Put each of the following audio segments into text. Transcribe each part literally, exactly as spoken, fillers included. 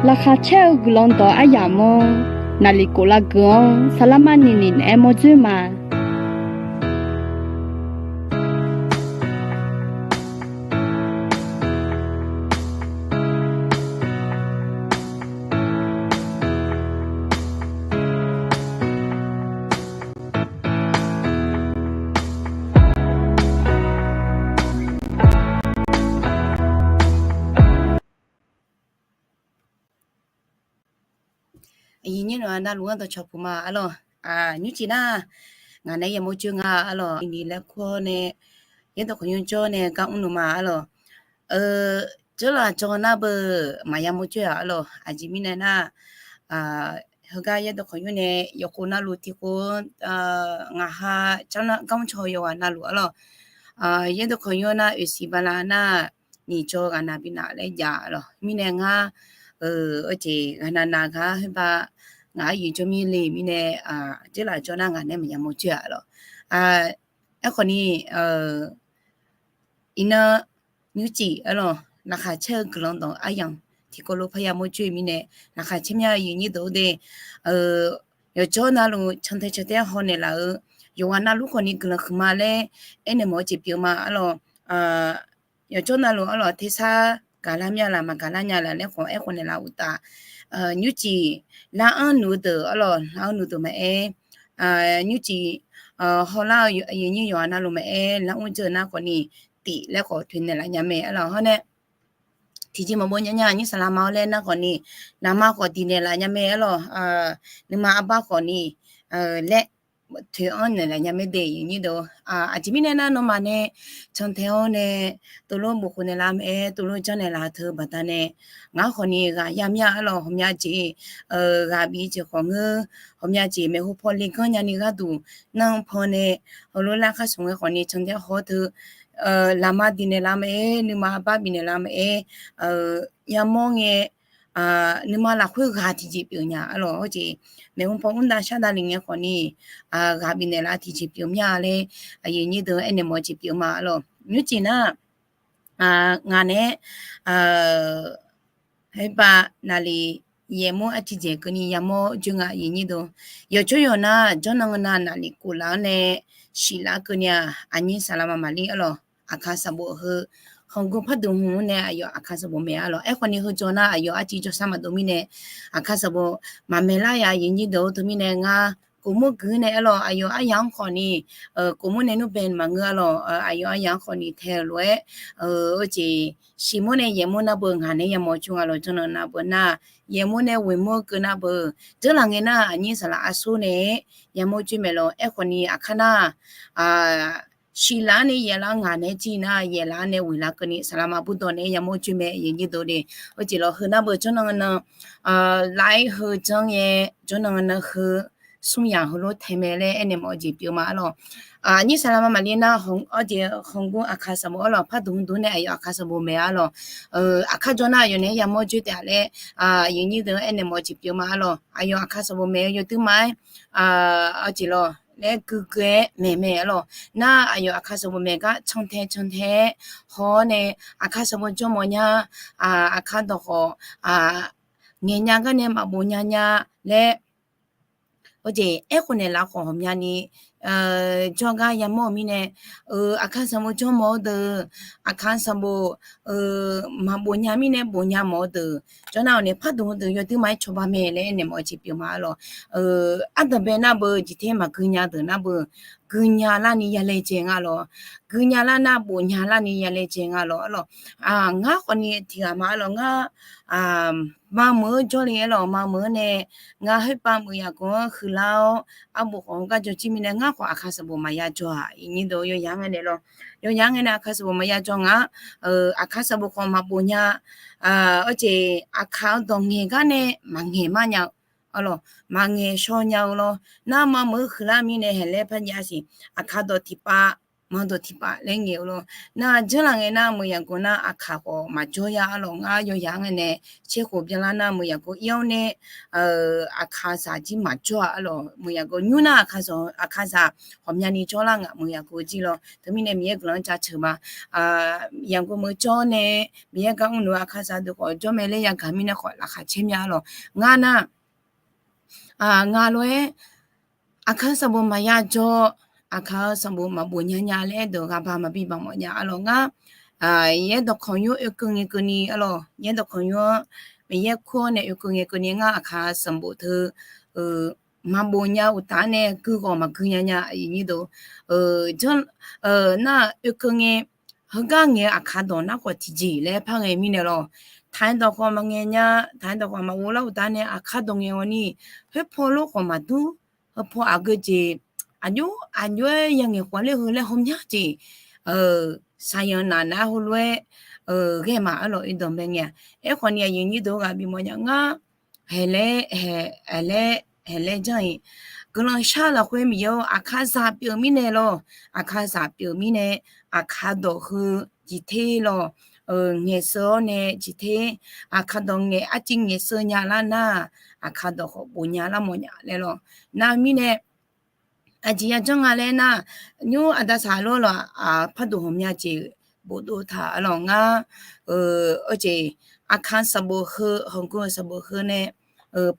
Laqkhaq caer-eu guiqlanq dawq aryamq-anr, naqliq kof lavgeuq-anr saqlaqma niniq naeq-aer mawr dzoer ma. Aqyuif nyir nawq-aq navluf-anr dawqcawq puq ma arlawq. Nymrcif nar, ngaq nae yamawr coer nga arlawq. Iqniq laer kur-awr nae, yaerdawq khawqnymr jawr nae gar mrluf ma arlawq. Dzeurlaf jawr nar beu maqya mawr coer-aq arlawq. Aqjeq mirnae nar, heugar yaerdawq khawqnymr nae yawqkhof navluf tiqkhof, ngaq ha gar mrcaw yawqghaq navluf arlawq. Yaerdawq khawqnymr nar oeqsiq bala nar, nyiq jawr ghaq nav bi nav laer jav lawq. Mirnae ngar, eu, jeq ghaq nav nav gar khoerbav ngaq-anr yuif jawr mir le mirnae, dzeurlaf jawr nar ngaq nae maqya mawr coer-aq lawq. Aerkhawf ni, iqnan nymrcif arlawq, laqkhaq caer-eu guiqlanq dawq aryamq tiqkawv lof parya mawr coer-eu mirnae, laqkhaq caer mya-eu aqyuif nyir deuq-or de, yawqjawr navluf cantae cantae-aer hawnaeq laf-eu, yawqghaq navluf khawf ni guiqlanq huiqma laer aernaeq mawf-eu jeq pyeuf ma arlawq. Yawqjawr navluf arlawq, tersar gaqlar mya laf maqgaqlar nya laf laer khawf aerkhawf naeq laf uqtaf, nymrcif lar-anr nuq-eu deuq arlawq, lar-anr nuq deuq maqaer, nymrcif hawlar-eu aqyuif nyir yawqghaq navluf maqaer, lar mr dzeur-eu nar khawf ni tif laer khawf toeqnaeq laf nya mae arlawq. Hawr nae tiqjeq maqbov nya nya nyir saqlaqma-awr laer nar khawf ni, naqma khawf diqnaeq laf nya mae arlawq. Nuima arbar khawf ni laer toeq-anr naeq laf nya mae de aqyuif nyir deuq. Aqjeq mirnae nar nawmaf nae cantae-awr nae tovlof bof khof naeq laf maqaer, tovlof janrnaeq laf teu baqdanae, ngar khawf ni ghaq ya mya arlawq. Ghawqmya jeq ghaq bif jeq khawf ngeur, ghawqmya jeq maeqhu paw le ganr nyani gharduq, nar paw nae heulof lar khar smq ngae khawf ni cantae haw-awr teu, laqma diqnaeq laf maqaer, nuima arbar bifnaeq laf maqaer, yamawr ngae, nuima lafkhoer ghaq tiqjeq pyeuf nya arlawq. Hawr jeq maeqhu paw mr dav shar dav le ngae khawf ni, ghaq bifnaeq laf tiqjeq pyeuf mya laer aqyuif nyir deuq aernaeq mawf-eu jeq pyeuf ma arlawq. Nymrcif nar, ngaq nae-aer khoerbav naqliq yaeqmur artiqdzaeq keuvni yamawr joe nga aqyuif nyir deuq. Yawqjawr yawq nar jawrnan nav naqliq kof laf-anr nae shif laf-anr keuvni-aq, aqnyir saqlaqma maqlir arlawq. Aqkaq sanqbof heu khanqgur pardmq hmq-anr nae aqyawf aqkaq sanqbof maeq arlawq. Aerkhawf ni heu jawr nar aqyawf arciv jawrshar maqdov mirnae, aqkaq sanqbof maqmaeq lar ya aqyuif nyir deuq-or teu mirnae ngar kofmur guiq nae arlawq. Aqyawf aryaq-anr khawf ni kofmur nae nmr bae maqngeur arlawq. Aqyawf aryaq-anr khawf ni tae-eu lof-aer, hawr jeq shif mur nae yaeq mur nar beu ngaq nae yamawr coer nga lawq. Jawrnan nav beu nar, yaeq mur nae ghoeq mur keuv nar beu, dzeurlaf ngae nar aqnyir saqlaq arsur nae yamawr coer maeq lawq. Aerkhawf ni aqkar nar, shif laf-anr nae yaeq laf-anr ngaq nae jir nar yaeq laf-anr nae ghoeq laf keuvni saqlaqma burdawq nae yamawr coer mae aqyuif nyir deuq de. Hawr jeq lawq heu nar beu jawrnan nav, laf-aer heu janr ngae, jawrnan nav heu smr yaq heulof tae mae laer aernaeq mawf-eu jeq pyeuf ma arlawq. Aqnyir saqlaqma maqlir nar, hawr jeq khanqgur aqkaq sanqbof arlawq, pardmq dov nae aqyawf aqkaq sanqbof maeq arlawq. Aqkar jawr nar aqyawf nae yamawr coer taef-a laer, aqyuif nyir deuq aernaeq mawf-eu jeq pyeuf ma arlawq. Aqyawf aqkaq sanqbof maeq-eu yawdui ma-aer, hawr jeq lawq laer guiqguiq-aer maeq mae arlawq. Nar aqyawf aqkaq sanqbof maeq gar cantae cantae-aer haw-awr nae, aqkaq sanqbof jawr mawf nya, aqkaq dawq khawf ngaeq nya gar nae maqbof nya nya laer, hawr jeq aerkhof naeq laf khawf ghawqmyani jawrgar yamawr-eu mirnae, aqkaq sanqbof jawr mawf-eu deuq, aqkaq sanqbof maqbof nya mirnae bof nya mawf-eu deuq, jawrnar-awq nae pardmq deuq yawdui ma-aer cawba mae laer aernaeq mawf-eu jeq pyeuf ma arlawq. Ardanqbae nar beu jeq ter maqgui nya deuq nar beu, gui nya larni yalaejae nga lawq. Gui nya lar nar bof nya larni yalaejae nga lawq arlawq. Ngar khawfni tiqghaq ma arlawq, ngar mameuq-anr jawrle arlawq, mameuq-anr nae ngar khoerpav meuq yaqgaq-anr huiqlar-awr, arbof khawf-anr gar jawr jir mirnae ngar khawf aqkaq sanqbof maqya jawr-aq, iqnyir deuq yawyaq-anr ngae naeq lawq. Yawyaq-anr ngae nae aqkaq sanqbof maqya jawr ngaq, aqkaq sanqbof khawf maqbof nya, hawr jeq aqkaq-anr dawq ngaeq gar nae maqngaeq mar nya-eu arlawq, maqngaeq shaw nya-eu lawr. Nar mameuq-anr huiqlar mirnae haeq laer par jav siq, aqkaq dawq tiqpav manqdawq tiqpav laer ngaeq-eu lawr. Nar janrlaf ngae nar, meuq yaqgov nar aqkaq khawf maqjawr ya arlawq. Ngar yawyaq-anr ngae nae, tserkhof byanlar nar meuq yaqgov ir-awr nae, aqkaqzaq jir maqjawr-a arlawq. Meuq yaqgov nymr nar aqkaqzaq, aqkaqzaq ghawqmyani jawrlar ngaq meuq yaqgov jir lawr. Teumirnae Miqyaer guiqlanq-anr jaceuq ma. Yaqgov meuq jawr nae, Miqyaer gar mrluf-eu aqkaqzaq deuq khawf jawr mae laer yagaq mirnae khawf laqkhaq caer mya arlawq. Ngar nar, ngaq lof-aer aqkaq sanqbof maqya jawr, aqkaq-eu sanqbof maqbof nya nya laer deuq ghaq ba maqbi baq mawf nya arlawq. Ngar yaerdawq khanqnymr oekeuv ngae keuvni arlawq, yaerdawq khanqnymr-anr Miqyaer kur-awr nae oekeuv ngae keuvni ngar aqkaq sanqbof teu maqbof nya uqtaf nae gui ghawq maqgui nya nya aqyuif nyir deuq. Nar oekeuv ngae, heugar ngaeq-eu aqkaq dawq nar khawf tiqjeq laer par ghae mirnae lawr. Taq-aer dawq khawf maqngaeq nya, taq-aer dawq khawf maqghov lar uqtaf nae aqkaq dawq ngaeq ghawqni, khoerpaw lof khawf maqdur, heupaw aqgeu jeq aqjox aqjox-aer yangaeq khawf ler heu laer hawmya jeq shaqyanq naf nar heulof-aer ghae ma arlawq. Oe dawq bae ngae-a. Aerkhawfni aqyuif nyir deuq ghaq bimawf nya ngar, haeq laer, haeq laer, haeq laer janr-iq, guiqlanq shar lafkhoer Miqyaer-or, aqkaqzaq pyeuf mirnae lawr, aqkaqzaq pyeuf mirnae, aqkaq dawq heu jeq ter lawr, ngaeqsheu-awr nae jeq ter, aqkaq dawq ngaeq arciv ngaeqsheu nya lar nar, aqkaq dawq khawf bof nya lar mawf nya laer lawr. Nar mirnae aqjeq yajanr nga laer nar, nymr aqda saqlor lawq, parduq hmq mya jeq bofdov taq arlawq. Ngar, oe jeq, aqkaq sanqbof heu, hawqgeu sanqbof heu nae,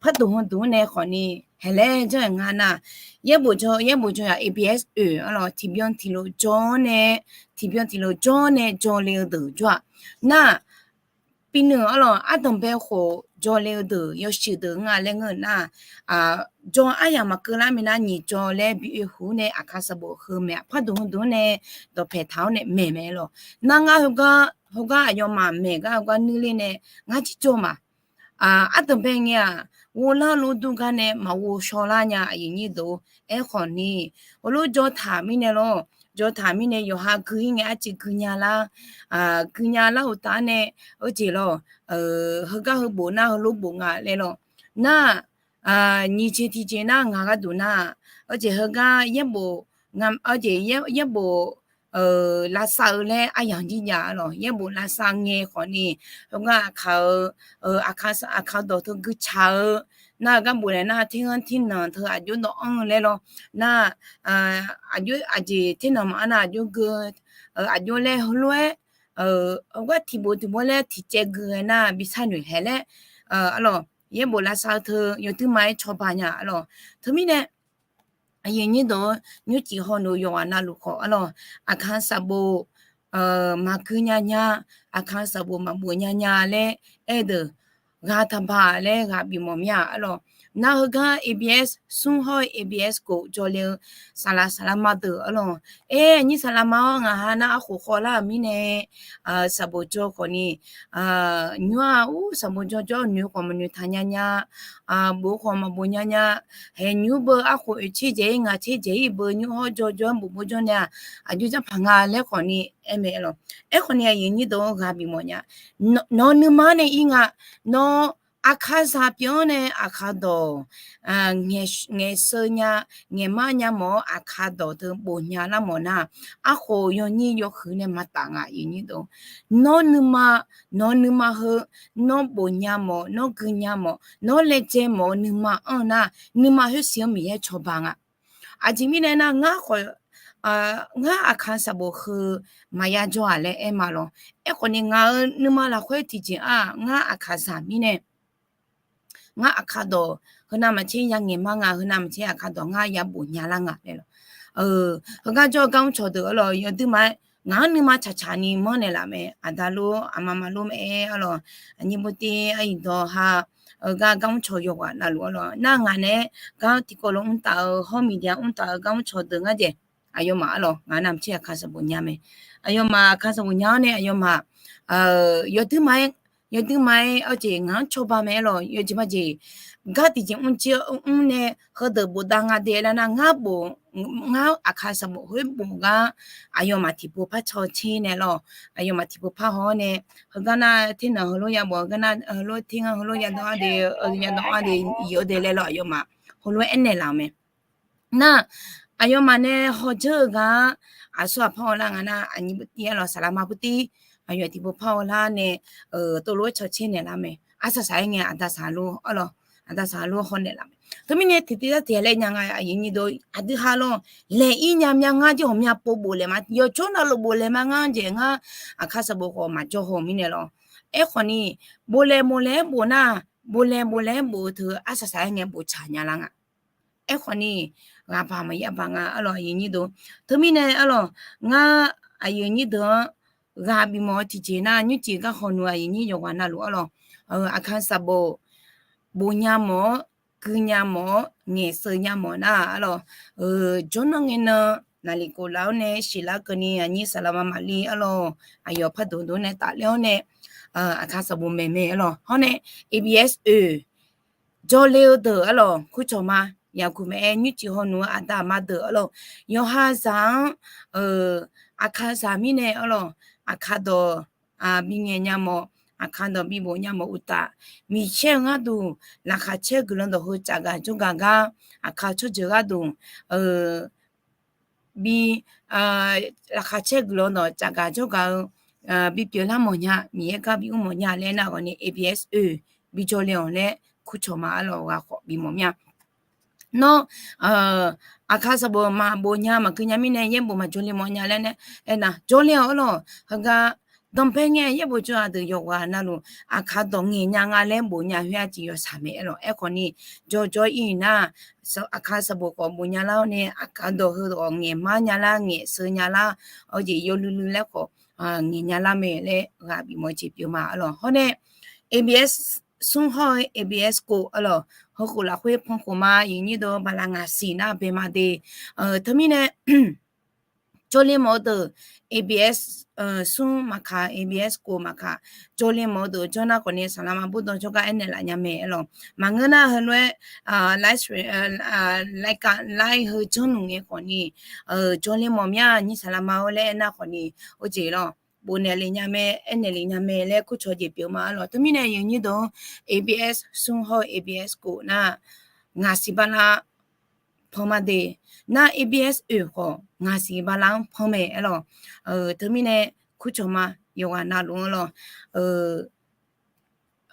parduq hmq duq nae khawfni haeq laer janr-aer nga nar, yaerbof jawr, yaerbof jawr yaq A B S oe arlawq, tiqbyan tiqlof jawr-awr nae, tiqbyan tiqlof jawr-awr nae jawrle-eu deuq jawr-aq. Nar Pivnuiq arlawq, ardanqbae khof jawrle-eu deuq yawshuif deuq nga laer ngeur nar, jawr aryamq maqkeuv lar minav nyiq jawr laer bi oe huq nae aqkaq sanqbof heu maeq-a, parduq hmqduq nae dawqpaeq taq-awr nae maeq mae lawq. Nar ngar heugar, heugar aqyawfmaf maeq gar heugar nuir ler nae ngar jir jawr ma. Ardanqbae ngae-aq, ghovlar lof dur gar nae maqghov shaw lar nya aqyuif nyir deuq. Aerkhawfni, heulof jawr taq mirnae lawr, jawr taq mirnae yawqha gui-ir ngae arciv gui nya lar, gui nya lar uqtaf nae, oejeq lawr, heugar heu bof nar heulof bof nga laer lawr. Nar, nyiq jeq tiqjeq nar ngaq gharduq nar, oejeq heugar yaerbof, oejeq yaerbof lavsav-eu laer aryamq jir jav lawq. Yaerbof lavsav ngae khawfni, heugar aqkaq-eu, aqkaq dawq teu gui tsaq-eu, nar heugar bof naeq nar terghanr ternanq teu aqjox dawv anr-eu laer lawr. Nar, aqjox aqjeq ternanq maqanr nar aqjox gui, aqjox laer heulof-aer, heugar tiqbof tiqbof laer tiqcaev gui ghae nar bi sar noeq haeq laer, arlawq, yaerbof lavsav-eu teu yawduir ma-aer cawba nya arlawq. Teumirnae aqyuif nyir deuq-or, nymrcif hawneuq yawqghaq navluf khawf arlawq, aqkaq sanqbof maqgui nya nya, aqkaq sanqbof maqbof nya nya laer aer-eu deuq, ghaq taqbaq laer ghaq bifmawf mir-a arlawq. Nar heugar A B S smr hawr-eu A B S khof jawrle-eu saqlaq saqlaqma deuq arlawq. Aer, aqnyir saqlaqma-awr ngaq ha nar arkhof khawvlar-euq mirnae, sanqbof jawr khawfni, nymr-aq ur sanqbof jawr jawr noeq khawf maqnoeq taq nya nya, bof khawf maqbof nya nya, haeq nymr beu arkhof oeq tser dzaeq-ir ngaq tser dzaeq-ir beu nymr hawr jawr jawr-aer bof bawr jawr nae-aq, aqjox janrpaq nga laer khawfni aer mae lawq. Aerkhawfni aqyuif nyir deuq-or ghaq bifmawf nya. Nawq-eu nuima-anr nae ir nga. Nawr aqkaqzaq pyeuf-anr nae aqkaq dawq, ngaeqsheu nya, ngaeqmar nya mawf-awr aqkaq dawq teu bof nya lar mawf nar, arkhof yawnyir yawhuiq nae maqtaf nga aqyuif nyir deuq. Nawr nuima, nawq-eu nuima heu, nawr bof nya mawf, nawr gui nya mawf, nawr laejae mawf-eu nuima anr-eu nar, nuima khoersiq-anr Miqyaer cawba nga. Aqjeq mirnae nar, ngar khawf, ngar aqkaq sanqbof heu maqya jawr-aq laer aer ma lawq. Aerkhawfni ngaq-euq nuima lafkhoer tiqjeq-aq, ngar aqkaqzaq mirnae, ngar aqkaq dawq heunav maqtser ya ngaeqmar nga, heunav maqtser aqkaq dawq ngar ya bof nya lar nga laer lawq. Heugar jawr-eu gar mrcawq deuq arlawq, yawduir ma-aer ngaq-anr nuima tsaqtsaq ni manr naeqlaf mae. Aqda lor aqma ma lor ma-aer arlawq, aqnyir bawr tir-aer iqdawq ha, heugar gar mrcawq yawqghaq navluf arlawq, nar ngaq naeq-aer gar tiqkawv lof mrtaf-eu hawr miqdia mrtaf-eu gar mrcawq deuq ngar dzaeq, aqyawfmaf arlawq, ngaq nav maqtser aqkaq sanqbof nya mae. Aqyawfmaf aqkaq sanqbof nya-awr nae aqyawfmaf, yawduir ma-aer, yawduir ma-aer arjeq ngaq-anr cawba mae arlawq, yawjeq majeq gar tiqjeq mrjir mr nae heudeuq bofdav nga de laer nar, ngar bof, ngar aqkaq sanqbof khoer bof gar aqyawfmaf tiqpov par caw tser nae lawq. Aqyawfmaf tiqpov par haw-awr nae, heugar nar ternanq heulof ya bof, heugar nar heulof ternanq heulof ya dawv-ar de, ya dawv-ar de, iq-eu de laer lawq, aqyawfmaf heulof-aer aernaeq laf-eu mae. Nar, Aqyawfmaf nae hawdzeur-eu gar aqsur aqpar-awr lar nga nar, aqnyir butir arlawq, saqlaqma butir, aqyawf tiqpov par-awr lar nae, tov lof-aer caw caer naeq lar mae. Arsaq saq-aer ngae aqda saq lof arlawq, aqda saq lof hawnaeq lar mae. Teumirnae tiqtiv lar tiq laer nya nga, aqyuif nyir deuq, aqdui ha lawr, laeq-ir nya mya ngar jir ghawqmya pov bof laeq ma, yawqjawr navluf bof laeq ma ngar jeq ngar, aqkar sanqbof khawf maqjawr haw-eu mirnae lawr. Aerkhawf ni, bof laeq bof laeq-aer bof nar, bof laeq bof laeq-aer bof-eu teu arsaq saq-aer ngae bof tsaq nya lar nga. Aerkhawf ni, ghaq baq maqya baq nga arlawq, aqyuif nyir deuq. Teumirnae arlawq, ngar aqyuif nyir deuq-anr ghaq bifmawf-eu tiqjeq nar, nymrcif garkhaw nui aqyuif nyir yawqghaq navluf arlawq, aqkar sanqbof bof nya mawf-awr, gui nya mawf-awr, ngaeqseu nya mawf nar arlawq, jawrnan ngae nan naqliq kof laf-awr nae siqlar keuvni aqnyir saqlaqma maqli arlawq, aqyawf parduq duq nae tafler-awr nae, aqkar sanqbof maeq mae arlawq. Hawr nae A B S oe jawrle-eu deuq arlawq, kurcawq ma. Yaqguq maqaer, nymrcif hawnmq-eu aqda aqma deuq arlawq, yawqha zaq-anr, aqkar zaq mirnae arlawq, aqkar dawq bingaeq nya mawf, aqkar dawq bibof nya mawf uqtaf, miqcaer-eu gharduq, laqkhaq caer guiqlanq dawq heu tsafgaq jawrgaq gar, aqkar tsawrjeuq gharduq, bi, laqkhaq caer guiqlanq dawq tsafgaq jawrgaq-eu, bipyeuf lar mawf nya, Miqyaer gar bi mr mawf nya laer nar ghawqni A B S oe bijawr le-awq laer kurcawq ma arlawq, ghaq khawf bimawf mir-a. Nawr, aqkar sanqbof maqbof nya maqgui nya mirnae yaerbof maqjawr le mawf nya laer nae, aernar jawr le-awq arlawq, heugar danqbae ngae yaerbof jawr-a deuq yawqghaq navluf aqkar dawq ngaeq nya nga laer bof nya khoer-a jeq yawshaq mae arlawq. Aerkhawf ni, jawrjawr ir-iq nar, aqkar sanqbof khawf bof nya lar-awr nae aqkar dawq heu khawf ngaeq mar nya lar, ngaeqseu nya lar, awr jeq yawluiv luiv laer khawf ngaeq nya lar mae laer ghaq bifmawf-eu jeq pyeuf ma arlawq. Hawr nae A B S smr hawr-eu A B S kof arlawq, heukhof lafkhoer pan khof ma, aqyuif nyir deuq, bala ngaq siq nar bae ma de. Teumirnae jawrle mawf-eu deuq, A B S smr maqkaq, A B S kof maqkaq, jawrle mawf-eu deuq jawr nar khawf ni saqlaqma bawrdan jawrgar aernaeq laf nya mae arlawq. Maqngeur nar heulof-aer live stream, รายการ live heu janrluf ngae khawf ni, jawrle mawf mir-a, nyir saqlaqma-or laer aernar khawf ni, or jeq lawr, bofnaeq lef nya mae, aernaeq lef nya mae laer kurcawq jeq pyeuf ma arlawq. Teumirnae aqyuif nyir deuq, A B S smr hawr-eu A B S kof nar, ngaq siq bala pan ma de. Nar A B S oe khawf ngaq siq bala-anr pan mae arlawq. Teumirnae kurcawq ma, yawqghaq navluf arlawq,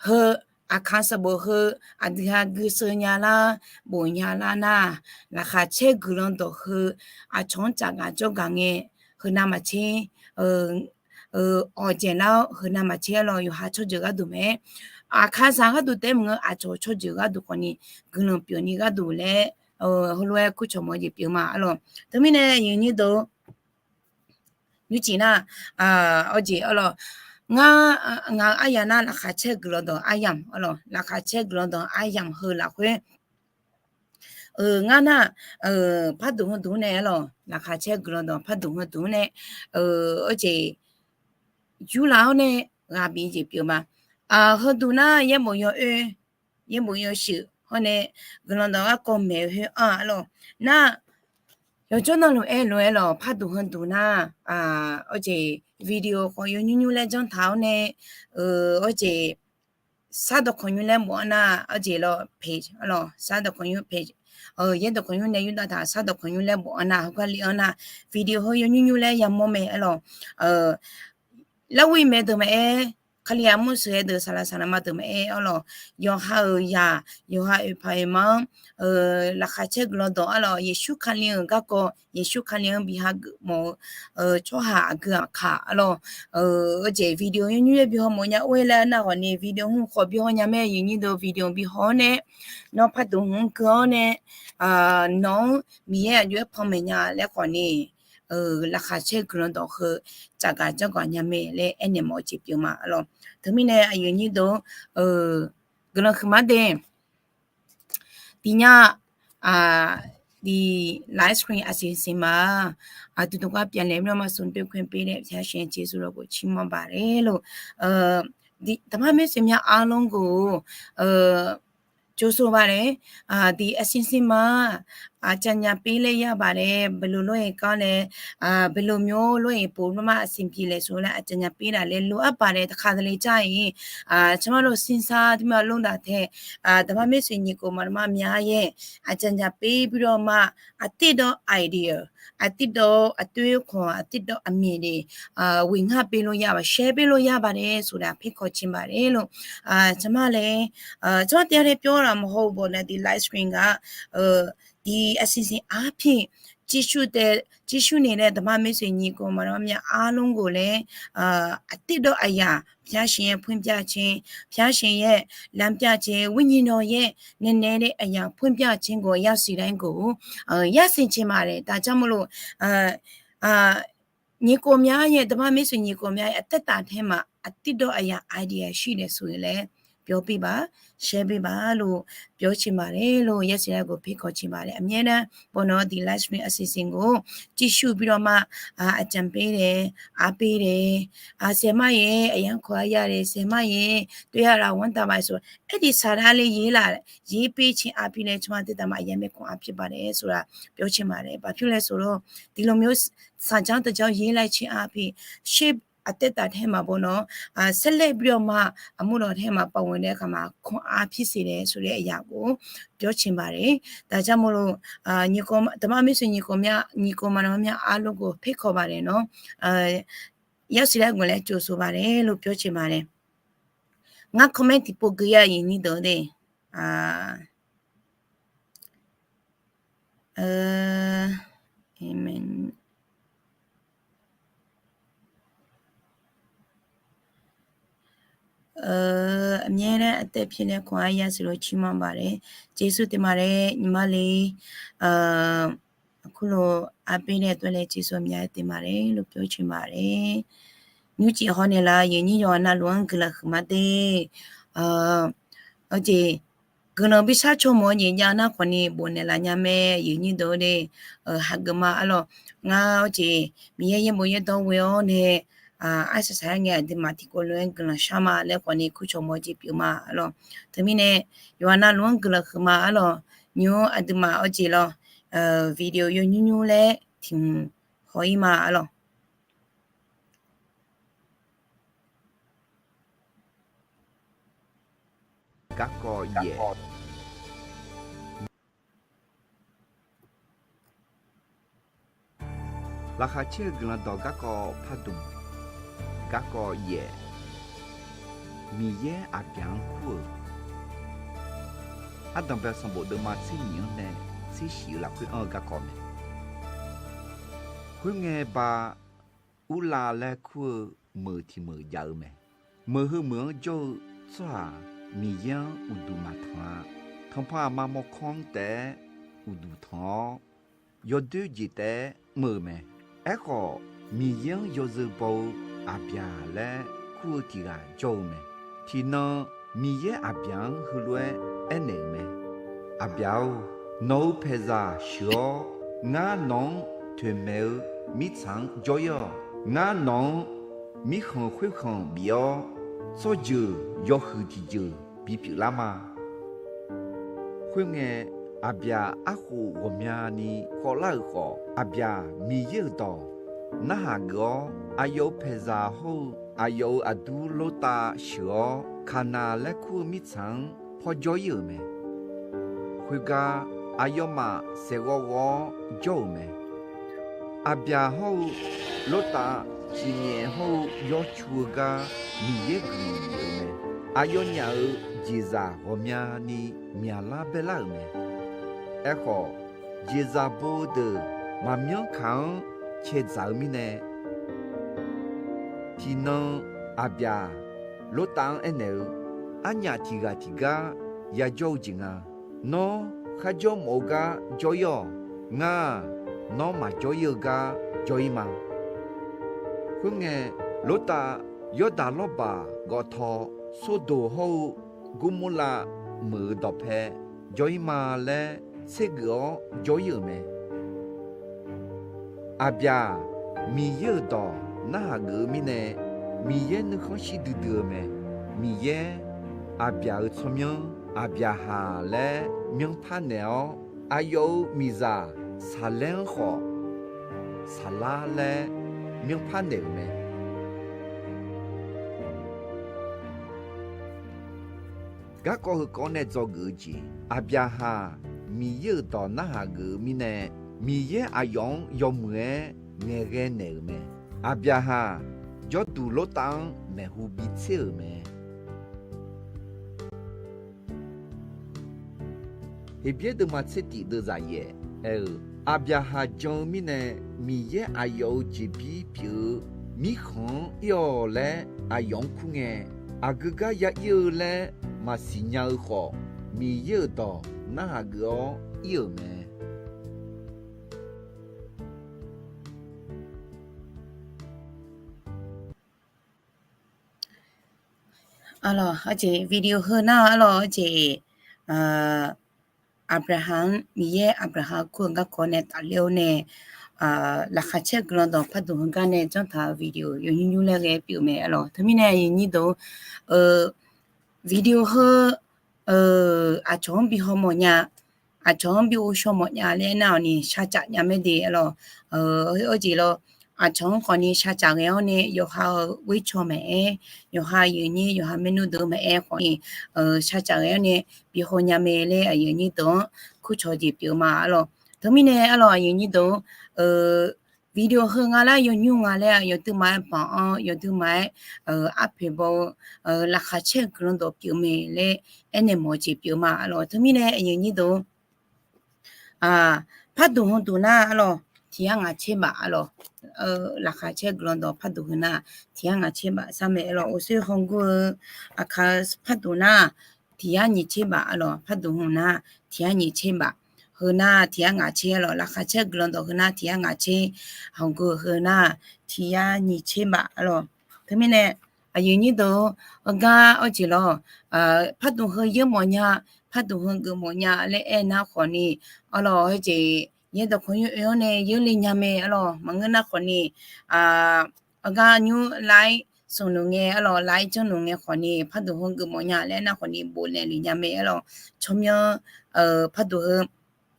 heu aqkar sanqbof heu aqdui ha guiseu nya lar, bof nya lar nar, laqkhaq caer guiqlanq dawq heu aqcawq-anr tsafgaq jawrgaq ngae, heu navmaqtser, awqjaeq lar-awr heu navmaqtser arlawq, yawqha tsawrjeuq gharduq mae-aer, aqkar zaq gharduq taef maqngeur, aqcawq tsawrjeuq gharduq khawf ni guiqlanq pyeufni gharduq laer, heulof-aer kurcawq mawf-eu jeq pyeuf ma arlawq. Teumirnae aqyuif nyir deuq, nymrcif nar, awr jeq arlawq, ngar, ngaq-euq aryamq nar laqkhaq caer guiqlanq dawq aryamq arlawq, laqkhaq caer guiqlanq dawq aryamq heu lafkhoer, ngar nar, parduq heu duq nae arlawq, laqkhaq caer guiqlanq dawq parduq heu duq nae, awr jeq yurlaf-awr nae ghaq bif jeq pyeuf ma. Heuduq nar yaerbof yawoer, yaerbof yawshuif hawr nae guiqlanq dawq garkawv maeq-eu khoer-anr arlawq, nar yawqjawr navluf aer lof-aer lawq, parduq heu duq nar, awr jeq video khawf yawnymr nymr laer janr taq-awr nae, awr jeq sar dawqkawq nymr laer bof-anr nar, awr jeq lawr page arlawq, sar dawqkawq nymr page, yaer dawqkawq nymr nae yurdav taq, sar dawqkawq nymr laer bof-anr nar, heugar le-anr nar, video heu yawnymr nymr laer yamawr mae arlawq. Larghov-ir mae deuq maqaer, Kali armur sheuq-aer deuq saqlaq saqlaqma deuq maqaer arlawq, yawqha-euq yaq, yawqha oeqpaq oeqma-anr laqkhaq caer guiqlanq dawq arlawq, Yeqsur Kali-euq garkawv, Yeqsur Kali-anr bi hageuf mawf-eu tsawrhaq aqgeu aqkaq arlawq, awr jeq video yawnymr yaer bi haw mawf nya or-aer laer nar khawf ni video hmq khawf bi haw nya mae, aqyuif nyir deuq video bi haw-awr nae, nawr parduq hmq-anr gui-awr nae, nawq-anr Miqyaer aqjox-aer panmaeq nya laer khawf ni, laqkhaq caer guiqlanq dawq heu tsafgaq janrgaq nya mae laer aernaeq mawf-eu jeq pyeuf ma arlawq. Teumirnae aqyuif nyir deuq, guiqlanq huiqma de. ဒီည ဒီ live stream အစီအစဉ်မှာ အတူတကွပြန်လည်ပြီးတော့မှ ဆုံတွေ့ခွင့်ပေးတဲ့ ဘုရားရှင် ကျေးဇူးတော်ကို ချီးမွမ်းပါတယ်လို့ ဒီ ဓမ္မမိတ်ဆွေများအားလုံးကို ကြိုဆိုပါတယ်။ အာ ဒီအစီအစဉ်မှာ အကြံဉာဏ်ပေးလို့ရပါတယ်၊ ဘယ်လိုလုပ်ရင်ကောင်းလဲ၊ အာ၊ ဘယ်လိုမျိုးလုပ်ရင်ပိုပြီးမှအဆင်ပြေလဲဆိုတဲ့ အကြံဉာဏ်ပေးတာလည်း လိုအပ်ပါတယ်။ တခါတလေကျရင်၊ အာ၊ ကျွန်မတို့စဉ်းစားပြီးမှလုပ်တာထက်၊ အာ၊ ဓမ္မမိတ်ဆွေညီအစ်ကိုမောင်နှမများရဲ့ အကြံဉာဏ်ပေးပြီးတော့မှ အသစ်သော idea၊ အသစ်သောအတွေးအခေါ်၊ အသစ်သောအမြင်တွေ၊ အာ၊ ဝင်ငှပေးလို့ရပါ၊ share ပေးလို့ရပါတယ်ဆိုတာ ဖိတ်ခေါ်ချင်ပါတယ်လို့၊ အာ၊ ကျွန်မလည်း၊ အာ၊ ကျွန်မတရားလည်းပြောတာမဟုတ်ဘူးပေါ့နော်၊ ဒီ live stream က၊ အာ၊ ဒီအစီအစဉ်အားဖြင့် ကြည့်ရှုတဲ့၊ ကြည့်ရှုနေတဲ့ ဓမ္မမိတ်ဆွေညီအစ်ကိုမောင်နှမများအားလုံးကိုလည်း၊ အာ၊ အသစ်သောအရာ၊ ဘုရားရှင်ရဲ့ဖွင့်ပြခြင်း၊ ဘုရားရှင်ရဲ့လမ်းပြခြင်း၊ ဝိညာဉ်တော်ရဲ့နည်းနည်းတဲ့အရာဖွင့်ပြခြင်းကို ရောက်စေတိုင်းကို၊ အာ၊ ရစေချင်ပါတယ်။ ဒါကြောင့်မို့လို့၊ အာ၊ အာ၊ ညီအစ်ကိုများရဲ့၊ ဓမ္မမိတ်ဆွေညီအစ်ကိုများရဲ့အသက်တာထဲမှာ အသစ်သောအရာ၊ idea ရှိတယ်ဆိုရင်လည်း ပြောပေးပါ၊ share ပေးပါလို့ ပြောချင်ပါတယ်လို့ ရစေတိုင်းကို ဖိတ်ခေါ်ချင်ပါတယ်။ အမြဲတမ်းပေါ့နော်၊ ဒီ live stream အစီအစဉ်ကို ကြည့်ရှုပြီးတော့မှ၊ အာ၊ အကြံပေးတယ်၊ အားပေးတယ်၊ အာ၊ ဆရာမရေ၊ အရမ်းခွန်အားရတယ်၊ ဆရာမရေ၊ တွေ့ရတာ ဝမ်းသာပါတယ်ဆိုတော့၊ အဲဒီစာသားလေး ရေးလာ၊ ရေးပေးခြင်းအားဖြင့်လည်း ကျွန်မသက်တာမှာ အရမ်းပဲခွန်အားဖြစ်ပါတယ်ဆိုတာ ပြောချင်ပါတယ်။ ဘာဖြစ်လဲဆိုတော့၊ ဒီလိုမျိုးစာကြောင်းတစ်ကြောင်း ရေးလိုက်ခြင်းအားဖြင့် ရှေ့အသက်တာထဲမှာပေါ့နော်၊ အာ၊ ဆက်လက်ပြီးတော့မှ အမှုတော်ထဲမှာ ပါဝင်တဲ့အခါမှာ ခွန်အားဖြစ်စေတယ်ဆိုတဲ့အရာကို ပြောချင်ပါတယ်။ ဒါကြောင့်မို့လို့၊ အာ၊ ညီအစ်ကို၊ ဓမ္မမိတ်ဆွေညီအစ်ကိုများ၊ ညီအစ်ကိုမောင်နှမများအားလုံးကို ဖိတ်ခေါ်ပါတယ်နော်။ အာ၊ ရောက်စေတိုင်းကိုလည်း ကြိုဆိုပါတယ်လို့ ပြောချင်ပါတယ်။ ငါ comment တွေပို့ပေးရရင် ညီတို့တွေ၊ အာ၊ အာ၊ amen. အမြဲတမ်းအသက်ဖြစ်တဲ့ ခွန်အားရစေလို့ ချီးမွမ်းပါတယ်။ ကျေးဇူးတင်ပါတယ် ညီမလေး။ အာ၊ အခုလိုအားပေးတဲ့အတွက်လည်း ကျေးဇူးအများကြီးတင်ပါတယ်လို့ ပြောချင်ပါတယ်။ ငြိုးကြည်ဟောနေလား၊ ယုံကြည်ရော နာလိုအံ ကလပ် ဟူမႃးတေ။ အာ၊ အဝ်း guiqlanq bisar cawmawf-eu jeq jav nar khawfni bofnaeq laf nya mae, yawqnyir deuq-or de. Hageuf ma arlawq. Ngar-awr jeq Miqyaer yaerbof yaerdawr ghoe-awr nae, arsaq saq-aer ngae aqduimaf tiqkawv lof-aer guiqlanq shar ma laer khawfni kur cawmawf-eu jeq pyeuf ma arlawq. Teumirnae yawqha navluf-anr guiqlanq huiqma arlawq. Nymq-mr aqduimaf-awr jeq lawr, video yawnymr nymr laer tiq hmq haw-ir ma arlawq. Garkawv yaef. Laqkhaq caer-eu Guiqlanq dawq garkawv pardmq. Garkawv yaef. Miqyaer aqbyaq-anr kur-euq. Ardanqbae sanqbof deuvma tser nyiq-anr nae tser shif-eu lafkhoer anr-eu garkawv mae. Khoerngae ba, Urlav laer kur-eu meuq tiq meuq jav-eu mae. Meuq heu meuq-anr jawr-eu tsawrhaq Miqyaer-anr uqduq maqtanq-a. Tanqpanq aqma mawrkawr-anr taef-aer uqduq tanq-awr, yawdoer jeq taef-aer mr-eu mae. Aerkhawf, Miqyaer-anr yawzeu baw-eu Aqbyaq laer kur-eu tiq ghaq jawr-eu mae. Tiqnan Miqyaer Aqbyaq-anr heulof-aer aernaeq-euq mae. Aqbyaq-or, nawq-euq paeqzaq sheuq-awr, ngar nawq-anr toeqmaeq-eu mirtsaq-anr jawr-ir-awq. Ngar nawq-anr mirkhanq khoerkhanq bif-awr, tsawrjeuq yawhuiq tiqjeuq bipyeuf lar ma. Khoerngae, Aqbyaq arkhof ghawqmyani khawvlar-euq khawf, Aqbyaq Miqyaer-euq dawq narhaq geuf-awr, aqyawf-euq paeqzaq hawr-eu aqyawf-euq aqdur Lortav sheuq-awr, Kaqnaq laer kur-eu mirtsaq-anr pawr jawr-ir-euq mae. Khoergar, aqyawfmaf saeqghawv ghawv-awr jawr-euq mae. Aqbyaq hawr-eu Lortav cifnyaef hawr-eu yawcu-eu gar Miqyaer guiqlanq bif-eu mae. Aqyawfnyaf-euq jeqzaq ghawqmyani myaqlar baerlar-euq mae. Aerkhawf, jeqzaq bo-eu deuq maqmyanr kaq-anr caedzaq-eu mirnae, tiqnan Aqbyaq Lortav-anr aernaeq-eu, Arnyaf tiq ghaq tiq gar yajawr-eu jeq nga. Nawr kharjawr mawf-eu gar jawr-ir-awq. Ngar-aq, nawr maqjawr-ir-eu gar jawr-ir ma. Khoerngae, Lortav Yawrdaq lawrbaq gawvtaw Sordoq hawr-eu Gormorlav meuq-euq dawqpae jawr-ir ma laer tsergeuf-awr jawr-ir-euq mae. Aqbyaq Miqyaer-euq dawq narhaq geuf-eu mirnae, Miqyaer nuikhanr shir duidui-eu mae. Miqyaer, Aqbyaq-euq tsawrmyanr Aqbyaqhaq laer myanrpar naeq-awr, aqyawf-euq miqzaq Saqlaer-anr khawf, Saqlar laer myanrpar naeq-euq mae. Garkawv heukawv nae dzawgeuf-eu jeq, Aqbyaqhaq Miqyaer-euq dawq narhaq geuf-eu mirnae, Miqyaer aqyawf-anr yawmuiq-aer ngaeqghae naeq-euq mae. Aqbyaqhaq jawrduq Lortav-anr maeqhu bitser-euq mae. Heqbyaer deuvma tsertif deuvzaq yaef aer-eu, Aqbyaqhaq jan-eu mirnae Miqyaer aqyawf-euq jeqbir pyeuf-eu mirkhanq-anr ir-awq laer aqyawf-anr kur ngae, aqgeu gar ya ir-eu laer maqsiq nya-eu khawf, Miqyaer-euq dawq narhaq geuf-awr ir-euq mae. Arlawq, arjeq video heu nar arlawq, arjeq Aqbyaqhaq-anr Miqyaer Aqbyaqhaq kur-eu garkawv nae tafler-awr nae, laqkhaq caer guiqlanq dawq parduq heugar nae janrtaq-eu video yawnymr nymr laer ghae pyeuf mae arlawq. Teumirnae aqyuif nyir deuq-or, video heu aqcawq-anr bi hawmawf nya, aqcawq-anr bi ghovshaw mawf nya laer aernar-awq ni shaqcaf nya mae de arlawq. Arjeq lawr, aqcawq-anr khawfni shaqcaf ghae-awr nae yawqha-euq ghoercaw maqaer, yawqha aqyuif nyir yawqha maernmr deuq maqaer khawfni shaqcaf ghae-awr nae bi haw nya mae laer aqyuif nyir deuq-anr kurcawq jeq pyeuf ma arlawq. Teumirnae arlawq aqyuif nyir deuq-or, video heu nga laer yawnymr nga laer yawduima-aer banq-anr yawduima-aer arpoeq baw-eu laqkhaq caer guiqlanq dawq pyeuf mae laer aernaeq mawf-eu jeq pyeuf ma arlawq. Teumirnae aqyuif nyir deuq-or, parduq heuduq nar arlawq, tiq yar ngaq caer baf arlawq. Laqkhaq caer guiqlanq dawq parduq heu nar tiq yar ngaq caer baf sar mae arlawq. Uqshoe hawgeur-eu aqkaq parduq nar tiq yar nyiq caer baf arlawq. Parduq heu nar tiq yar nyiq caer baf, heu nar tiq yar ngaq caer arlawq. Laqkhaq caer guiqlanq dawq heu nar tiq yar ngaq caer, hawgeur heu nar tiq yar nyiq caer baf arlawq. Teumirnae aqyuif nyir deuq-or, heugar arjeq lawr, parduq heu yeur mawf nya, parduq heu geuf mawf nya laer aernar khawfni arlawq, arjeq yaerdawq kawqnymr oe-awr nae yeurle nya mae arlawq. Maqngeur nar khawfni heugar nymr laer sanqluf ngae arlawq, laer janrluf ngae khawfni parduq heu geuf mawf nya laer aernar khawfni bofnaeq lef nya mae arlawq. Tsawrmyanr parduq heu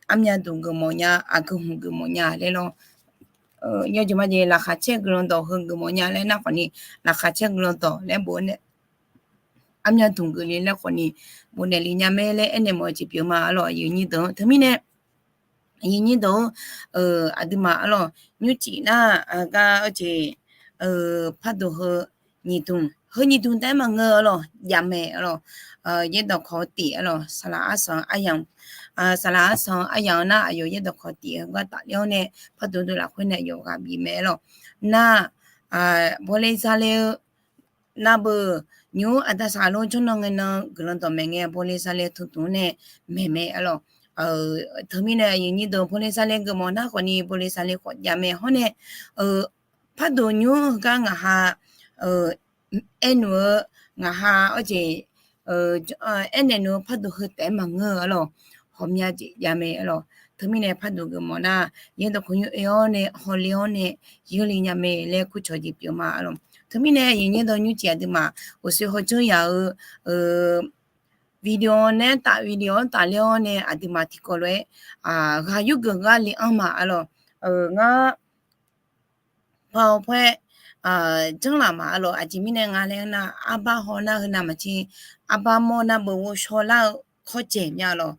armyav duq geuf mawf nya, aqgeu hmq geuf mawf nya laer lawr. Yawjeq majeq laqkhaq caer guiqlanq dawq heu geuf mawf nya laer nar khawfni, laqkhaq caer guiqlanq dawq laer bof-aer nae armyav duq geuf le laer khawfni bofnaeq lef nya mae laer aernaeq mawf-eu jeq pyeuf ma arlawq aqyuif nyir deuq-or. Teumirnae aqyuif nyir deuq-or, aqduimaf arlawq, nymrcif nar gar arjeq parduq heu nyiq dmq, heu nyiq dmq taef-aer maqngeur arlawq, jav mae arlawq. Yaerdawq kawq tif arlawq, saqlaq arsanq aryamq, saqlaq arsanq aryamq-eu nar aqyawf yaerdawq kawq tif-eu gar tafler-awr nae parduq deuq lafkhoer nae aqyawf ghaq bif mae arlawq. Nar, bawle zale-eu nar beu, nymr aqda saqlaq lor janrnan ngaenan guiqlanq dawqmaeq ngae bawle zale teu dmq-anr nae maeq mae arlawq. Teumirnae aqyuif nyir deuq bawle zale geuf mawf nar khawfni bawle zale khawf jav mae hawr nae, parduq nymr heugar ngaqha aernaeq-eu, ngaqha arjeq aernaeq nmr-eu parduq heu taef-aer maqngeur-eu arlawq, hawmya jeq jav mae arlawq. Teumirnae parduq geuf mawf nar yaerdawq kawqnymr oe-awr nae hawle-awr nae yeurle nya mae laer kurcawq jeq pyeuf ma arlawq. Teumirnae aqyuif nyir deuq nymrcif aqduimaf uqshoe hawjanr yaq-eu video nae taf, video-anr tafler-awr nae aqduimaf tiqkawv lof-aer ghaq yurgeuf gar le-anr ma arlawq. Ngar par-awr paer janrlaf ma arlawq. Aqjeq mirnae nga laer nar, arbar haw nar heu navmaqtser, arbar mawr nar beu ghovshaw lar-eu kawrjaeq mya lawq.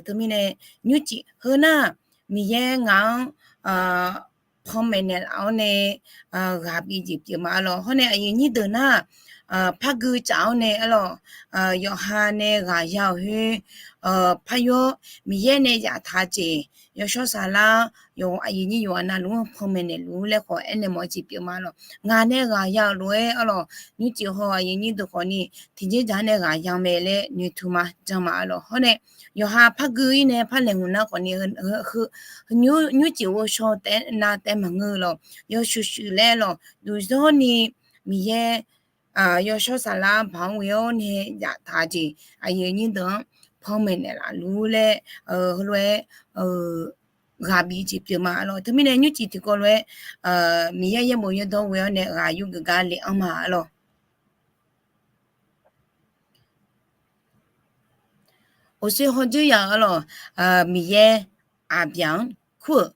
Teumirnae nymrcif heu nar, Miqyaer ngaq-anr panmaeq naeqlaf-awr nae ghaq bi jeq pyeuf ma arlawq. Hawr nae aqyuif nyir deuq nar, par gui caf-awr nae arlawq, yawqha nae ghaq ya-euq khoer, par yawr Miqyaer nae zaftaq jeq, yawshawr saflar, yawqha aqyuif nyir yawqha navluf-anr panmaeq naeqluf laer khawf aernaeq mawf-eu jeq pyeuf ma arlawq. Ngaq nae ghaq ya-euq lof-aer arlawq, nymrcif haw aqyuif nyir deuq khawfni tiqjeq dzaq nae ghaq ya mae laer noeqtmq ma jan ma arlawq. Hawr nae yawqha par gui-ir nae par laeqhmq nar khawfni, nymrcif ghovshaw taef-aer nav taef-aer maqngeur lawq. Yawshuif shuif laer lawq, duqzawrni Miqyaer yawshawr saflar baq-anr ghoe-awr nae zaftaq jeq aqyuif nyir deuq-anr panmaeq naeqlaf luf laer, heulof-aer ghaq bi jeq pyeuf ma arlawq. Teumirnae nymrcif tiqkawv lof-aer Miqyaer yaerbof yaerdawr ghoe-awr nae ghaq yurgeuf gar le-anr ma arlawq. Oqsoer hawdzoer yaq arlawq, Miqyaer aqbyaq-anr kur-euq.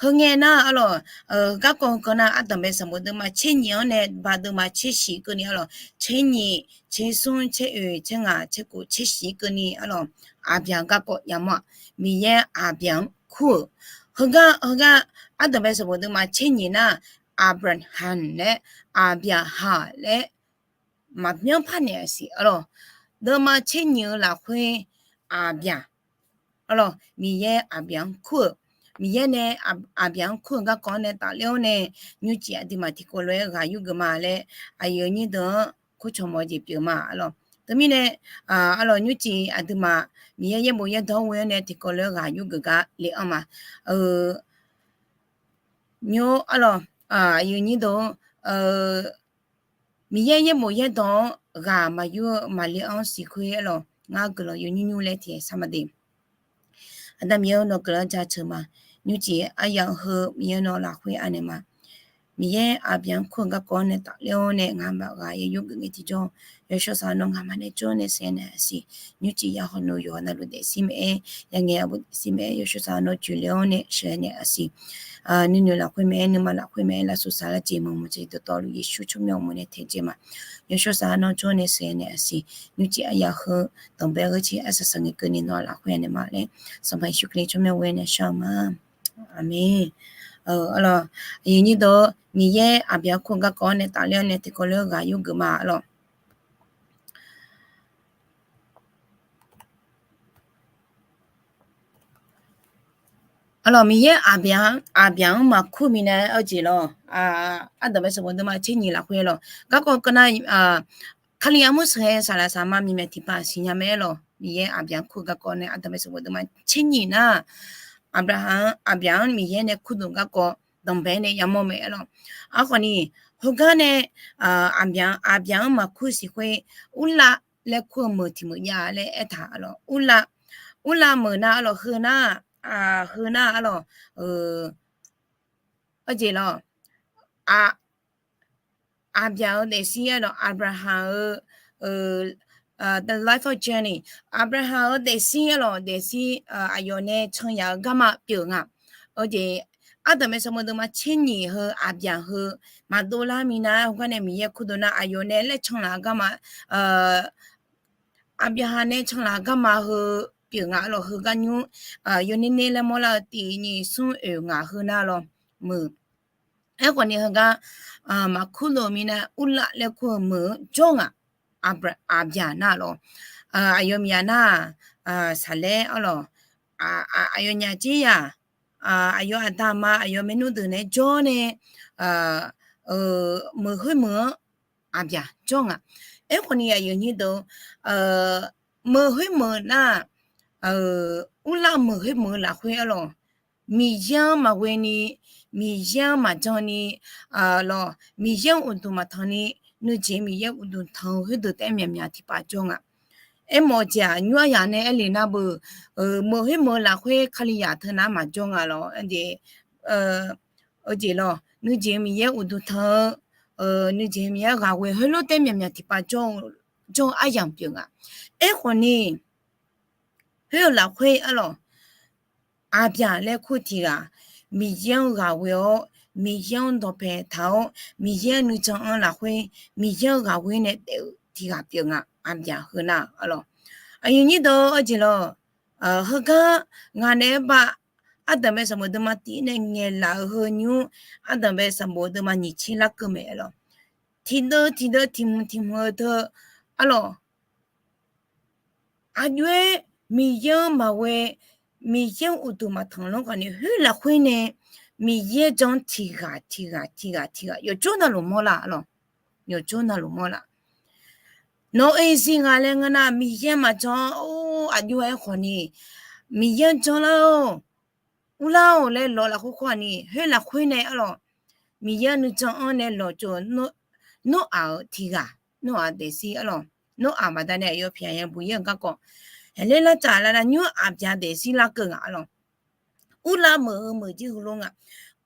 Heungae nar arlawq, garkawv heuganr nar ardanqbae sanqbof deuvma tser nyiq-anr nae ba deuvma tser shiq keuvni arlawq, tser nyiq, tser smr, tser oeq, tser ngaq, tser kof, tser shiq keuvni arlawq, aqbyaq garkawv yamawr-aq, Miqyaer aqbyaq-anr kur-euq. Heugar heugar ardanqbae sanqbof deuvma tser nyiq nar, Aqbyaqhaq laer, Aqbyaqhaq laer maqbyanr par naeq-a siq arlawq. Deuvma tser nyiq-eu lafkhoer aqbyaq arlawq, Miqyaer aqbyaq-anr kur-euq. Miqyaer nae aqbyaq-anr kur-euq garkawv-anr nae tafler-awr nae, nymrcif aqduimaf tiqkawv lof-aer ghaq yurgeuf ma laer aqyuif aqnyir deuq-anr kurcawq mawf-eu jeq pyeuf ma arlawq. Teumirnae arlawq, nymrcif aqduimaf Miqyaer yaerbof yaerdawq-anr ghoe-awr nae tiqkawv lof-aer ghaq yurgeuf gar le-anr ma. Nymr arlawq, aqyuif aqnyir deuq-anr Miqyaer yaerbof yaerdawq-anr ghaq maqyur-eu maqle-anr siq khoer arlawq, ngar guiqlanq yawnymr nymr laer tiqsar ma de. Aqda Miqyaer-eu nawq guiqlanq jaceuq ma. Nymrcif aryamq heu Miqyaer nawq lafkhoer anaeq ma. Miqyaer aqbyaq-anr kur-eu garkawv-anr nae tafler-awr nae ngaq maqghaq ya yurgeuf ngae tiqjawr, yawshawr saq nawr ngaqma nae jawr nae sheuqghae naeq-a siq. Nymrcif yahaw nawr yawqha navluf daefzir mae-aer, yangae aqbur daefzir mae-aer, yawshawr saq nawr joeqle-awr nae sheuqghae naeq-a siq. Nuinoeq lafkhoer mae-aer, nuima lafkhoer mae-aer, lavsuf saqlar jeq meuq meuq jeq dawqtawvluf Yeqsur tsawrmyanr uqmov nae taejae ma. Yawshawr saq nawr jawr nae sheuqghae naeq-a siq. Nymrcif aryamq heu danqbae gheurcaer arsaq saqngae keuvni nawq lafkhoer anaeq ma laer, Sanqpaq Yeqsur Kali tsawrmyanr ghoe nae shar-eu ma. Aqmeq. Arlawq, aqyuif aqnyir deuq-anr Miqyaer aqbyaq-anr kur-eu garkawv-anr nae tafler-awr nae tiqkawv lof-aer ghaq yurgeuf ma arlawq. Arlawq, Miqyaer aqbyaq-anr maqkur mirnae-aer jeq lawq. Ardanqbae sanqbof deuvma tser nyiq lafkhoer lawq, garkawv keuv nar, Kali armur sheuqghae saqlaq saqma myaqmyaq tiqpav siqnya mae-aer lawq. Miqyaer aqbyaq-anr kur-eu garkawv nae ardanqbae sanqbof deuvma tser nyiq nar, Aqbyaq-anr, aqbyaq-anr Miqyaer nae kurduq garkawv danqbae nae yamawr mae-aer lawq. Aerkhawf ni, heugar nae aqbyaq, aqbyaq-anr maqkur siq khoer, Urlav laer kur-eu meuq tiq meuq jav laer aertaq arlawq. Urlav, Urlav meuq nar arlawq, heu nar, heu nar arlawq, arjeq lawq, aqbyaq-euq daefzir arlawq, Abraham-euq The Life of Journey, Abraham-euq daefzir arlawq, daefzir aqyawf nae can yaf-eu garma pyeuf nga. Arjeq, ardanqbae sanqbof deuvma tser nyiq heu aqbyaq heu maqdov lar minav-aer heugar nae Miqyaer kurdov nar aqyawf nae laer canlaf-eu garma, aqbyaqhaq nae canlaf-eu garma heu pyeuf nga arlawq. Heugar nymr yawner ner laer mawrlar-eu tiq nyiq smr oeq ngaq heu nar lawq, meuq. Aerkhawf ni heugar maqkur dov mirnae Urlav laer kur-eu meuq-anr jawr ngaq. Aqbyaq nar lawq, aqyawfmaf nar saqlaer arlawq, aqyawfnyaf jir yaq, aqyawf aqda aqma aqyawf maernmr deuq naeq-aer jawr nae meuq khoermeuq-anr aqbyaq jawr ngaq. Aerkhawf ni aqyuif aqnyir deuq, meuq khoermeuq nar, Urlav meuq khoermeuq lafkhoer arlawq, Miqyaer-anr maqghoe ni, Miqyaer-anr maqjan ni, lawq, Miqyaer-anr uqduq maqtanq ni, nuijeq Miqyaer uqduq tanq-eu khoerdeuq taef-aer myaqmyaq tiqpav jawr ngaq. Aermawf-eu jeq-aq, nymr aryamq nae aerlef nar beu, meuq khoermeuq lafkhoer Kalizaq teunav maqjawr nga lawq. Jeq, jeq lawq, nuijeq Miqyaer uqduq tanq-eu, nuijeq Miqyaer ghaq ghoe heulof taef-aer myaqmyaq tiqpav jawr-eu aryamq pyeuf nga. Aerkhawf ni, khoer-eu lafkhoer arlawq, aqbyaq laer kur tiq ghaq, Miqyaer-anr ghaq ghoe-awr, Miqyaer-anr dawqpae taq-awr, Miqyaer nuijan-anr lafkhoer, Miqyaer-anr ghaq ghoe nae daef-eu tiq ghaq pyeuf nga. Aqbyaq heu nar arlawq, aqyuif aqnyir deuq-or, arjeq lawq, heugar ngaq naeq-aer bav, ardanqbae sanqbof deuvma tiq nae ngaeqlaf-eu heu nymr, ardanqbae sanqbof deuvma nyiq tser larkeuv mae lawq. Tiqdeuv tiqdeuv tiq hmq tiq hmq-eu deuq arlawq, aqjox-aer Miqyaer-anr maqghoe, Miqyaer-anr uqduq maqtanq lanr khawf ni khoer lafkhoer nae Miqyaer jan-anr tiq ghaq tiq ghaq tiq ghaq tiq ghaq yawqjawr navluf mawrlar lawq. Yawqjawr navluf mawrlar. Nawq-euq zif ghaq laer ngeur nar Miqyaer maqjan-anr or aqjox-aer khawf ni Miqyaer-anr janlar-or, urlar-or laer lawq lafkhoer khawf ni khoer lafkhoer nae arlawq, Miqyaer nuijan-anr nae lawqtsov, Noraq-euq tiq ghaq, Noraq daefzir arlawq, Noraq baqdanae aqyawf pyaq ya buq yaer-euq garkawv, haqler lar tsaf lar nar nymr aqbyaq daefzir larkeuv ngaq arlawq. Urlar meuq heu meuq jir heulof nga.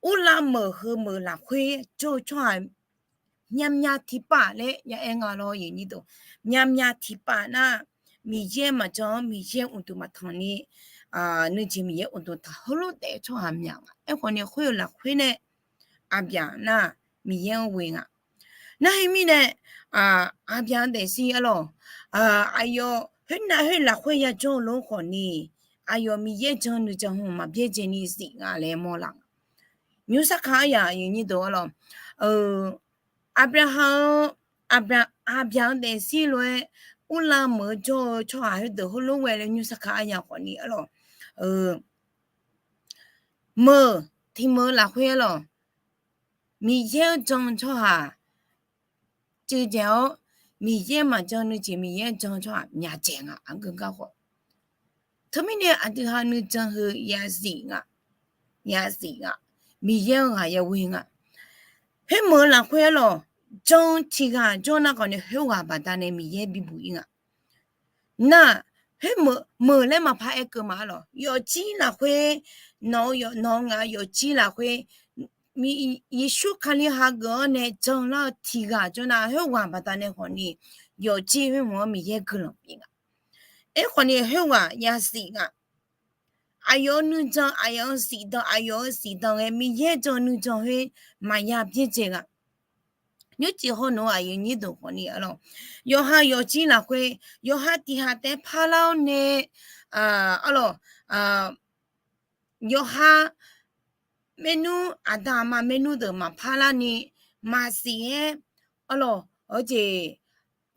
Urlar meuq heu meuq lafkhoer jawr-eu tsawrhaq myavmyav tiqpav laer ya aer nga lawr, aqyuif aqnyir deuq. Myavmyav tiqpav nar, Miqyaer maqjan-anr Miqyaer uqduq maqtanq ni, nuijeq Miqyaer uqduq taq heulof daef-eu tsawrhaq myaq nga. Aerkhawf ni khoer-euq lafkhoer nae Aqbyaq nar Miqyaer-anr ghoe nga. Narhaq mirnae, Aqbyaq-anr daefzir arlawq, aqyawf khoernav khoer lafkhoer yajawr-eu lof khawf ni, aqyawf Miqyaer jan nuijan hmq maqbyaer dzae ni zif nga laer mawrlar nga. Nymrsar kaq aryaq aqyuif nyir deuq arlawq, Aqbyaqhaq-eu, Aqbyaq-anr daefzir lof-aer urlav meuq-eu jawr-eu tsawrhaq khoerdeuq heulof ghae laer nymrsar kaq aryaq khawf ni arlawq, meuq tiq meuq-eu lafkhoer arlawq, Miqyaer-anr jan tsawrhaq cuiv dzaeq-awr, Miqyaer maqjan nuijeq Miqyaer jan tsawrhaq myaq dzaeq nga. Aqgeu gar khawf, teumirnae aqdui ha nuijan heu yazif nga, yazif nga. Miqyaer-anr ghaq yaghoe nga. Khoermeuq-eu lafkhoer arlawq, jan tiq ghaq jawr nar khawf ni khoerghaq baqdanae Miqyaer bibuq-ir nga. Nar, khoermeuq meuq laer maqpar aerkeuv ma arlawq, yawfjir lafkhoer, nawq-eu yawf nawq-eu ngaq-eu yawfjir lafkhoer, Yeqsur Kali hageuf-awr nae janlar-eu tiq ghaq jawr nar khoerghaq baqdanae khawf ni, yawfjir khoermeuq-anr Miqyaer guiqlanq bif nga. Aerkhawf ni khoerghaq yasiq nga. Aqyawf-euq nuijan aqyawf-euq siqdan aqyawf-euq siqdan ghae Miqyaer jan nuijan khoer maqya byaerdzae nga. Nymrcif hawnav-eu aqyuif nyir deuq khawf ni arlawq, yawqha yawfjir lafkhoer, yawqha tiq ghaq taef parlar-awr nae, arlawq, yawqha maernmr aqda aqma maernmr deuq maqpar larni maqsiq-aer, arlawq, awr jeq,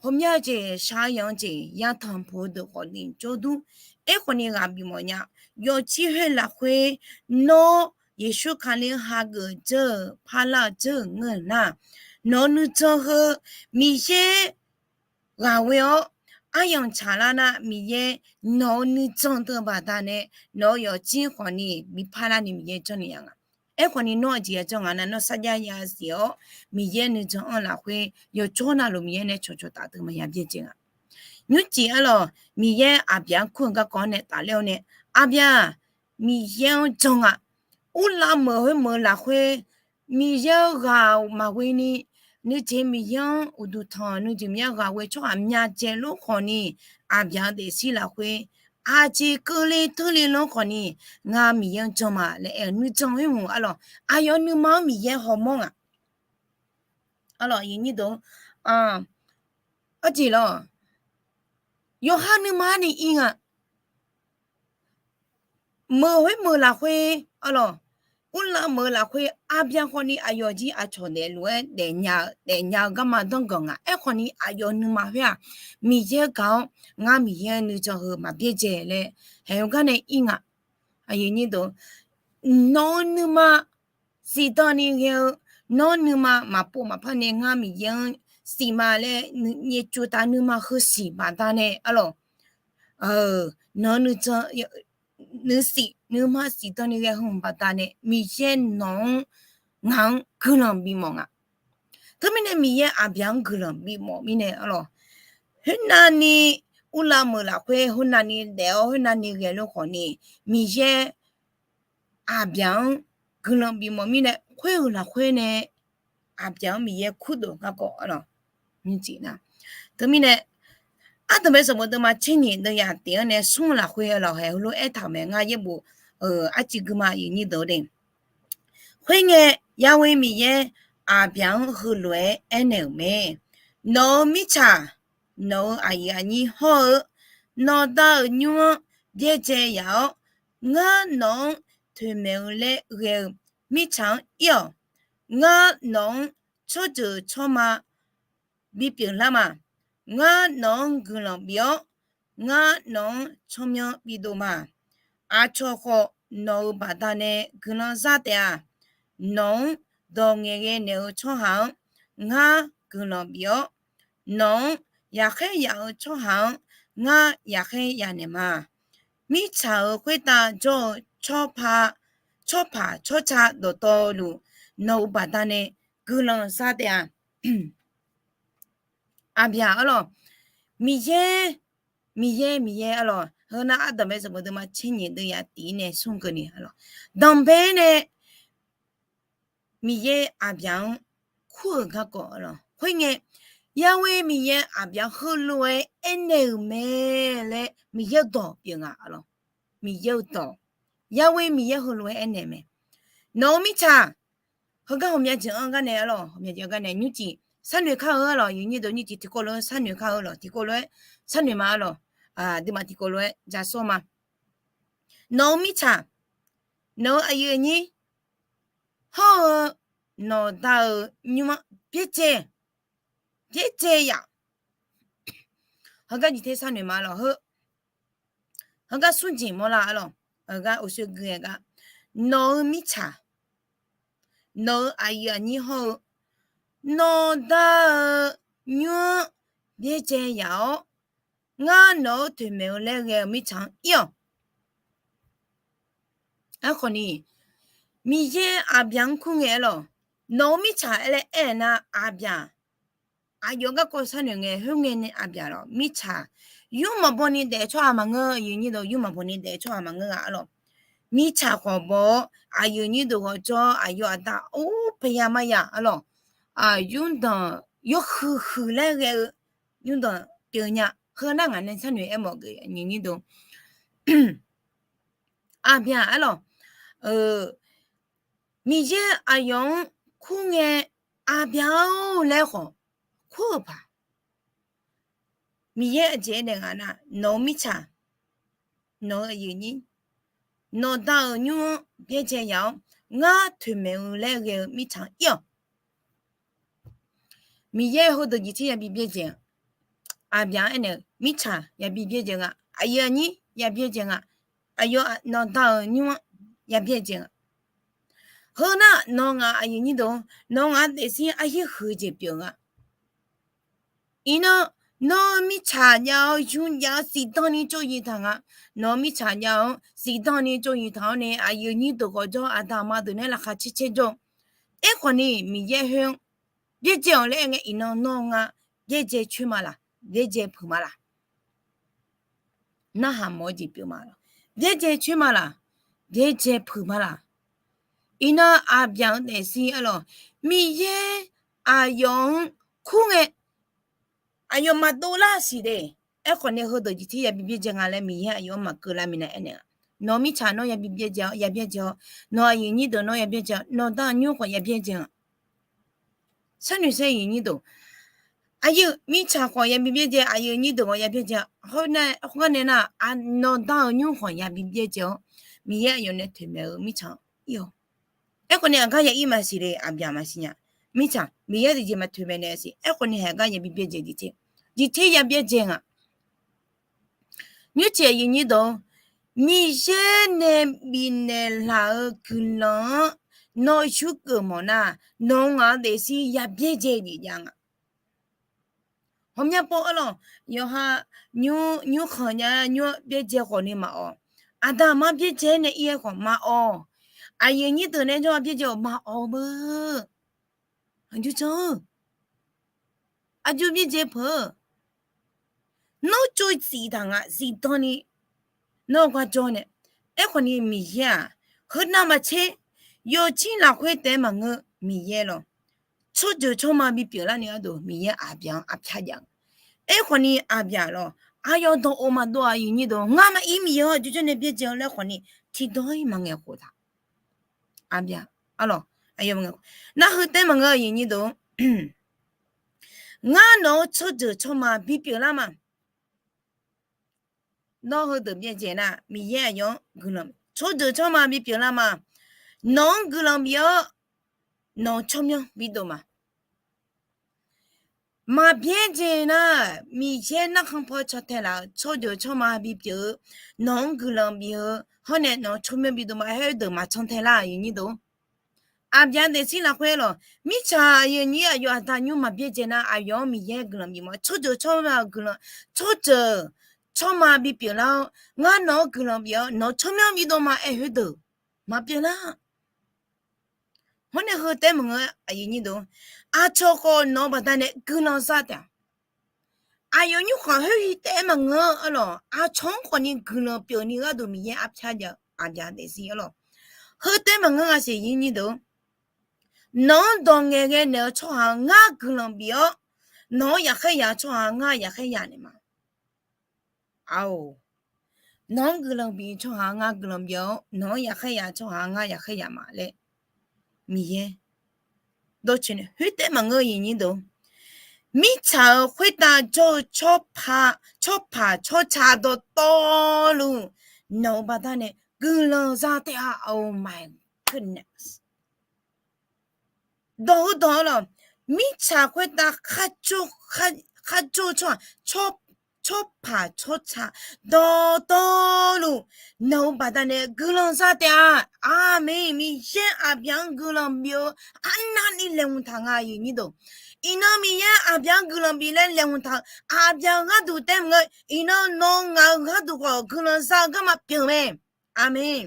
hawmya jeq shaqyanq jeq yatanq puq-eu deuq khawf ni jawrdur. Aerkhawf ni ghaq bifmawf nya. Yawfjir khoer lafkhoer nawr Yeqsur Kali hageuf dzeur-euq parlar-eu dzeur-euq ngeur-euq nar, nawq-eu nuijan heu Miqyaer ghaq ghoe-awr aryamq tsaqlar nar Miqyaer nawq-eu nuijan deuq baqdanae nawq-eu yawfjir khawf ni bipar larni Miqyaer janrni ya nga. Aerkhawf ni nawr aqjeq ya janr nga nar nawr sarjax yasiq-awr Miqyaer nuijan anr lafkhoer yawqjawr navluf Miqyaer nae cawqcawq taf deuq maqya byaerdzae nga. Nymrcif arlawq Miqyaer Aqbyaq-anr kur-eu garkawv-anr nae tafler-awr nae, Aqbyaq, Miqyaer-anr jan nga. Urlav meuq khoermeuq lafkhoer Miqyaer-eu ghaq maqghoe ni, nuijeq Miqyaer-anr uqduq tanq nuijeq Miqyaer ghaq ghoe tsawrhaq myavdzae lor khawf ni, Aqbyaq-eu daefzir lafkhoer aqjeq keuvle teurle lor khawf ni, ngar Miqyaer-anr jan ma laer aer-eu nuijan khoermeuq arlawq, aqyawf nuima-anr Miqyaer hawmawr nga. Arlawq, aqyuif nyir deuq, arjeq lawq, yawqha nuima-anr ni ir nga. Meuq khoermeuq lafkhoer arlawq, urlav meuq lafkhoer Aqbyaq khawf ni aqyawf jir aqcawq daefluf-aer daefnya-eu daefnya-eu garma danrganq nga. Aerkhawf ni aqyawf nuima khoer-aq, Miqyaer gaq-awr ngar Miqyaer nuijan heu maqbyaerdzae laer haeq-eu gar nae ir nga. Nawq-eu nuima siqdan ni ghae-eu, nawr nuima maqpov maqpar nae ngar Miqyaer-anr siqma laer nyaefcuv taf nuima heusiq baqdanae arlawq, nawq-eu nuijan nuisiq nuima siqdan ni ghae heu baqdanae Miqyaer nawq-anr ngaq-anr guiqlanq bifmawf nga. Teumirnae Miqyaer Aqbyaq-anr guiqlanq bifmawf mirnae arlawq, khoernavni urlav meuq lafkhoer khoernavni daef-awr khoernavni ghae lor khawf ni, Miqyaer Aqbyaq-anr guiqlanq bifmawf mirnae khoer-euq lafkhoer nae Aqbyaq-anr Miqyaer kurdov garkawv arlawq. Teumirnae ardanqbae sanqbof deuvma tser nyiq deuv yaf tiq-anr nae smr-eu lafkhoer lawq haeq heulof aertaq-euq mae. Ngar yaerbof arcuiv guima aqyuif nyir deuq-eu de. Khoerngae, Yahweh Miqyaer Aqbyaq-anr heulof-aer aernaeq-euq mae. Nawq-euq mirtsaq, nawq-euq aqyuif aqnyir hawr-eu, nawqda-euq nymr-anr byaerdzae yaf-awr, ngar nawq-anr toeqmaeq-eu laer ghae-eu mirtsaq-anr ir-awq. Ngar nawq-anr tsawrjeuq tsawrma bipyeuf lar ma. Ngar nawq-anr guiqlanq bif-awr, ngar nawq-anr tsawrmyanr bidov ma. Aqcawq khawf nawq-euq baqdanae guiqlanq zar taef-a. Nawq-anr dawq ngaeqghae naeq-eu tsawrhaq-anr ngar guiqlanq bif-awr, nawq-anr yaqkhaer yaf-eu tsawrhaq-anr ngar yaqkhaer yaf naeq ma. Mirtsaq-euq khoertav jawr-eu tsawrpaq, tsawrpaq tsawrca dawqtawvluf nawq-euq baqdanae guiqlanq zar taef-a. Aqbyaq arlawq, Miqyaer, Miqyaer, Miqyaer arlawq, heunar ardanqbae sanqbof deuvma tser nyiq deuv yaf tiq nae smr keuvni arlawq, danqbae nae Miqyaer Aqbyaq-anr kur-euq garkawv arlawq. Khoerngae, Yahweh Miqyaer Aqbyaq heulof-aer aernaeq-euq mae laer Miqyaer-eu dawq pyeuf nga, arlawq. Miqyaer-eu dawq, Yahweh Miqyaer heulof-aer aernaeq mae. Nawq-eu mirtsaq, heugar ghawqmya jeq-anr gar nae, arlawq, ghawqmya jeq-anr gar nae nymrcif sharnoeq kar-eu, arlawq, yawnyir deuq nymrcif tiqkawv lof-aer sharnoeq kar-eu, lawq, tiqkawv lof-aer sharnoeq ma, arlawq. Aqduimaf tiqkawv lof-aer ja sawr ma. Nawq-eu mirtsaq, nawq-eu aqyuif aqnyir hawr-eu nawqda-euq nymr-anr byaerdzae, byaerdzae yaf. Heugar jeq ter sharnoeq ma, lawq, heu. Heugar smr jeq mawrlar, arlawq. Heugar uqshoe gui-aer gar, nawq-eu mirtsaq, nawq-eu aqyuif aqnyir hawr-eu nawqda-euq nymr-anr byaerdzae yaf-awr, ngar nawq-anr toeqmaeq-eu laer ghae-eu mirtsaq-anr ir-awq. Aerkhawf ni, Miqyaer Aqbyaq-anr kur ngae, arlawq, nawq-eu mirtsaq aer laer aernar, Aqbyaq, aqyawf garkawv sharnoeq ngae, khoerngae nae Aqbyaq, lawq, mirtsaq, yur maqbaw ni daef-eu tsawrhaq maqngeur, aqyuif aqnyir deuq, yur maqbaw ni daef-eu tsawrhaq maqngeur-a, arlawq. Mirtsaq khawf baw-awr, aqyuif aqnyir deuq ghawqjawr, aqyawf aqda or paya maya, arlawq, yurdanq yawhuiq huiq laer ghae-eu yurdanq pyeuf nya. Heu nar ngaq nae sharnoeq aermawf geuf, aqyuif aqnyir deuq. Aqbyaq, arlawq, Miqyaer aqyawf-anr kur ngae, Aqbyaq-or laer khawf kur-euq paq. Miqyaer aqjeq aernaeq nga nar, nawq-eu mirtsaq, nawq-eu aqyuif aqnyir, nawqda-euq nymr-anr byaerdzae yaf-awr, ngar toeqmaeq-eu laer ghae-eu mirtsaq-anr ir-awq. Miqyaer heudeuq jeq ter yabi byaerdzae-a. Aqbyaq-anr aernaeq-eu, mirtsaq yabi byaerdzae nga, aqyuif aqnyir yabi byaerdzae nga, aqyawf nawqda-euq nymr-anr yabi byaerdzae nga. Heu nar nawq ngaq aqyuif aqnyir deuq, nawq ngaq daefzir aryaer huiq-eu jeq pyeuf nga. Iqnan, nawr mirtsaq jav-awr yur jav-awr siqdan ni tsov yiq taq nga. Nawr mirtsaq jav-awr siqdan ni tsov yiq taq-awr nae aqyuif aqnyir deuq ghawqjawr aqda aqma deuq nae laqkhaq caer caer jawr. Aerkhawf ni Miqyaer khoer-anr byaerdzae-awq laer aer ngae, iqnan nawr ngar byaerdzae coer ma laq, byaerdzae peuq ma laq. Narhaq mawf-eu jeq pyeuf ma laq, byaerdzae coer ma laq, byaerdzae peuq ma laq. Iqnan Aqbyaq-anr daefzir, arlawq, Miqyaer aqyawf-anr kur ngae, aqyawf maqdov lar siq de. Aerkhawf ni heudeuq jeq ter yabi byaerdzae nga laer Miqyaer aqyawf-anr maqkeuv lar minav aernaeq-a. Nawq mirtsaq nawr yabi byaerdzae-awr, ya byaerdzae-awr, nawq aqyuif aqnyir deuq nawr ya byaerdzae-awr, nawqda nymr khawf ya byaerdzae-a. Sharnoeq saer aqyuif aqnyir deuq, aqyuif mirtsaq khawf yabi byaerdzae, aqyuif aqnyir deuq khawf ya byaerdzae. Hawr nar, hawr gar nae nar, nawqda-euq nymr khawf yabi byaerdzae-awr, Miqyaer aqyawf nae toeqmaeq-eu mirtsaq ir-awq. Aerkhawf ni aqgar ya ir maqsiq le, Aqbyaq maqsiq nya. Mirtsaq Miqyaer deuq jeq maqtoeqmaeq naeq siq. Aerkhawf ni haeq gar yabi byaerdzae jeq ter, jeq ter ya byaerdzae nga. Nymrcif aqyuif aqnyir deuq, Miqyaer nae bifnaeq laf-eu guiqlanq-anr nawr yurgeuf mawf nar, nawq ngaq-anr daefzir ya byaerdzae jeq jav nga. Ghawqmya pov arlawq, yawqha nymr khanq nya nymr byaerdzae khawf ni maqawq. Aqda aqma byaerdzae nae ir-aer khawf maqawq. Aqyuif aqnyir deuq nae jawr-a byaerdzae-awq maqawq beu. Aqjox janr-eu, aqjox byaerdzae peuq-eu. Nawr tsov siq taq nga, siqdan ni nawr gar jawr nae. Aerkhawf ni Miqyaer-aq, heunav maqtser, yawqjir lafkhoer taef-aer maqngeur Miqyaer lawq. Tsawrjeuq tsawrma bipyeuf larni gharduq Miqyaer Aqbyaq-anr arpyar jav-eu. Aerkhawf ni Aqbyaq lawq, aqyawf dawq of maqdov-aq aqyuif aqnyir deuq, ngar maqir Miqyaer-anr aqjox janr nae byaerdzae-eu laer khawf ni tiqdawq-ir maqngaeq khof taq. Aqbyaq, arlawq, aqyawf maqngaeq khof. Nar heu taef-aer maqngeur aqyuif aqnyir deuq, ngar nawq-anr tsawrjeuq tsawrma bipyeuf lar ma. Nawr heudeuq byaerdzae nar, Miqyaer aqyawf-anr guiqlanq, tsawrjeuq tsawrma bipyeuf lar ma. Nawq-anr guiqlanq bif-awr, nawq-euq tsawrmyanr bidov ma. Maqbyaerdzae nar, Miqyaer narkhan paw cantae laf-euq tsawrjeuq tsawrma bipyeuf-eu, nawq-anr guiqlanq bif-eu, hawr nae nawq-euq tsawrmyanr bidov ma. Khoerdeuq maqcantae lar aqyuif aqnyir deuq. Aqbyaq daefzir lafkhoer lawq, mirtsaq aqyuif aqnyir aqyawf aqda nymr maqbyaerdzae nar, aqyawf-anr Miqyaer guiqlanq bif ma. Tsawrjeuq tsawrma guiqlanq, tsawrjeuq tsawrma bipyeuf lar-awr, ngar nawq-anr guiqlanq bif-awr nawq-euq tsawrmyanr bidov ma. Aer khoerdeuq maqpyeuf lar. Hawr nae heu taef-aer maqngeur aqyuif aqnyir deuq, aqcawq khawf nawq-eu baqdanae guiqlanq za taef-a. Aqyawf nymr khawf khoer-ir taef-aer maqngeur-eu arlawq, aqcawq-anr khawf ni guiqlanq pyeuf ni gharduq Miqyaer arpyar jav-eu Aqbyaq daefzir arlawq. Heu taef-aer maqngeur nga siq aqyuif aqnyir deuq. Nawq-anr dawq ngaeqghae naeq-eu tsawrhaq-anr ngar guiqlanq bif-awr, nawq-anr yaqkhaer ya tsawrhaq ngar yaqkhaer ya naeq ma. Aoq, nawq-anr guiqlanq bif tsawrhaq ngar guiqlanq bif-awr, nawq-anr yaqkhaer ya tsawrhaq ngar yaqkhaer ya ma laer Miqyaer dawrcoeni khoertaev maqngeur, aqyuif aqnyir deuq. Mirtsaq-euq khoertav jawr-eu tsawrpaq tsawrca dawqtawvluf nawq-euq baqdanae guiqlanq za taef-a. Oh my goodness. Dawq-eu dawq-anr lawq, mirtsaq khoertav kharjawr-eu tsawrhaq tsawrpaq tsawrca dawqtawvluf nawq-euq baqdanae guiqlanq za taef-a. Aqmeq. Miqyaer aqbyaq-anr guiqlanq bif-eu arnavni laeqhmq taq nga, aqyuif aqnyir deuq. Iqnan Miqyaer aqbyaq-anr guiqlanq bif laer laeqhmq taq-eu aqbyaq-euq gharduq taef maqngeur, iqnan nawq-eu ngaq-euq gharduq khawf guiqlanq za-eu garma pyeuf mae. Aqmeq.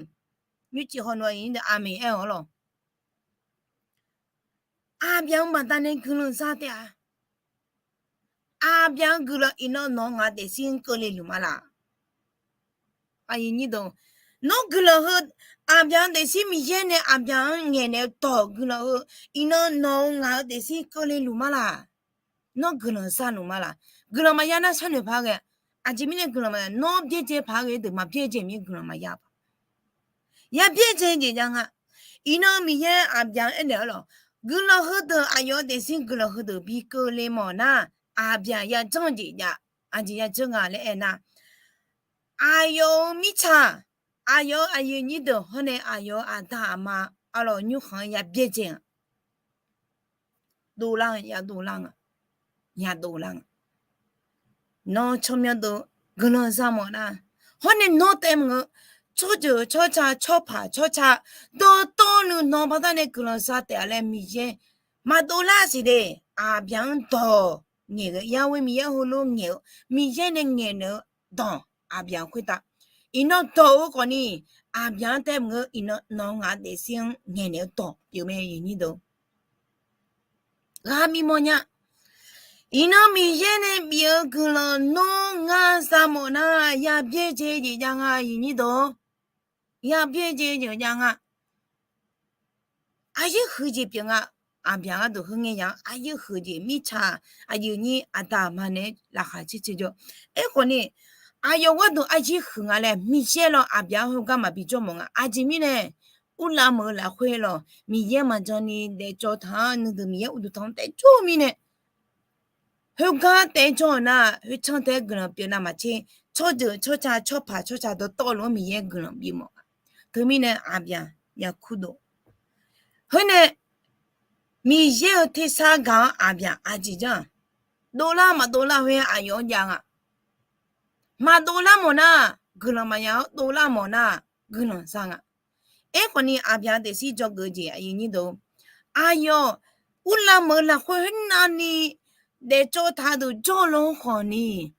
Nymrcif hawnav aqyuif aqnyir deuq aqmeq aer-awr lawq. Aqbyaq-euq baqdanae guiqlanq za taef-a. Aqbyaq-anr guiqlanq iqnan nawq-eu ngaq-eu daefzir-anr keuvle luf ma laq? Nawr guiqlanq heu, aqbyaq-anr daefzir Miqyaer nae aqbyaq-anr ngaeqnaeq-eu dawq guiqlanq heu, iqnan nawq-eu ngaq-eu daefzir keuvle luf ma laq? Nawr guiqlanq za luf ma laq? Guiqlanq maqya nar sharnoeq paq ghae. Aqjeq mirnae guiqlanq maqya, nawr byaerdzae paq ghae deuq maqbyaerdzae mir guiqlanq maqya paq. Ya byaerdzae jeq jav nga. Iqnan Miqyaer aqbyaq-anr aernaeq-awr lawq, guiqlanq heudeuq aqyawf-eu daefzir guiqlanq heudeuq bi keuvle mawf nar, aqbyaq ya janr jeq jav. Aqjeq ya janr nga laer aernar, aqyawf-euq mirtsaq, aqyawf-euq aqyuif aqnyir deuq hawr nae aqyawf-euq aqda aqma arlawq nymrkhanq-anr ya byaerdzae-a. Dovlar-a, ya dovlar nga. Ya dovlar nga. Nawr tsawrmyanr deuq guiqlanq za mawf nar, hawr nae nawr taef maqngeur, tsawrjeuq tsawrca tsawrpaq tsawrca dawqtawvluf nawq-eu baqdanae guiqlanq za taef-a laer Miqyaer maqdovlar siq de. Aqbyaq-anr dawq ngaeq-eu, Yahweh Miqyaer heulof ngaeq-eu, Miqyaer nae ngaeqnaeq-eu dawq aqbyaq khoertav, iqnan dawq-eu khawfni, aqbyaq-anr taef maqngeur, iqnan nawq-eu ngaq-eu daefzir-anr ngaeqnaeq-eu dawq pyeuf mae, aqyuif aqnyir deuq. Ghaq bif mawfnya. Iqnan Miqyaer nae bif-eu guiqlanq nawr ngar za mawf nar, ya byaerdzae jeq jav nga, aqyuif aqnyir deuq. Ya byaerdzae jeq jav nga. Aqyaer huiq jeq pyeuf nga. Aqbyaq gharduq heu ngae ya-anr aqyaer huiq jeq, mirtsaq aqyuif aqnyir aqda aqma nae laqkhaq caer caer jawr. Aerkhawfni, aqyawf gharduq aqyaer huiq nga laer Miqyaer lawr aqbyaq-anr heugar maqbi jawr mawf nga. Aqjeq mirnae, urlav meuq-eu lafkhoer lawq, Miqyaer maqjan ni daefcawv taq-anr nuideuq Miqyaer uqduq tanq-anr taef jawr-eu mirnae, heugar taef jawr-eu nar, khoertsanr taef guiqlanq pyeuf navmaqtser, tsawrjeuq tsawrca tsawrpaq tsawrca dawqtawvluf-anr Miqyaer guiqlanq bif mawf nga. Teumirnae aqbyaq ya kurdov. Khoernae, Miqyaer-euq tersar gaq-anr aqbyaq aqjeq janr-aq, dovlar maqdov lar khoer aqyawf-anr jav nga. Maqdov lar mawf nar, guiqlanq maqya-awr dov lar mawf nar, guiqlanq za nga. Aerkhawfni aqbyaq daefzir dzawgeuf-eu jeq aqyuif aqnyir deuq, aqyawf urlav meuq-eu lafkhoer khoernavni daefcawv taq-eu deuq jawrluf-anr khawfni,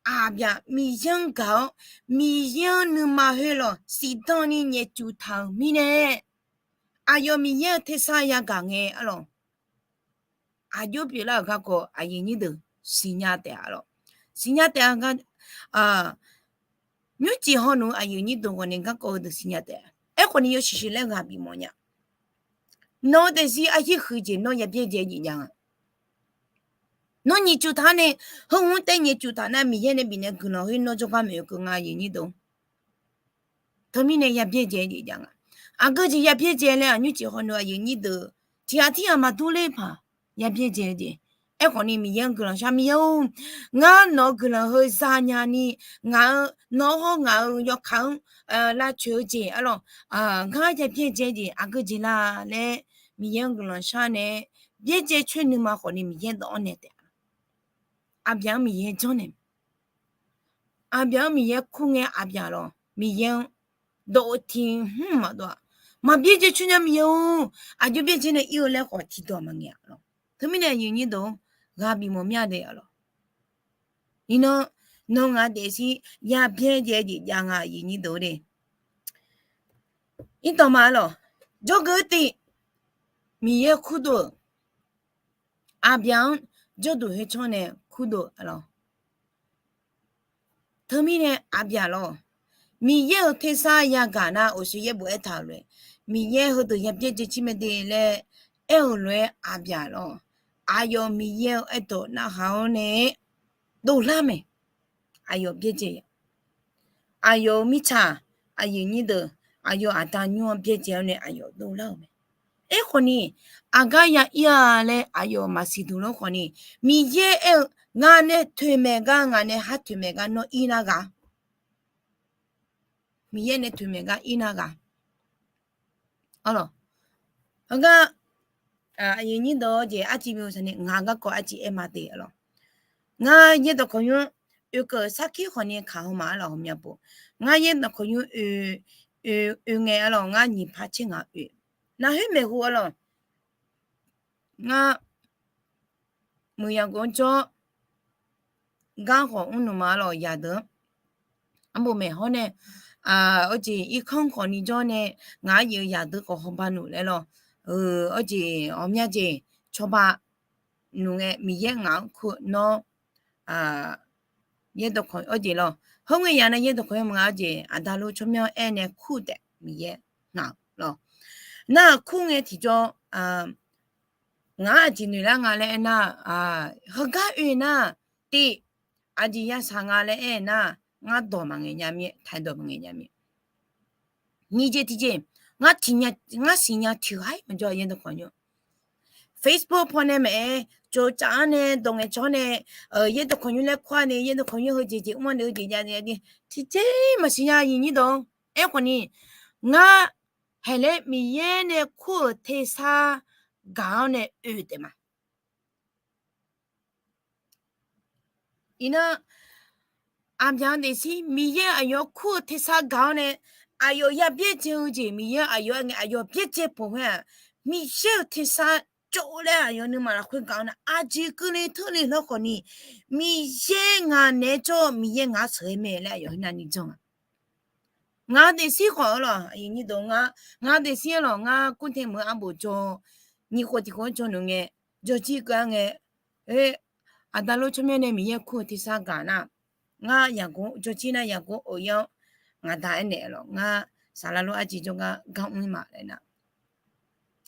aqbyaq Miqyaer-anr gaq-awr, Miqyaer-anr nuima khoerlawq siqdan ni nyaefcuf taq-euq mirnae, aqyawf Miqyaer-euq tersar yagaq ngae arlawq, aqjox pyeuflar-euq garkawv aqyuif aqnyir deuq siqnya taef-a lawq. Siqnya taef-a gar, nymrcif hawluf aqyuif aqnyir deuq ghawqni garkawv heudeuq siqnya taef-a. Aerkhawfni yawshuif shuif laer ghaq bif mawfnya. Nawq-eu daefzir aqyaer huiq jeq nawr ya byaerdzae jeq jav nga. Nawr nyiq cuf taq-anr nae, heu-anr taef nyiq cuf taq nar Miqyaer nae bifnaeq guiqlanq khoer nawr jawrgar maeq-eu keuv nga, aqyuif aqnyir deuq. Teumirnae ya byaerdzae jeq jav nga. Aqgeu jeq ya byaerdzae laer aqnymr cif hawluf aqyuif aqnyir deuq tiqghaq tirghaq maqdur ler paq ya byaerdzae jeq. Aerkhawfni Miqyaer-anr guiqlanq shar, Miqyaer-or, ngar nawq-eu guiqlanq heu zanya ni, ngaq-eu nawq-anr hawr ngaq-euq yawkaq-anr lavcoeq-eu jeq arlawq, ngar ya byaerdzae jeq aqgeu jeq la laer Miqyaer-anr guiqlanq shar nae byaerdzae coer nuima khawfni Miqyaer dawv-anr naeq taef-a. Aqbyaq-anr Miqyaer janrnaeq. Aqbyaq-anr Miqyaer kur ngae aqbyaq lawq Miqyaer-anr dawv-eu tiq hmq maqdawv-a. Maqbyaerdzae coer nya Miqyaer-or, aqjox byaerdzae nae ir-eu laer khawf tiqdawq maqngaeq-a lawq. Teumirnae aqyuif aqnyir deuq-or, ghaq bif mawf mya de-a lawq. Iqnan nawr ngaq daefzir ya byaerdzae jeq jav nga, aqyuif aqnyir deuq-or de. Irdawq ma lawq, jawrgeuf-eu tiv, Miqyaer kurdov-euq, aqbyaq-anr jawrduq khoertsanr nae kurdov-eu lawq. Teumirnae aqbyaq lawq, Miqyaer-euq tersar yagaq nar uqshoe yaerbof aertaq-euq lof-aer, Miqyaer heudeuq ya byaerdzae jir mae de laer aer-euq lof-aer aqbyaq lawq, aqyawf Miqyaer-eu aerdawq narhaq-awr nae dovlar mae. Aqyawf byaerdzae-a. Aqyawf-euq mirtsaq, aqyuif nyir deuq, aqyawf aqda nymr-anr byaerdzae-awr nae aqyawf dovlar-euq mae. Aerkhawf ni, aqgar ya ir-a laer aqyawf maqsiq duq lof khawf ni, Miqyaer aer-eu, ngaq nae toeqmaeq gar, ngaq nae har toeqmaeq gar nawr ir nar ghaq. Miqyaer nae toeqmaeq gar ir nar ghaq. Arlawq, heugar, aqyuif nyir deuq-awr jeq arciv bi-eu saqni ngaq garkawv arciv aer ma de arlawq. Ngar yaerdawq kawqnymr oekeuv sarkir khawf ni kaq haw ma arlawq, ghawqmya pov. Ngar yaerdawq kawqnymr oe, oe, oe ngae arlawq, ngar nyiq par tser ngaq oe. Navhoer maeqhu arlawq. Ngar muiq yaqgov-anr jawr, gar khawf mr nuima arlawq, yaqdeuq-anr. Arbof maeq hawr nae, arjeq irkanr khawf ni jawr nae, ngaq aryuif-eu yaqdeuq khawf hawba nuf laer lawr. Arjeq ghawqmya jeq cawba nuf ngae, Miqyaer ngaq-anr kur-eu nawr, yaerdawq kawq arjeq lawr. Heugar ya nae yaerdawq kawq-anr maqnga arjeq, aqda lor tsawrmyanr aer nae kur taef Miqyaer ngaq lawr. Nar-aq kur ngae tiqjawr, ngaq-anr aqjeq noeq lar nga laer aernar, heugar oe nar, tiv, aqjeq yashaq nga laer aernar, ngar dawq maqngaeq nya mir-aer, taqdawq maqngaeq nya mir. Nyiq jeq tiqjeq, ngar siqnya tiqghaq-ir maqjawr yaerdawq kawqnymr. Facebook paw nae maeq-aer, tsovtsaf-anr nae dawq ngaeqcawq-anr nae, yaerdawq kawqnymr laer kur-a nae, yaerdawq kawqnymr heujeq jeq mr-a nae, heujeq jav nae, tiqjeq maqsiq nya, aqyuif nyir dawq. Aerkhawf ni, ngar haeqlaer Miqyaer nae kur-euq tersar gaq-awr nae oe taef ma. Iqnan, aqbyaq-eu daefzir Miqyaer aqyawf kur-eu tersar gaq-awr nae, aqyawf ya byaerdzae-eu jeq Miqyaer aqyawf aer ngae, aqyawf byaerdzae pawq khoer-aq, Miqyaer-euq tersar tsov laer aqyawf nuima lafkhoer gaq-awr nae, aqjeq keuvle teurle lawr khawf ni, Miqyaer ngaq naeq-aer jawr-eu Miqyaer ngaq-anr sheuqghae mae laer aqyawf heunav ni jan-a. Ngaq-eu daefzir khawf arlawq, ngaq-eu daefzir arlawq, ngar kurtae meuq-eu arbof jawr, nyiq khof tiq khof-anr jawr nuf ngae, jawrjir keuv-ar ngae, aqda lor tsawrmyanr nae Miqyaer kur-eu tersar gaq nar, ngar yaqgov jawrjir nar yaqgov of-ir-awr, ngaq da aernaeq lawq, ngar saqlaq lor arjeq jawrgar gar mr-ir ma laer nar,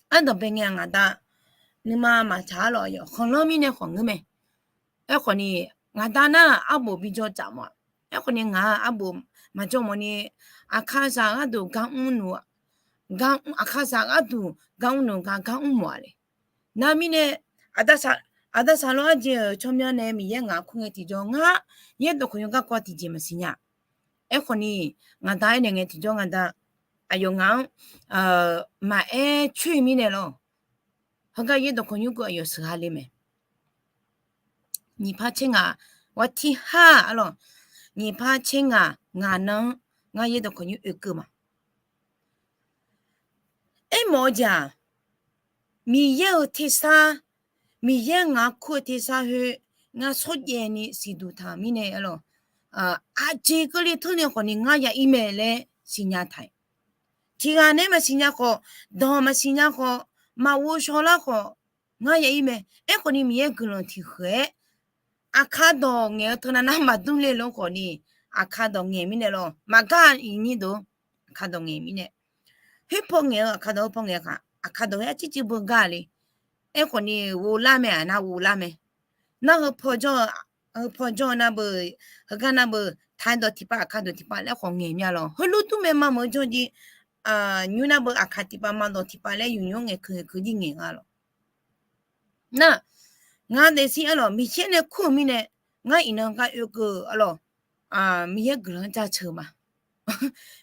ardanqbae ngae ngaq da nuima maqtsaq arlawq, yawf khanqlanr mirnae khawf ngeur mae. Aerkhawf ni, ngaq da nar arbof bi jawr tsaf mawf-aq. Aerkhawf ni ngaq-aq arbof maqjawr mawf ni, aqkaqzaq gharduq gar mr nuf, aqkaqzaq gharduq gar mr nuf gar gar mr mawf-a le. Nar mirnae, aqda saqlaq arjeq-euq tsawrmyanr nae Miqyaer ngaq kur ngae tiqjawr ngar, yaerdawq kawqnymr garkawv tiqjeq maqsiq nya. Aerkhawf ni, ngaq da aernaeq ngae tiqjawr ngaq da, aqyawf ngaq-anr maqaer coer mirnae lawr. Heugar yaerdawq kawqnymr keuv aqyawf sheuqgha le mae. Nyiq par tser ngaq, ghawq tirhar arlawq, nyiq par tser ngaq ngaq nan-anr ngar yaerdawq kawqnymr oekeuv ma. Aermawf-eu jeq-aq, Miqyaer-euq tersar, Miqyaer ngaq-anr kur-eu tersar khoer, ngar shawrjaev ni siqduq taq mirnae arlawq, aqjeq keuvle teurle khawf ni ngar ya-ir mae laer siqnya taq-euq. Tiqghaq nae maqsiqnya khawf, dawq maqsiqnya khawf, maqghov shaw lar khawf, ngar ya-ir mae. Aerkhawf ni Miqyaer guiqlanq tiqkhaeq-aer, aqkaq dawq ngaeq-eu teunav nar maqdur le lof khawf ni, aqkaq dawq ngaeq mirnae lawr, maqgar iqnyir deuq, aqkaq dawq ngaeq mirnae, khoerpaw ngaeq-eu aqkaq dawq, khoerpaw ngaeq-eu aqkaq dawq-aer arcir cir beugar le. Aerkhawf ni ghov lar mae, aqnar ghov lar mae. Nar heu paw jawr-eu, heu paw jawr-eu nar beu, heugar nar beu, taqdawq tiqpav aqkaq dawq tiqpav laer khawf ngaeq mya lawr. Heulof dur mae ma meuq-eu jawr jir, nymr nar beu aqkaq tiqpav ma dawq tiqpav laer yuf nymr ngaeq keuq keuq jir ngaeq nga lawr. Nar, ngaq daefzir arlawq Miqyaer nae kur-euq mirnae, ngar iqnan gar oekeuv arlawq, Miqyaer guiqlanq-anr jaceuq ma.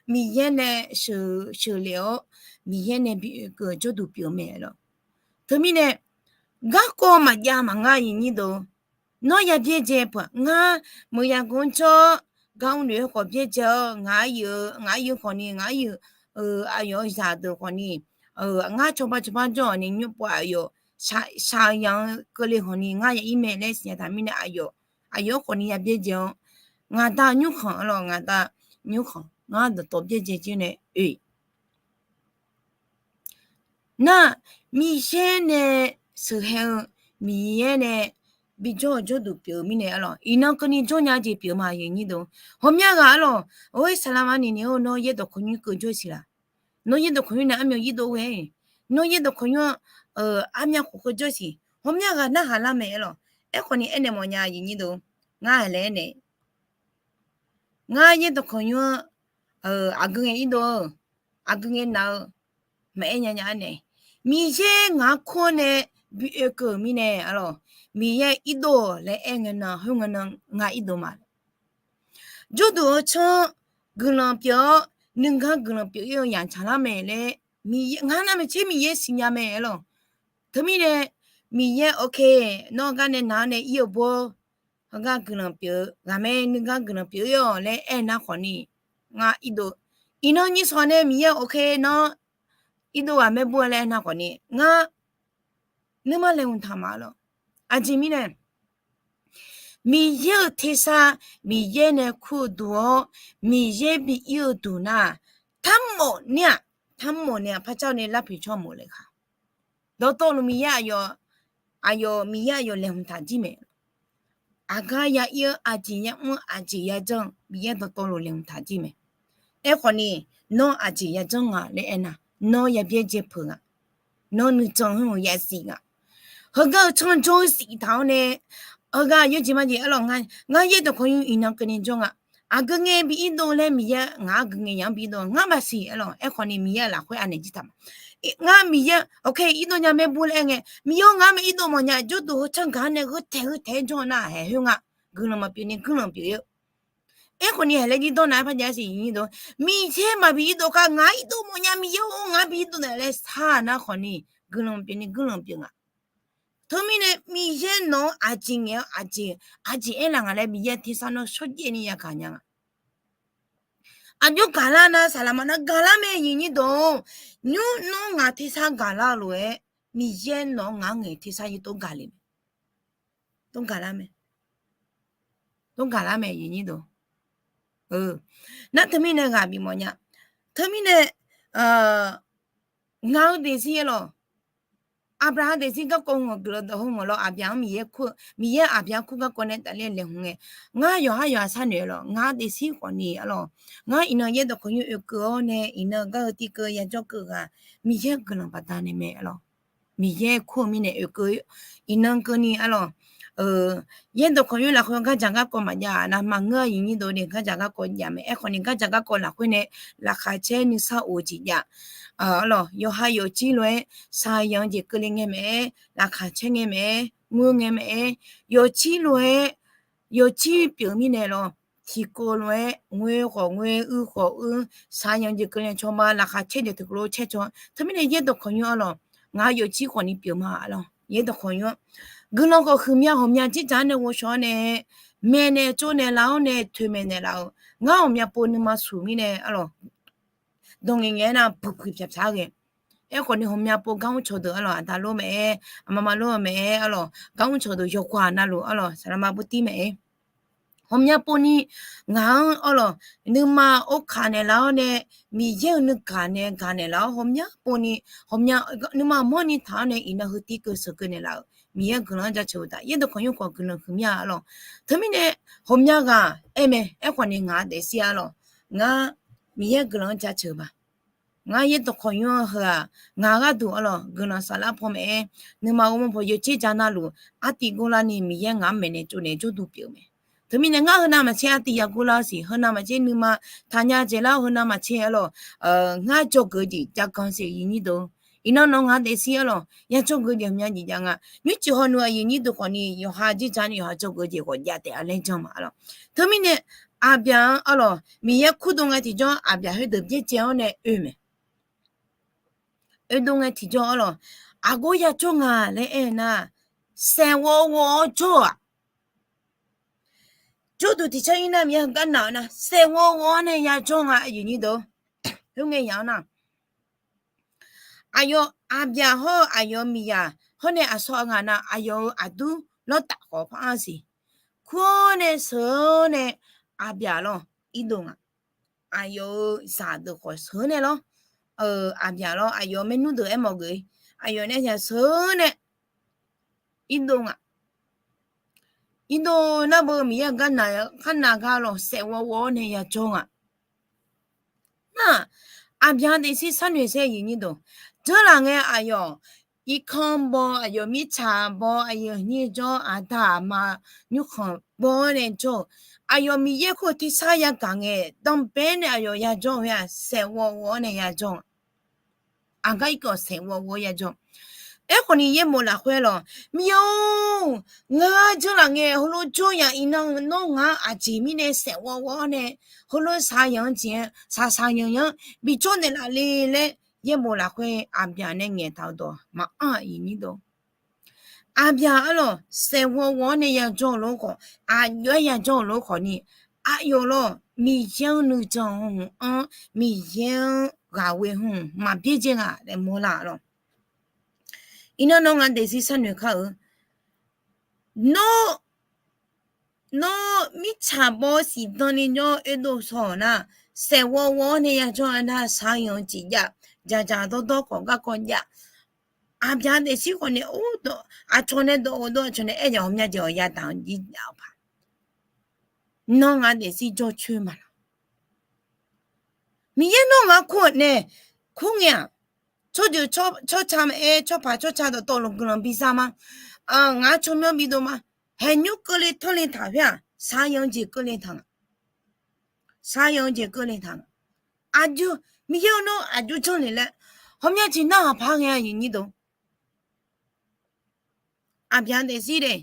Miqyaer nae sheuq, sheuqlef-awr, Miqyaer nae bi oekeuv jawrduq pyeuf-eu mae lawr. Teumirnae, garkawv maqjav maqnga iqnyir deuq, nawr ya byaerdzae peuq ngar, meuq yaqgov-anr jawr, gar mr noeq-aer khawf byaerdzae-awr, ngaq aryuif, ngaq aryuif khawf ni, ngaq aryuif, aqyawf-euq zaqdeuq khawf ni, ngar cawba cawba jawr-awq ni nymr pov aqyawf shaq, shaqzanq-eu keuvle khawf ni ngar ya-ir mae laer siqnya taq mirnae aqyawf, aqyawf-anr khawf ni ya byaerdzae-awr, ngaq da nymrkhanq arlawq, ngaq da nymrkhanq ngar dawqtawv byaerdzae jir nae oe. Nar, Miqyaer nae sheuqhae-eu, Miqyaer nae bijawr-eu jawrduq pyeuf-eu mirnae arlawq, iqnan keuvni jawrnya jeq pyeuf ma, aqyuif aqnyir deuq. Ghawqmya ghaq arlawq, oe saqlaq maqni ni-or, nawr yaerdawq kawqnymr keuv jawr siq laq. Nawr yaerdawq kawqnymr nae armyan irdov ghae. Nawr yaerdawq kawqnymr-anr armyan khof keuv jawr siq. Ghawqmya ghaq narhaq lar mae aer lawq. Aerkhawf ni aernaeq mawfnya aqyuif nyir deuq, ngar laer aernaeq, ngar yaerdawq kawqnymr-anr aqgeu ngae irdov-eu, aqgeu ngae naq-eu maqaer nya nya-ar nae, Miqyaer ngaq-anr kur-anr nae bi oekeuv-euq mirnae aer lawq, Miqyaer irdov-awq laer aer ngae nan khoer ngae nan ngar irdov ma. Jawrduq heu tsanr guiqlanq pyeuf-awr nuigar guiqlanq pyeuf ir-eu yamq tsaqlar mae laer, ngar nar maeqtser Miqyaer siqnya mae aer lawq. Teumirnae Miqyaer โอเค nawr heugar nae naq-anr nae ir-eu bawr, heugar guiqlanq pyeuf-eu ghaq mae, nuigar guiqlanq pyeuf ir-awq laer aer nar khawf ni, ngar irdov. Iqnan nyiq sawq nae Miqyaer โอเค nawr irdov ghaq maer bur-a laer aer nar khawf ni, ngar nuima laeqhmq taq ma lawq. Aqjeq mirnae Miqyaer-euq tersar, Miqyaer nae kur-eu duq-awr, Miqyaer bi ir-eu duq nar, tarmawf nar-aq, tarmawf nae-aq par car nae larpoeq cawr mawf le kha. Dawqtawvluf Miqyaer aqyawf, aqyawf Miqyaer aqyawf laeqhmq taq jir mae. Aqgar ya ir-eu aqjeq ya mr-eu aqjeq ya janr-eu Miqyaer dawqtawvluf laeqhmq taq jir mae. Aerkhawf ni, nawr aqjeq ya janr nga laer aernar, nawr ya byaerdzae peuq nga. Nawr nuijan heu-euq ya zif nga. Heugar-eu tsanr jawr-eu zif taq-awr nae, heugar yawjeq majeq aer lawq, ngar yaerdawq kawqnymr iqnan keuvni jawr nga. Aqgeu ngae bi irdov laer Miqyaer ngaq-anr geu ngae yamq-anr bi irdov ngar maqsiq aer lawq. Aerkhawf ni Miqyaer-euq lafkhoer anaeq jir taq ma. Ngar Miqyaer โอเค irdov nya maer bur laer aer ngae, Miqyaer-or ngaq-anr mae irdov mawfnya, jawrduq heu tsanr gaq-anr nae gheu taeq gheu taeq-aer jawr nar haeq khoer nga. Guiqlanq maqpyeuf ni guiqlanq pyeuf-eu Aerkhawf ni haeq laer jir dawr nar-aer par jav-a siq nyi dov. Miqyaer maqbi irdov kar ngaq-anr irdov mawfnya, Miqyaer-or ngaq-anr bi irdov naeq laer sar nar khawf ni, guiqlanq pyeuf ni guiqlanq pyeuf nga. Teumirnae Miqyaer nawq-anr aqjeq ngaeq-awr aqjeq, aqjeq aerlaf nga laer Miqyaer tersar nawr shawrjaev ni yagaq nya nga. Aqjox gaqlar nar saqlaq ma nar gaqlar mae aqyuif nyir deuq. Nymr nawr ngaq tersar gaqlar-eu lof-aer, Miqyaer nawq-anr ngaq-anr ngaeq tersar yir tov gaq le mae. Tov gaqlar mae. Tov gaqlar mae aqyuif nyir deuq. Nar teumirnae ghaq bif mawfnya. Teumirnae ngaq-eu daefzir aer lawq. Aqbyaqhaq daefzir garkawv hmq-euq guiqlanq dawq heu hmq lawr, Aqbyaqhaq-anr Miqyaer kur-eu, Miqyaer Aqbyaqhaq kur garkawv nae tafler laeqhmq ngae, ngar yawqhar yawqha sharnoeq-aer lawq, ngar daefzir khawf ni aer lawq. Ngar iqnan yaerdawq kawqnymr oekeuv-awr nae iqnan gar heu tiv keuv yajawr keuv ghaq, Miqyaer guiqlanq baqdanae mae aer lawq. Miqyaer kur-eu mirnae oekeuv, iqnan keuvni aer lawq. Yaerdawq kawqnymr lafkhoer gardzaq garkawv maqjav-aq nar, maqngeur aqyuif nyir deuq ni gardzaq garkawv jav mae. Aerkhawf ni gardzaq garkawv lafkhoer nae laqkhaq caer nuisar of-eu jeq jav. Aer lawq, yawqha yawfjir lof-aer shaqzanq-eu jeq keuvle ngae mae-aer, laqkhaq caer ngae mae-aer, ngoer ngae mae-aer, yawfjir lof-aer, yawfjir pyeuf mirnae lawq. Tiqkawv lof-aer ngoer khawf ngoer, uir khawf uir, shaqzanq jeq keuvle cawba, laqkhaq caer jeq tiqkawv lof caer caw. Teumirnae yaerdawq kawqnymr aer lawq, ngaq-euq yawfjir khawf ni pyeuf ma aer lawq. Yaerdawq kawqnymr guiqlanq khawf huiqmya ghawqmya dzerdzaq-anr nae ghovshaw-awr nae, maeqnaeq tsovnaeq laf-awr nae toeqmaeq naeqlaf-euq, ngar ghawqmya pov nuima suq mirnae aer lawq. Dawq ngaeq ngaeq-aer nar puiq puiq pyaq pyaq-aer ghae. Aerkhawf ni ghawqmya pov gar mr cawqdeuq aer lawq, aqda lor mae-aer, aqma ma lor mae-aer aer lawq, gar mr cawqdeuq yawqghaq navluf aer lawq, saqlaq ma bur tir mae-aer. Ghawqmya pov ni ngaq-anr aer lawq, nuima or kaq naeqlaf-awr nae, Miqyaer-euq nuigaq nae gaq naeqlaf-awr ghawqmya pov ni, ghawqmya nuima mawrni taq-awr nae iqnan heu tiv keuv sheuq keuv naeqlaf-euq Miqyaer guiqlanq-anr jaceuq-eu taf. Yaerdawq kawqnymr khawf guiqlanq huiqmya aer lawq. Teumirnae ghawqmya ghaq aer mae. Aerkhawf ni ngaq-anr daefzir aer lawq, ngar Miqyaer guiqlanq-anr jaceuq ma. Ngar yaerdawq kawqnymr heu-aq, ngaq gharduq aer lawq guiqlanq saflar paw mae-aer, nuima ghawrmawr paw yawjer ja navluf, artiv gor larni Miqyaer ngaq-anr maeqnaeq tsovnaeq jawrduq pyeuf mae. Teumirnae ngar heunav maqtser artiv yagor lar-eu siq, heunav maqtser nuima taqnya jeq lar-awr, heunav maqtser aer lawq, ngar jawrgeuf jeq jav ganq siq aqyuif nyir deuq. Iqnan nawq ngaq-anr daefzir aer lawq, ya jawrgeuf jeq ghawqmya jeq jav nga. Nymrcif hawnu aqyuif nyir deuq khawf ni yawqha dzerdzaq ni yawqha jawrgeuf jeq ghawqjav taef-a laer jan ma aer lawq. Teumirnae Aqbyaq-anr aer lawq, Miqyaer kurdov ngae tiqjawr Aqbyaq khoerdeuq byaerdzae-awr nae oe mae. Oedov ngae tiqjawr aer lawq, aqgor ya jawr nga laer aer nar, saeqghawv ghawv-awr jawr-aq. Jawrduq tiqcar-ir nar Miqyaer heugar naq-eu nar, saeqghawv ghawv-awr nae ya jawr nga aqyuif nyir deuq. Khoerngae yaq-anr nar, aqyawf Aqbyaq hawr-eu aqyawf miqyaq hawr nae aqsawq ngaq nav aqyawf-euq aqdur lawrtaf khawf par-anr siq. Kur-awr nae sheuq-awr nae Aqbyaq lawr irdov nga. Aqyawf-euq zaqdeuq khawf sheuq-awr nae lawr, Aqbyaq lawr aqyawf maernmr deuq aermawf geuf-ir. Aqyawf nae sheuq-awr nae irdov nga. Irdov nar beu Miqyaer-euq gar nav, gar nav gar lawq saeqghawv ghawv-awr nae ya jawr nga. Nar, Aqbyaq daefzir sharnoeq saer aqyuif nyir deuq, dzeurlaf ngae aqyawf irkanr baw, aqyawf mirtsaq baw, aqyuif aqnyir jawr, aqda aqma nymrkhanq baw-awr nae jawr-euq, aqyawf Miqyaer kur-eu tersar yagaq ngae, danqbae nae aqyawf yajawr-eu-aq, saeqghawv ghawv-awr nae yajawr-eu. Aqgar irkawv saeqghawv ghawv-awr yajawr. Aerkhawf ni yaerbof lafkhoer lawq, Miqyaer-or, ngar janrlaf ngae heulof jawr ya iqnan nawr ngar aqjeq mirnae saeqghawv ghawv-awr nae heulof shaqyanq-anr jeq-aer shaqshaq yanq yanq-anr bijawr naeqlaf le laer yaerbof lafkhoer Aqbyaq nae ngaeqtaq-eu dawq maqanr-aq, aqyuif aqnyir deuq. Aqbyaq arlawq saeqghawv ghawv-awr nae yajawr-eu lof-aer khawf, aqjox-aer yajawr-eu lof-aer khawf ni, aqyawf lawq Miqyaer-anr nuijan-eu hmq-anr Miqyaer-anr ghaq ghoe hmq maqbyaerdzae nga laer mawrlar lawq. Iqnan nawr ngaq daefzir sharnoeq kar-eu, nawr nawr mirtsaq baw siqdan ni jawr oedov shaw-euq nar, saeqghawv ghawv-awr nae yajawr-eu nar shaqyanq-eu jeq jav, dzaqdzaq dawrdawr khawf garkawv jav. Aqbyaq daefzir khawf nae, aqcawq nae dawq-eu dawr, aqcawq nae aer-eu ghawqmya jeq-awq yadaq-anr jir jav-eu paq. Nawr ngaq daefzir jawrcoer maqlaq. Miqyaer nawr ngaq kur-euq nae kur ngae-aq, tsawrjeuq tsawrca maqaer, tsawrpaq tsawrca dawqtawvluf guiqlanq bizar ma. Ngaq tsawrmyanr bidov ma. Haeqnymr keuvle tanrle taq khoer-aq, shaqyanq-eu jeq keuvle taq nga. Shaqyanq-eu jeq keuvle taq nga. Aqjox, Miqyaer-eu nawr aqjox janrle laer, ghawqmya jeq narhaq par ngae, aqyuif aqnyir deuq. Aqbyaq daefzir daef.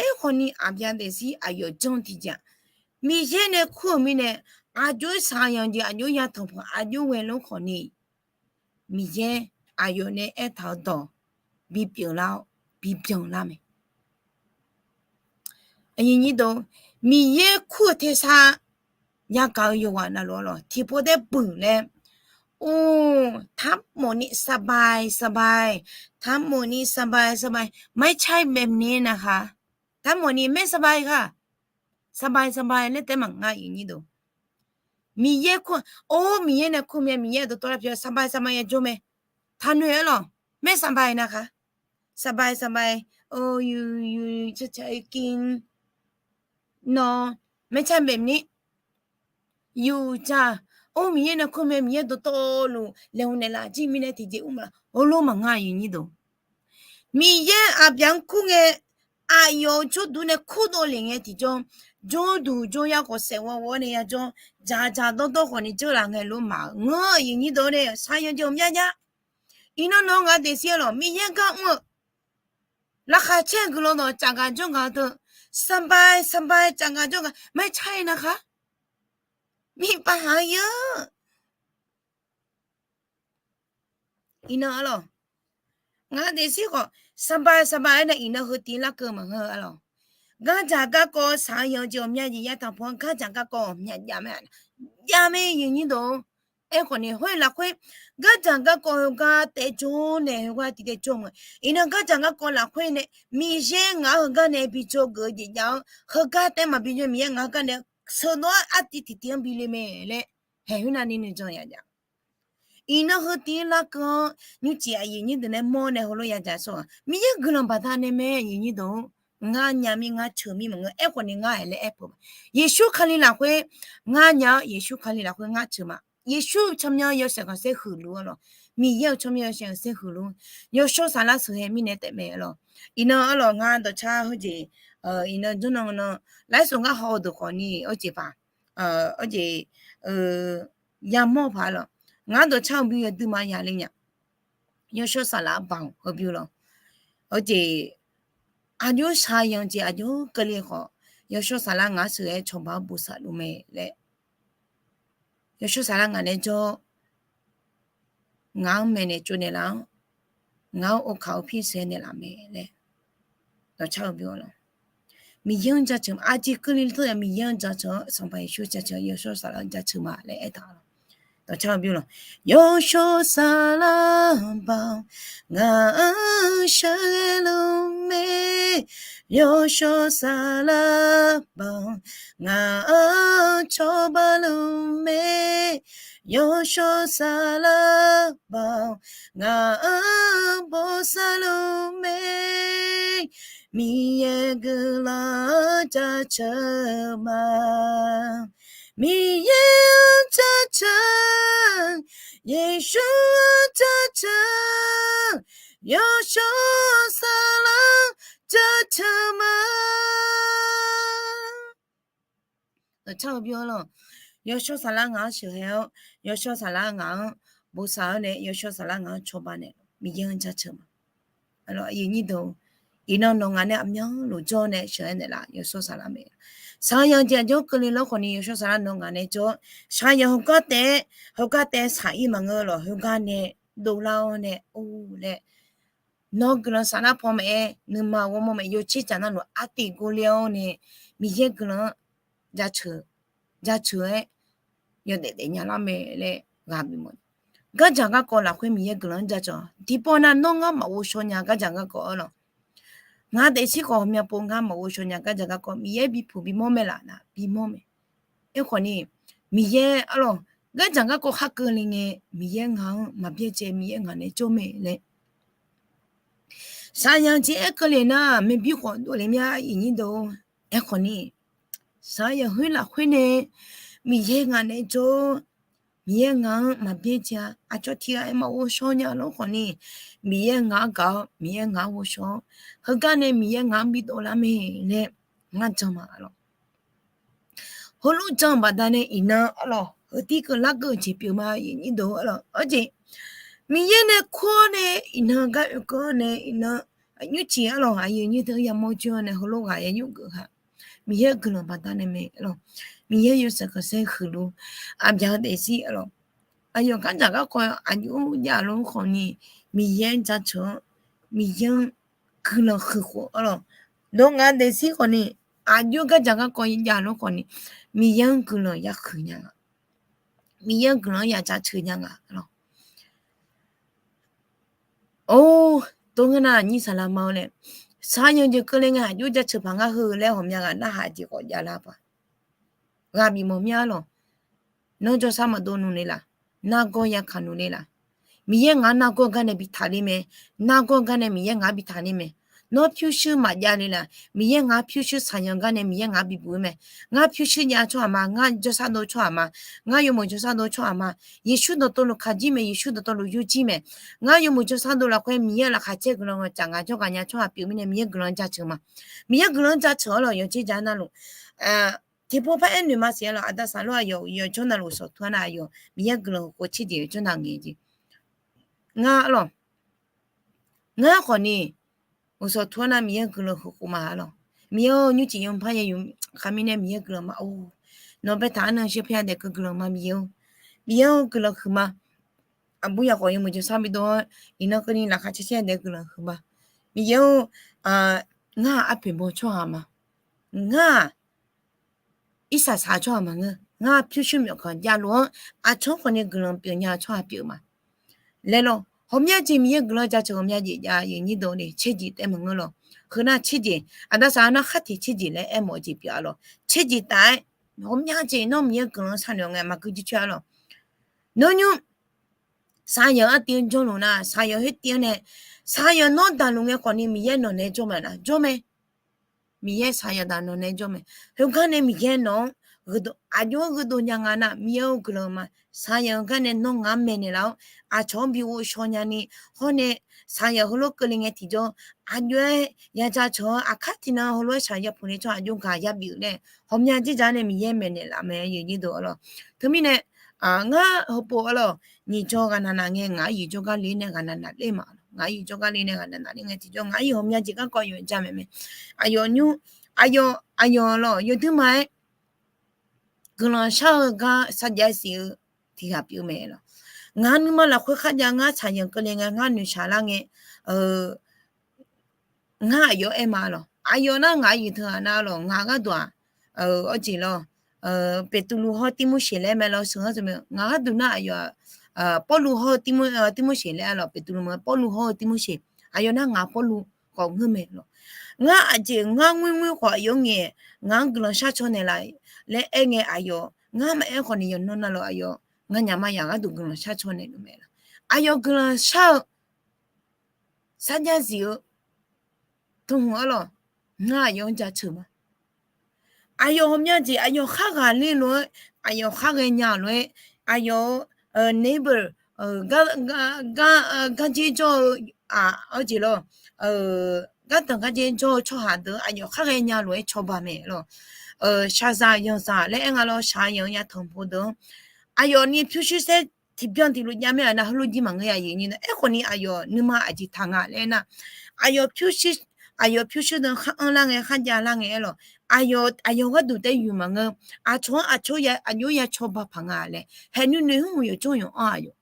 Aerkhawf ni Aqbyaq daefzir aqyawf janr tiqjeq-aq, Miqyaer nae kur-euq mirnae, aqjox-aer shaqyanq jeq aqjox yatanq panq aqjox ghae lof khawf ni, Miqyaer aqyawf nae aertaq-eu dawq bipyeuf lar-awr bibyan lar mae. Aqyuif aqnyir deuq, Miqyaer kur-eu tersar yagaq-eu yawqghaq navluf-a lawq, tiqpov taer buiq laer, or, ทั้งหมดนี้สบายสบาย ทั้งหมดนี้สบายสบาย ไม่ใช่แบบนี้นะคะ ทั้งหมดนี้ไม่สบายค่ะ สบายสบาย laer taef maqnga, aqyuif aqnyir deuq. Miqyaer kur, or, Miqyaer nae kur mae, Miqyaer dawqtawvluf pyeuf-eu สบายสบาย yajawr mae. Taqnoeq-aer lawq, ไม่สบายนะคะ สบายสบาย or, you, you, cha cha, you kin, nawr, ไม่ใช่แบบนี้ yuf ja. Or, Miqyaer nae kur mae, Miqyaer dawqtawvluf laeqhmq naeqlaf jir mirnae tiqjeq ur ma, heulof maqnga, aqyuif aqnyir deuq. Miqyaer Aqbyaq-anr kur ngae, aqyawf-euq jawrduq nae kurdov lef ngae tiqjawr, jawrduq jawryar khawf saeqghawv ghawv-awr nae yajawr, dzaqdzaq dawrdawr khawf ni dzeurlaf ngae lof maqngeur, aqyuif aqnyir deuq nae shaqyanq jeq ghawqmya jav. Iqnan nawr ngaq daefzir-a lawq, Miqyaer gar mr-eu laqkhaq caer-eu guiqlanq dawq tsafgaq jawrgaq-eu teu, สบายสบาย tsafgaq jawrgaq ไม่ใช่นะคะ miqpaq haq-eu yeu. Iqnan arlawq, ngaq daefzir khawf สบายสบาย aernae iqnan heu tiq larkeuv maqngeur-eu arlawq. Gardzaq garkawv shaqyanq jeq ghawqmya jeq yatanq panq-anr gardzaq garkawv ghawqmya jav mae, jav mae, aqyuif aqnyir deuq. Aerkhawf ni khoer lafkhoer, gardzaq garkawv heugar taef jawr nae heugar tiqtaev jawr mae. Iqnan gardzaq garkawv lafkhoer nae Miqyaer ngaq-anr heugar nae bi jawrgeuf-eu jeq jav-awr, heugar taef maqbi jawr, Miqyaer ngaq-anr gar nae sheuqdov-aer artiv tiqtiv-anr bi le mae laer, haeq khoernav ni nuijan yaf jav. Iqnan heu tiq larkeuv-anr nymrcif aqyuif aqnyir deuq nae mawr nae heulof yadzaq sawr-aq, Miqyaer guiqlanq baqdanae mae, aqyuif aqnyir deuq-or. Ngar nya mir ngar ceuq mir maqngeur, aerkhawf ni ngar-aer laer aer peuq ma. Yeqsur Kali lafkhoer ngar nya-awr, Yeqsur Kali lafkhoer ngar ceuq ma. Yeqsur-euq tsawrmyanr yawshaef khanqsaer huiqluf-a lawq. Miqyaer-euq tsawrmyanr yawshaef khanqsaer huiqluf. Yawshawr saflar sheuqghae mirnae taef mae lawq. Iqnan arlawq, ngar dawqcar heujeq, iqnan jawrnan nan, laer saf ngar haw-eu deuq khawf ni, arjeq paq, arjeq, yamawr paq lawq. Ngar dawqcar-eu bymr yawdui ma ya le nya. Yawshawr saflar baoq heubymr lawq. Arjeq, aqjox shaqyanq jeq aqjox keuvle khawf, yawshawr saflar ngaq-anr sheuqghae cawba-anr bosav luf mae laer, yawshawr saflar ngaq nae jawr, ngaq-anr maeqnaeq tsovnaeq laf-anr, ngaq-anr ovkaq ovpir sheuqghae naeqlaf mae laer, dawqcar-eu bymr lawq. Miqyaer-anr jaceuq ma. Aqjeq keuvle teu-aq Miqyaer-anr jaceuq-awr, Sanqpaq Yeqsur jaceuq-awr, yawshawr saflar-anr jaceuq ma laer aertaq-a lawq. Dawqcar-eu bymr lawq. Yawshawr saflar baoq ngaq-anr sheuqghae luf mae. Yawshawr saflar baoq ngaq-anr cawba luf mae. Yawshawr saflar baoq ngaq-anr bosav luf mae. Miqyaer guiqlanq-anr jaceuq ma. Miqyaer-anr jaceuq, Yeqsur-anr jaceuq, Yawshawr saflar jaceuq ma. Dawqcar-eu byov lawq. Yawshawr saflar ngaq-anr sheuqhae-awr, yawshawr saflar ngaq-anr bosav-awr nae, yawshawr saflar ngaq-anr cawba naeq, Miqyaer-anr jaceuq ma. Iqnan nawq ngaq nae aqmyanluf jawr nae sheuqghae naeqlaf, yawshawr saflar mae. Shaqzanq jeq aqjox keuvle lawr khawfni yawshawr saflar nawq ngaq nae jawr-awr, shaqzanq heugar taef-aer, heugar taef-aer shaq-ir maqngeur lawq, heugar nae dovlar-awr nae or laer, nawr guiqlanq saflar paw maqaer, nuima ghawrmawr mae, yawtser caf navluf artiv gor ler-awr nae, Miqyaer guiqlanq-anr jaceuq, jaceuq-aer yawdaef daefnya lar mae laer ghaq bimawr. Gardzaq garkawv lafkhoer Miqyaer guiqlanq-anr jaceuq-awq. Tiqpov nav nawr ngar maqghovshaw nya gardzaq garkawv-ar lawq. Ngaq daefzir khawf ghawqmya pov ngar maqghovshaw nya gardzaq garkawv Miqyaer bipuq bimawr mae laf nar bimawr mae. Aerkhawfni, Miqyaer-ar lawq, gardzaq garkawv khar keuvle ngae, Miqyaer ngaq-anr maqbyaerdzae, Miqyaer ngaq nae jawr mae laer. Shaqzanq jeq-aer keuvle nar, maeqbi khawf dovle mya iqnyir deuq-or. Aerkhawfni, shaqzanq khoer lafkhoer nae, Miqyaer ngaq nae jawr-awr, Miqyaer ngaq-anr maqbyaerdzae-a. Aqcawq tiq ghaq-aer maqghovshaw nya lawr khawfni, Miqyaer ngaq-anr gaq-awr, Miqyaer ngaq-anr ghovshaw-awr, heugar nae Miqyaer ngaq-anr bidov lar mae laer ngar jan ma lawq. Heulof jan-eu baqdanae iqnan-ar lawq, heutiv keuv lar keuv-eu jeq pyeuf ma iqnyir deuq-ar lawq. Arjeq, Miqyaer nae kur-awr nae iqnan gar oekeuv-awr nae iqnan nymrciq-ar lawq, aqyuif nyir deuq yamawr jir-awr nae heulof ghaq ya nymr geuf ha. Miqyaer guiqlanq baqdanae mae lawq. Miqyaer yawshaef khanqsaer huiqluf aqbyaq-eu daefzir-ar lawq. Aqyawf gardzaq garkawv aqjox jav lor khawfni, Miqyaer-anr jaceuq-awr, Miqyaer-anr guiqlanq huiq khof-ar lawq. Nawq ngaq daefzir khawfni, aqjox gardzaq garkawv jav lor khawfni, Miqyaer-anr guiqlanq ya huiq nya nga. Miqyaer-anr guiqlanq-anr ya jaceuq nya nga lawq. Or, tov ngeur nar nyir saqlaq ma-awr nae, shaqzanq jeq keuvle ngae aqjox jaceuq paq ngar heu laer ghawqmya ghaq narhaq jeq khawf javlar paq. Ghaq bif mawf mya-ar lawq. Nawr jawrshar maqdov nmr le laf, nargawr ya kaq nmr le laf. Miqyaer ngaq-anr nargawr gar nae bi taqler mae. Nargawr gar nae Miqyaer ngaq-anr bi taqler mae. Nawr pyurshuir maqjav le laf, Miqyaer ngaq-anr pyurshuir shaqzanq gar nae Miqyaer ngaq-anr bibuq-ir mae. Ngar pyurshuir jav tsawrhaq ma, ngar jawrshar dov tsawrhaq ma, ngar yawmuiq jawrshar dov tsawrhaq ma. Yeqsur dawqtawvluf kaq jir mae, Yeqsur dawqtawvluf yur jir mae. Ngar yawmuiq jawrshar dov lafkhoer Miqyaer laqkhaq caer guiqlanq ngaq caf ngaq jawrghaq nya tsawrhaq pyeuf mirnae Miqyaer guiqlanq-anr jaceuq ma. Miqyaer guiqlanq-anr jaceuq-ar lawq, yawqjeq ja navluf. Tiqpov par aer noeq ma siq-ar lawq, aqda saqlar aqyawf yawqjawr navluf sawqtur-ar nar aqyawf Miqyaer guiqlanq huiq khof tserjeq yawqjawr nav ngaeq jeq. Ngar-ar lawq. Ngar khawfni, uqsawq tur-ar nar Miqyaer guiqlanq huiq khof ma-ar lawq. Miqyaer-or, nymrcif yawmuiq par ya yuf khar mirnae Miqyaer guiqlanq ma-or. Nawq baetaq-anr nan shir pyaer daef keuv guiqlanq ma Miqyaer-or. Miqyaer-or guiqlanq huiq ma. Aqbur yaqkhawf yawmuiq jawrshar bidov-awr iqnan keuvni laqkhaq caer caer daef guiqlanq huiq ma. Miqyaer-or, ngar-aq arpoeq baw tsawrhaq ma. Ngar-aq irsaq saq tsawrhaq maqngeur. Ngar pyurshuir myawf khanq javluf-anr aqcawq-anr khawfni guiqlanq pyeuf nya tsawrhaq pyeuf ma. Laer lawr, ghawqmya jeq Miqyaer guiqlanq jaceuq ghawqmya jeq jav-eu nyir deuq ni tserjeq taef maqngeur lawr. Heu nar tserjeq, aqda saqlar nar khar tiq tserjeq laer aermawf-eu jeq pyeuf-a lawr. Tserjeq taf-aer ghawqmya jeq nawr Miqyaer guiqlanq sharnoeq ngae maqgeur jircoer-a lawr. Nawr nymr saqyaq artiv-anr jawrluf nar, saqyaq khoer tiv-anr nae, saqyaq nawr daqluf ngae khawfni Miqyaer nawq naeq-aer jawr mae nar, jawr mae. Miqyaer saqyaq daq nawq naeq-aer jawr mae. Khoergar nae Miqyaer nawq-anr aqjox-anr gheudov nya nga nar, Miqyaer-or guiqlanq ma. Saqyaq-eu gar nae nawr ngaq-anr maeqnaeq laf-awr, aqcawq-anr bi ghovshaw nyani, hawr nae saqyaq heulof keuvle ngae tiqjawr, aqjox-aer ya jaceuq-awr aqkar tiqnan heulof-aer shaqzanq yapuq nae tsawrhaq aqjox gaq yabif-eu nae, ghawqmya jirjaq nae Miqyaer maeqnaeq laf mae. Teumirnae, ngar heupov-ar lawq, nyiq jawr ghaqnaq naq ngae ngaq-anr yiq jawrgar le nae ghaqnaq naq ler ma. Ngaq-anr yiq jawrgar le nae ghaqnaq naq ler ngae tiqjawr ngaq-anr yawf ghawqmya jeq garkawv yawf ja maeq mae. Aqyawf nymr, aqyawf, aqyawf lawq yawduir ma-aer guiqlanq shar-eu gar sarjax siq-eu tiq ghaq pyeuf mae lawq. Ngaq nuima lafkhoer kharjav ngar saqyaq keuvle ngae ngar noeqshaq lar ngae, ngar aqyawf aer ma lawq. Aqyawf nar ngaq-anr yiq teughaq nar lawq, ngaq gharduq-aq, awr jeq lawr, Beqtuvluv hawr Tirmorseq laer mae lawr, sheuq-anr teu mae. Ngaq gharduq nar aqyawf-aq, Pawrluv hawr-eu Tirmorseq laer-a lawq. Beqtuvluv mae, Pawrluv hawr-eu Tirmorseq, aqyawf nar ngaq Pawrluv khawf ngeur mae lawq. Ngar aqjeq ngar ngoer ngoer khawf aqyawf-anr ngae, ngaq-anr guiqlanq shar caw naeqlaf laer aer ngae aqyawf, ngar maqaer khawfni yawqnan navluf aqyawf nganyaf maqyaf gharduq guiqlanq shar caw naeqluf mae lawq. Aqyawf guiqlanq shar-eu sarjax siq-eu tmhmq-ar lawq, ngar aqyawf-anr jaceuq ma. Aqyawf ghawqmya jeq aqyawf khar ghaqler lof-aer, aqyawf khar ghaenya-euq lof-aer, aqyawf-eu neighbor, gar, gar, garjer jawr-eu aq, arjeq lawr, gardanq garjaer jawr-eu tsawrhaq deuq-anr aqyawf khar ghaenya lof-aer cawba mae lawr. Shaqzaq yanqzaq laer aer nga lawr, shaqzaq yanq-eu yatanq pov deuq-anr aqyawf ni pyurshuir saer tiqbyan tiqlof jav mae-aq nar, heulof jir maqngeur-a. Aerkhawf ni aqyawf nuima aqjeq taq nga laer nar, aqyawf pyurshuir, aqyawf pyurshuir deuq-anr khar anrlar ngae, khar javlar ngae aer lawr, aqyawf gharduq taef yuf maqngeur. Aqcawq-anr aqcawq aqjox ya cawba paq nga laer haeqnui noeq hmq yawqjawr yawq-anr aqyawf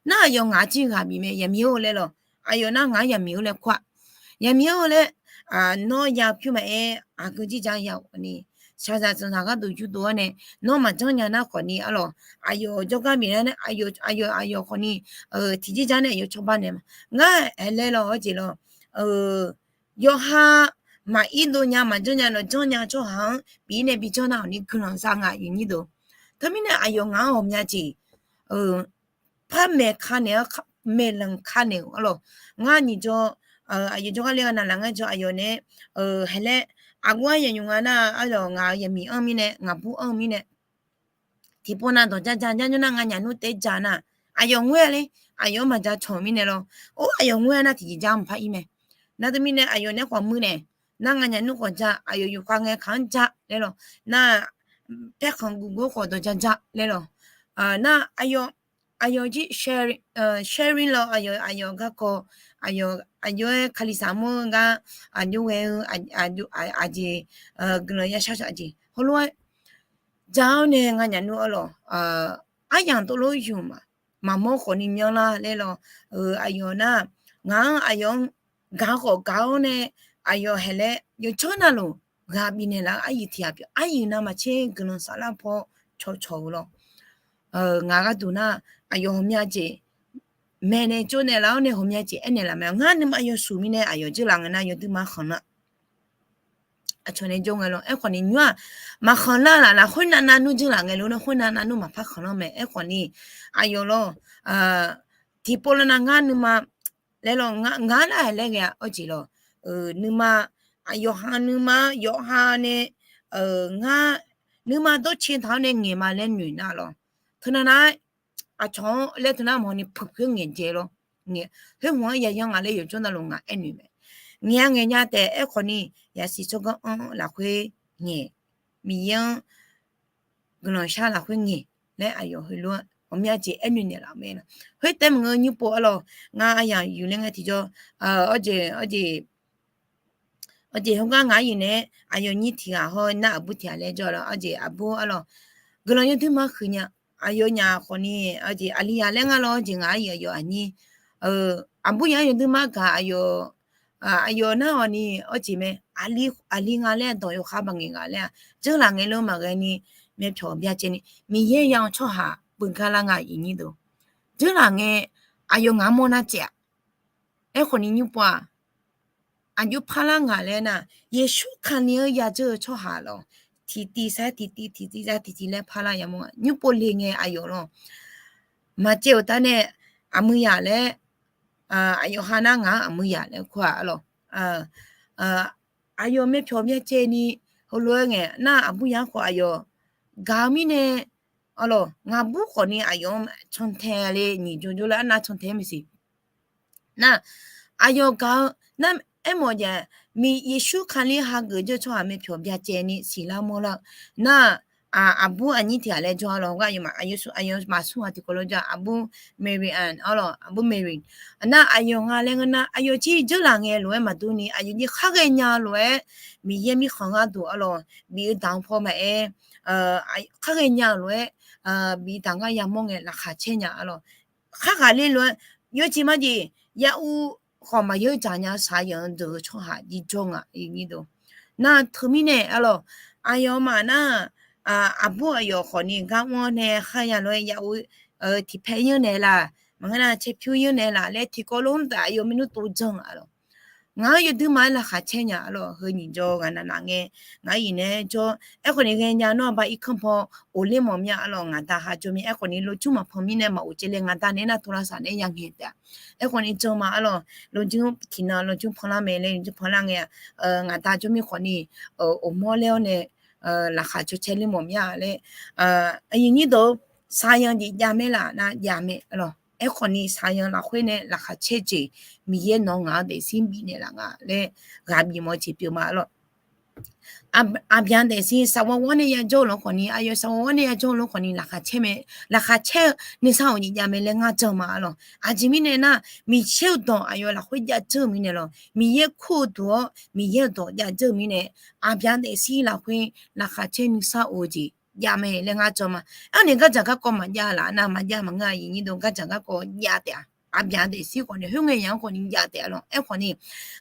nar, aqyawf ngaq-anr jir ghaq bif mae, yaqmiq-or laer lawr. Aqyawf nar, ngaq-anr yaqmiq-or laer kur-aq. Yaqmiq-or laer, nawr ya pyur maqaer, aqgeu jir ja ya khawf ni, shaqzaq zanqzaq gharduq yurdov-awr nae, nawr maqjanr nya nar khawf ni arlawq, aqyawf jawrgar bif nar, aqyawf, aqyawf khawf ni tiqjir ja nae aqyawf cawba naeq ma. Ngar aer laer lawr, arjeq lawr, yawqha maqir dov nya maqjanr nya nawq janr nya tsawrhaq-anr bif nae bijanr nar khawf ni guiqlanq za nga, aqyuif nyir deuq. Teumirnae aqyawf ngaq-anr ghawqmya jeq par maeq ka naeq-awr, maeqlanq ka naeq-euq arlawq. Ngar nyiq jawr, aqyawf jawrgar le-a navlaf ngar jawr aqyawf nae, haeq laer, aqgeu-anr yanyuf nga nar arlawq, ngaq-euq yaqmiq anr-eu mirnae, ngaqbur anr-eu mirnae, tiqpov nav dawq ja ja ja nymr nar nganyaf nmr taef ja nar, aqyawf ngoer-a le, aqyawf-anr maqja cawq-eu mirnae lawr. Or, aqyawf ngoer-a nar tiqjeq ja mqpar ir mae. Nar teumirnae aqyawf nae khawf muir nae, nar nganyaf nmr khawf ja, aqyawf yufkhav ngae kaq-anr ja laer lawr. Nar paerkhanq guvgov khawf dawq ja ja laer lawr. Nar aqyawf jir sharing lawr, aqyawf garkawv, aqyawf-aer kalizaq mawr-eu gar aqjox ghae-eu aqjeq, guiqlanq ya shar shaq jeq heulof-aer ja-awr nae nganyaf nmr arlawq, aryamq tov lof yuf ma, maqmawr khawf ni myanrlar laer lawr. Aqyawf nar, ngaq-anr aqyawf-anr gaq khawf gaq-awr nae, aqyawf haeq laer yawqjawr navluf ghaq bifnaeq laf-eu aryuif tiq ghaq pyeuf, aryuif navmaqtser guiqlanq saflar paw cawqcawq-eu lawr. Ngaq gharduq nar, aqyawf ghawqmya jeq maeqnaeq tsovnaeq laf-awr nae ghawqmya jeq aernaeq laf mae. Ngar nuima yawshuif mirnae aqyawf dzeurlaf ngae nar yawduir ma khanqlar. Aqcawq nae jawr ngae lawr. Aerkhawf ni nymr-aq, maqkhanqlar laf laf khoernav navnmr dzeurlaf ngae lof nar khoernav navnmr maqpar khanqlar mae. Aerkhawf ni aqyawf lawr, tiqpov lawr nav ngar nuima laer lawr, ngar nar-aq laer ghae-a. Arjeq lawr, nuima, yawqha nuima yawqha nae, ngar nuima dawrcae taq-awr nae ngaeq ma laer noeq nar lawr. Teunav nar-aer aqcawq-anr laer teunav mawq ni puq puq-aer ngaeq dzae lawr. Khoer hmq-anr yayan nga laer yawqjawr navluf ngaq aernoeq mae. Ngaeq-a ngaeq nya taef. Aerkhawf ni yasiq tsawrganr anr lafkhoer ngaeq, Miqyaer-anr guiqlanq shar lafkhoer ngaeq laer aqyawf heulof-aer ghawqmya jeq aernoeq naeqlaf mae. Khoertaef maqngeur nymr pov arlawq, ngar aryamq yuf laer ngae tiqjawr, arjeq, arjeq, arjeq heugar ngaq aryuif nae aqyawf nyir tiq ghaq hawr nar aqbur tiq ghaq laer jawr lawr. Arjeq aqbur arlawq, guiqlanq yawduir ma huiq nya. Aqyawfnyaf khawf ni, arjeq aqli ya laer ngar lawr, arjeq ngaq aryuif aqyawf aqnyir, aqbur yaf-anr yawduir ma gaq aqyawf, aqyawf nar-awq ni, arjeq mae, aqli nga laer dawq yawkhav baq ngaeq nga laer-aq dzeurlaf ngae lof maqghae ni, myavpyawq byacaevni Miqyaer ya-eu tsawrhaq beugar lar nga, aqyuif nyir deuq. Dzeurlaf ngae aqyawf ngaq-anr mawrnar caev-aq. Aerkhawf ni nymr pov-aq, aqjox parlar ngaq laer nar, Yeqsur Kali-anr yadzeur-eu tsawrhaq lawr, tiqtiv sar tiqtiv, tiqtiv sar tiqtiv laer parlar yamawr-aq, nymr pov le ngae aqyawf lawr, maqcaev-euq taf nae aqmuiq yaq laer, aqyawf ha nar ngaq-anr aqmuiq yaq laer kur-aq arlawq. Aqyawf myavpyawq byacaevni heulof-aer ngae nar, aqbur yaf-anr khawf aqyawf gaq-eu mirnae arlawq, ngaqbur khawf ni aqyawf-anr cantae le nyiq jawr jawr laer arnav cantae-aer maqsiq. Nar, aqyawf gaq-eu nar, aermawf jav, Yeqsur Kali hageuf jawr-eu tsawrhaq myavpyawq byacaevni siqlar mawrlar-eu nar, aqbur aqnyir tiq ghaq laer jawr arlawq, gar aqyawf maqsmr ghaq tiqkawv lof jawr, aqbur Mary-anr arlawq, aqbur Mary. Nar aqyawf nga laer ngeur nar, aqyawf jir dzeurlaf ngae lof-aer maqdur ni, aqyawf jir khar ghaenya lof-aer, Miqyaer mirkhanq gharduq arlawq, bif-eu daq-anr paw maqaer, khar ghaenya lof-aer, bif daq ngar yamawr ngae laqkhaq caer nya arlawq. Khar ghaqler lof-aer, yawjeq majeq, ya'ur khawf maqyeur dzaq nya-eu shaqzanq-eu deuq-eu tsawrhaq jir jawr nga, aqyuif nyir deuq. Nar teumirnae arlawq, aqyawfmaf nar, aqbur aqyawf khawf ni gar mr-awr nae kharya lof-aer ya'ur tiqpae yeur naeq laf, maqngeur nar caerpyur yeur naeq laf laer tiqkawv lof-anr taf aqyawf maernmr tov janr arlawq. Ngaq-anr yawduir ma-aer laqkhaq caer nya arlawq, heu nyiq jawr ghaq navnaf ngae, ngaq-aer iq naeq-aer jawr. Aerkhawf ni ghaenya nawr aqba irkanr paw of ler mawf mya arlawq, ngaq da ha jawr mir. Aerkhawf ni lojur maqpan mirnae maq of caev le, ngaq da naeq-aer nar tov lavsav naeq-aer ya ngae taef-a. Aerkhawf ni janr ma arlawq, lojur tiqnan lojur panlar mae laer lojur panlar ngae-a, ngaq da jawr mir khawf ni, of mawr laer-awr nae, laqkhaq caw caer ler mawf mya laer, aqyuif nyir deuq, shaqzanq jeq jav mae laf nar jav mae arlawq. Aerkhawf ni shaqyanq lafkhoer nae laqkhaq caer jeq Miqyaer nawq ngaq-anr daefzir bifnaeq laf nga laer ghaq bif mawf-eu jeq pyeuf ma arlawr. Aqbyaq daefzir saqwar wawr nae yajawr-eu lof khawf ni, aqyawf saqwar wawr nae yajawr-eu lof khawf ni laqkhaq caer mae, laqkhaq caer-eu nuisar-awq jeq jav mae laer ngar jan ma arlawr. Aqjeq mirnae nar, Miqyaer-eu dawq aqyawf lafkhoer jav dzeur-eu mirnae lawr, Miqyaer kur-eu duq-awr Miqyaer-eu dawq jav dzeur-eu mirnae, aqbyaq daefzir lafkhoer laqkhaq caer nuisar of-eu jeq jav mae laer ngar jan ma. Aerkhawf ni gardzaq garkawv maqjav laf nar maqjav maqngeur aqyuif nyir deuq, gardzaq garkawv jav taef-a. Aqbyaq daefzir khawf ni khoerngae yaq-anr khawf ni jav taef-a lawr. Aerkhawf ni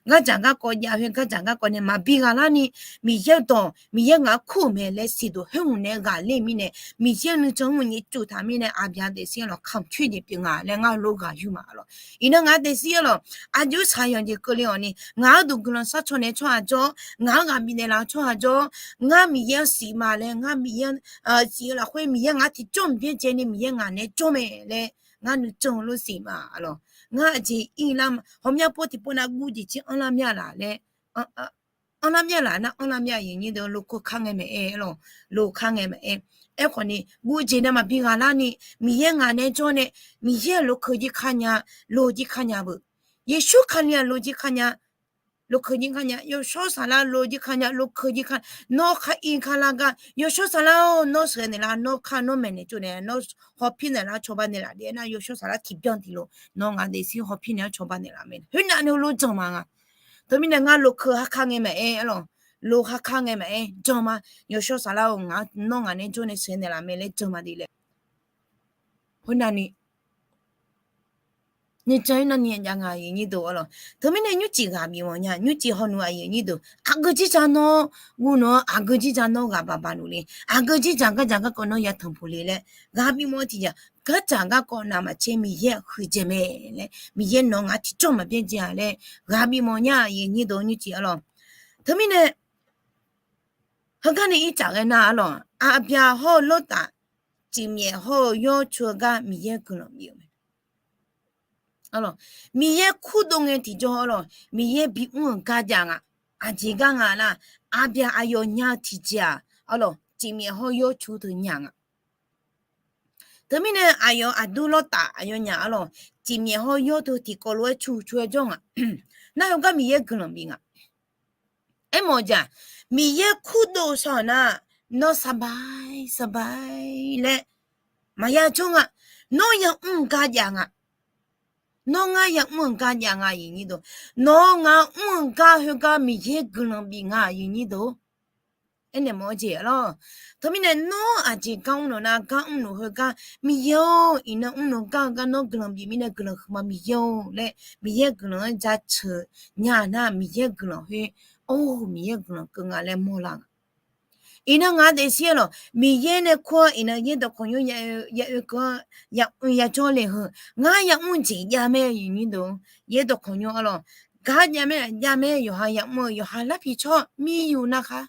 gardzaq garkawv jav khoer gardzaq garkawv nae maqbi ghaq larni, Miqyaer-eu dawq Miqyaer ngaq-anr kur-euq mae laer siqduq khoer hmq nae ghaqler mirnae, Miqyaer-eu nuijan mr nyaef cuf taq mirnae aqbyaq daefzir lawr kamq coer jeq pyeuf nga laer ngar lof ghaq yur ma lawr. Iqnan ngaq daefzir lawr, aqjox shaqyanq jeq keuvle-awq ni ngaq-anr duq guiqlanq sharcaw naeq-eu tsawrhaq jawr, ngaq-anr ghaq bifnaeq laf-eu tsawrhaq jawr, ngar Miqyaer-anr siq ma laer ngar Miqyaer-anr siq-eu lafkhoer Miqyaer ngaq-anr tiqjawr maqbyaer dzae ni Miqyaer ngaq nae jawr mae laer ngar nuijan lof siq ma lawr. Ngar aqjeq ir lar ma, ghawqmya pov tiqpov nav guv jeq jir anrlar mya laf laer, anrlar mya laf nar anrlar mya aqyuif nyir deuq, lof keuv kar ngae maqaer lawr, lof kar ngae maqaer. Aerkhawf ni guv jeq nae maqbi ghaq larni, Miqyaer ngaq nae jawr nae, Miqyaer-aq lof keuv jir kar nya, lof jir kar nya beu. Yeqsur Kali-aq lof jir kar nya, lof keuv jir kar nya, yawshawr saflar lof jir kar nya, lof keuv jir kar. Nawr khar ir kar lar gar, yawshawr saflar-or, nawr sheuqghae naeq lar, nawr kar nawr maeqnaeq tsov naeq, nawr hawpir naeq lar cawba naeq laf daef nar, yawshawr saflar tiqbyan tiqlof nawr ngaq daefzir hawpir naeq-anr cawba naeq laf mae. Khoernav ni heulof jan ma nga. Teumirnae ngar lof keuv ha kar ngae maqaer lawr, lof ha kar ngae maqaer jan ma. Yawshawr saflar-or, ngaq nawr ngaq nae jawr nae sheuqghae naeq laf mae laer jan ma de laer. Khoernav ni nuijan-ir nar ni jav nga aqyuif nyir deuq arlawr. Teumirnae nymrcif ghaq bif mawf nya, nymrcif hawnu aqyuif nyir deuq, aqgeu jir ja nawr guv nawr, aqgeu jir ja nawr ghaq baq baq luf le, aqgeu jir ja gardzaq garkawv nawr ya tanqpuq le laer ghaq bif mawf-eu tiqjeq, gardzaq garkawv navmaqtser Miqyaer-aq huiqdzaeq mae laer, Miqyaer nawq ngaq tiqjawr maqbyaer dzae-a laer ghaq bif mawf nya aqyuif nyir deuq nymrcif arlawr. Teumirnae heugar nae ircaf ghae nar arlawr, aqbyaq hawr-eu lawrtaf, cifmyaef hawr-eu yawr cu-eu gar Miqyaer guiqlanq bif-euq mae. Miqyaer kurdov ngae tiqjawr arlawr, Miqyaer bimr-euq gar jav nga. Aqjeq gar nga nar, aqbyaq aqyawf nya-eu tiqjeq-aq arlawr, cifmyaef hawr yawr cu teu nya nga. Teumirnae aqyawf aqdur lawrtaf aqyawfnyaf arlawr, cifmyaef hawr yawr teu tiqkawv lof-aer cu cu-aer jawr nga. Nar heugar Miqyaer guiqlanq bif nga. Aermawf-eu jeq-aq, Miqyaer kurdov-eu shawr-euq nar, nawr saqbair saqbair laer maqya jawr nga. Nawr yamr-eu gar jav nga. Nawr ngar yamr-eu gar jav nga aqyuif nyir deuq. Nawq-eu ngaq mr-eu gar khoergar Miqyaer guiqlanq bif nga aqyuif nyir deuq. Aernaeq mawf-eu jeq arlawr. Teumirnae nawr aqjeq gar mrluf nar, gar mrluf khoergar Miqyaer-or, iqnan mrluf gar-eu gar nawr guiqlanq bif mirnae guiqlanq huiqma Miqyaer-or laer Miqyaer guiqlanq-anr jaceuq nya nar, Miqyaer guiqlanq khoer, or, Miqyaer guiqlanq keuv nga laer mawrlar nga. Iqnan ngaq-anr daefzir arlawr, Miqyaer nae kur-awr iqnan yaerdawq khawqnymr ya oe keuv-anr ya oe ya jawr le heu, ngar yamr-eu jeq jav mae aqyuif nyir deuq. Yaerdawq khawqnymr arlawr, gar jav mae, jav mae, yawqha yamr-eu yawqha larpiq tsawr miryuq narkhaq.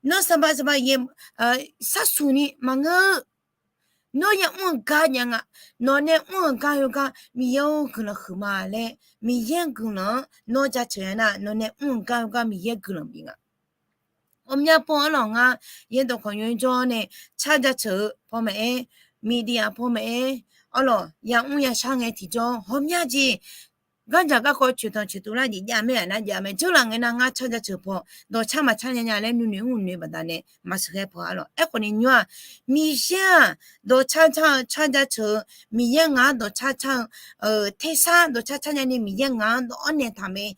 Nawr saqbav saqbav yaer sharsuq ni maqngeur. Nawr yamr-eu gar jav nga. Nawq nae mr-eu gar khoergar Miqyaer-or guiqlanq huiqma laer, Miqyaer guiqlanq-anr nawr jaceuq-a nar, nawq nae mr-eu gar khoergar Miqyaer guiqlanq bif nga. Ghawqmya paw arlawr ngar yaerdawq khawqnymr jawr nae car jaceuq-eu paw maqaer, media paw maqaer, arlawr yamr yashar ngae tiqjawr ghawqmya jeq gardzaq garkawv coeqtanq coeqtuv lar jeq jav mae, aqnar jav mae. Dzeurlaf ngae nar ngar car jaceuq paw dawqcar maqcar nya nya laer nuinoeq mrnoeq baqdanae maqsheuqghae paw arlawr. Aerkhawf ni nymr-aq, Miqyaer-aq dawqcar car-eu car jaceuq-eu, Miqyaer ngaq-anr dawqcar car-eu tersar dawqcar car nyani Miqyaer ngaq-anr dawq-awr naeqtaq mae.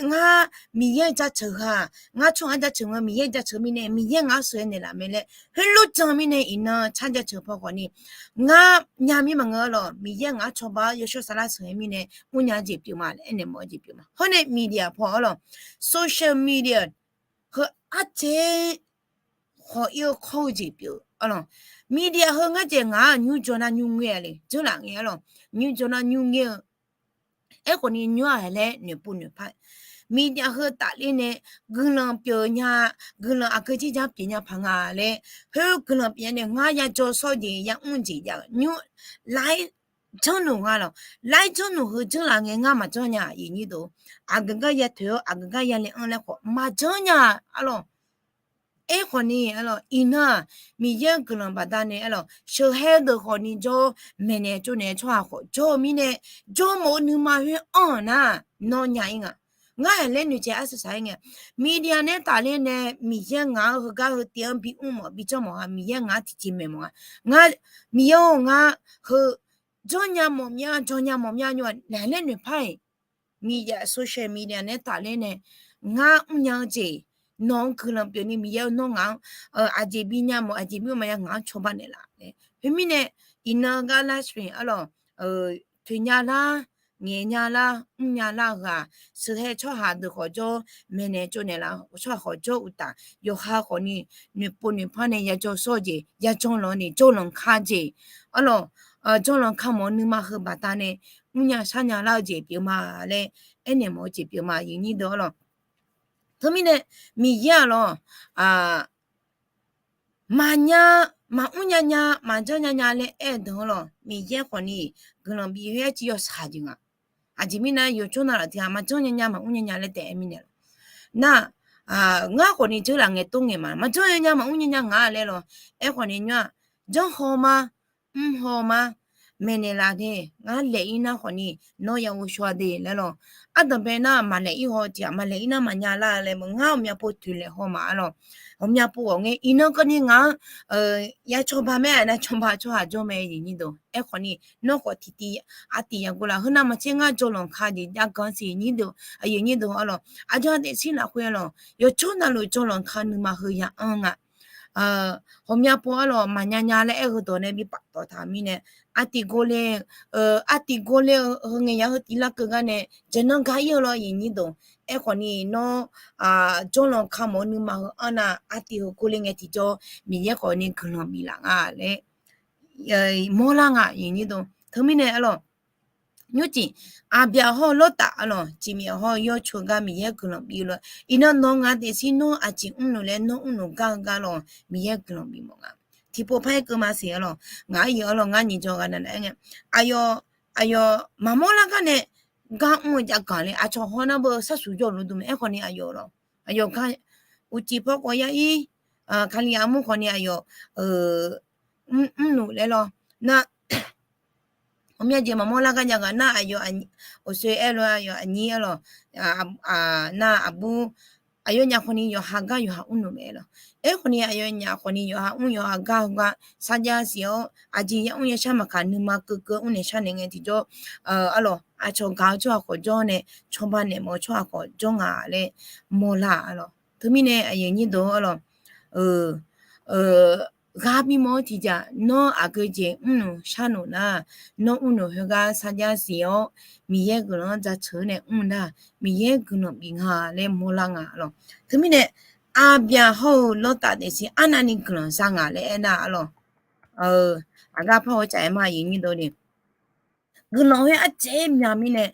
Ngar Miqyaer jaceuq heu-aq, ngar tsawrhaq-anr jaceuq nga, Miqyaer jaceuq mirnae Miqyaer ngaq-anr sheuqghae naeqlaf mae laer heulof jan mirnae iqnan car jaceuq paw khawf ni ngar nya mir maqngeur arlawr. Miqyaer ngaq-anr cawba-awr yawshawr saflar sheuqghae mirnae mrnya jeq pyeuf ma laer aernaeq mawf-eu jeq pyeuf ma. Hawr nae media paw arlawr, social media heu ardzaeq khawf ir-eu khawr-eu jeq pyeuf arlawr. Media heu ngar dzaeq ngaq-anr nymr jawr nar nymr ngaer-a le, dzeurlaf ngae arlawr, nymr jawr nar nymr ngaer-eu. Aerkhawf ni nymr-aq laer noeqpov noeqpar, media heu tafler nae guiqlanq pyeuf nya, guiqlanq aqgeu jir jar pyeuf nya paq nga laer, khoer guiqlanq pyeuf nya nae ngar ya jawr shawr jeq yamr jeq jav-eu nymr laer janrluf nga lawq. Laer janrluf heu janrlaf ngae ngar maqjanr nya aqyuif nyir deuq. Aqgeu gar ya toeq-awr aqgeu gar ya le-anr laer khawf maqjanr nya arlawr. Aerkhawf ni, arlawq, iqnan-aq, Miqyaer-euq guiqlanq baqdanae, arlawq, sheuqhae-eu deuq khawf ni jawr, maeqnaeq tsovnaeq-eu tsawrhaq khawf jawr-eu mirnae, jawrmawf-eu nuima khoer anr-euq nar, nawr nya-ir nga. Ngar-aq laer noeqtsaev arsaq saq-aer ngae, media nae tafler nae Miqyaer ngaq-anr heugar heu tiv-anr bi mr mawf bi janr mawf-a, Miqyaer ngaq-anr tiqjeq maeq mawf-a. Ngar, Miqyaer-or, ngar heu janrnya mawf mya, janrnya mawf mya nymr-aq, naeq laer noeqpar-iq, media, social media nae tafler nae ngar mrnya-eu jeq, nawq-anr guiqlanq pyeufni Miqyaer-or, nawr ngaq-anr aqjeq bi nya mawf, aqjeq bi mawf mya ngaq-anr cawba naeqlaf. Khoermirnae, iqnan gar live stream, arlawq, toeqnya lar, ngaeqnya lar, mrnya lar-eu ghaq, sheuqhae tsawrhaq deuq khawf jawr, maeqnaeq tsovnaeq laf tsawrhaq khawf jawr uqtaf, yawqha khawf ni noeqpov noeqpar nae yajawr sawr-eu jeq, yajanr lanq ni jawrlanq ka jeq, arlawq, jawrlanq ka mawf-eu nuima heu baqdanae mrnya sharnya lar-eu jeq pyeuf ma laer aernaeq mawf-eu jeq pyeuf ma, aqyuif aqnyir deuq, arlawq. Teumirnae, Miqyaer-aq lawq, maqnya, maqmr nya nya, maqjanr nya nya laer aer-eu deuq-anr lawq, Miqyaer khawf ni guiqlanq bif khoer arcuiv yawshaq jeq nga. Aqjeq mirnae yawqjawr navluf tiq ghaq maqjanr nya nya maqmr nya nya laer taef-aer mirnae lawq. Nar, ngar khawf ni dzeurlaf ngaeqtov ngaeq ma, maqjanr nya nya maqmr nya nya nga laer lawq. Aerkhawf ni nymr-aq, janr haw ma, mr haw ma, maeqnaeq laf de, ngar laeq-ir nar khawf ni nawr ya ghovshaw de laer lawq. Ardanqbae nar maqlaeq-ir haw tiq ghaq, maqlaeq-ir nar maqnya lar laer mawf, ngar ghawqmya pov toeqlaeq haw ma, arlawq. Ghawqmya pov ghawq ngae iqnan keuvni ngaq-anr ya cawba mae, aqnav cawba tsawrhaq jawr mae, aqyuif aqnyir deuq. Aerkhawf ni nawr khawf tiqtiv artiv ya ghovlar, heu navmaqtser ngar jawrlanq ka jeq jav ganq siq, aqyuif aqnyir deuq, arlawq. Aqjan daefzir lafkhoer, arlawq, yawqjawr navluf jawrlanq ka nuima heu ya anr nga. Ghawqmya pov, arlawq, maqnya nya laer aer-eu dawq nae bi paftawf taq mirnae, artiv gor ler, artiv gor ler-eu heu ngae ya heu tiv larkeuv gar nae jaqnan ga-ir-eu lawr, aqyuif aqnyir deuq. Aerkhawf ni nawr jawrlanq ka mawf-eu nuima heu anr nar, artiv heu gor ler ngae tiqjawr Miqyaer khawf ni guiqlanq biflaf nga laer mawrlar nga, aqyuif aqnyir deuq. Teumirnae, arlawq, nymrcif, Aqbyaq hawr-eu Lawrtaf, arlawq, cifmyaef hawr-eu yawr cu-eu gar Miqyaer guiqlanq bif-eu lof, iqnan nawq-eu ngaq daefzir nawr aqjeq mrluf laer nawr mrluf gar-eu gar lawq, Miqyaer guiqlanq bif mawf nga. Tiqpov par-aer keuv ma siq, arlawq, ngaq-aer yawf, arlawq, ngar nyiq jawr ghaq navnav aer ngae, aqyawf, aqyawf maqmawr lar gar nae gar mr-eu jav ganq le, aqcawq haw nar beu sharsuq jawrluf dm mae. Aerkhawf ni aqyawf lawq, aqyawf gar uqcif paw khawf ya-ir, Kali armur khawf ni aqyawf mrluf laer lawr. Nar, ghawqmya jeq maqmawr lar gar jav ghaq nar, aqyawf, uqsoe aer lof-aer aqyawf aqnyir, arlawq, nar aqbur, aqyawfnyaf khawf ni yawqha gar yawqha mrluf mae lawq. Aerkhawf ni aqyawfnyaf khawf ni yawqha mr yawqha gar heugar sarjax siq-awr, aqjeq ya mr ya shar maqkaq nuima keuvkeuv mrnaeq sharnaeq ngae tiqjawr, arlawq, aqcawq gaq-eu tsawrhaq khawf jawr nae, cawba naeq mawf-eu tsawrhaq khawf jawr nga laer mawrlar, arlawq. Teumirnae aqyuif aqnyir deuq, arlawq, ghaq bimawf-eu tiqjaq nawr aqgeu jeq mrluf sharluf nar, nawr mrluf heugar sarjax siq-awr, Miqyaer guiqlanq-anr jaceuq-eu nae mr nar, Miqyaer guiqlanq bif nga laer mawrlar nga, arlawq. Teumirnae, Aqbyaq hawr-eu Lawrtaf daefzir arnavni guiqlanq za nga laer aernar, arlawq, aqgar par-eu caf-aer ma, aqyuif aqnyir deuq ni. Guiqlanq khoer ardzaeq-aer mya mirnae,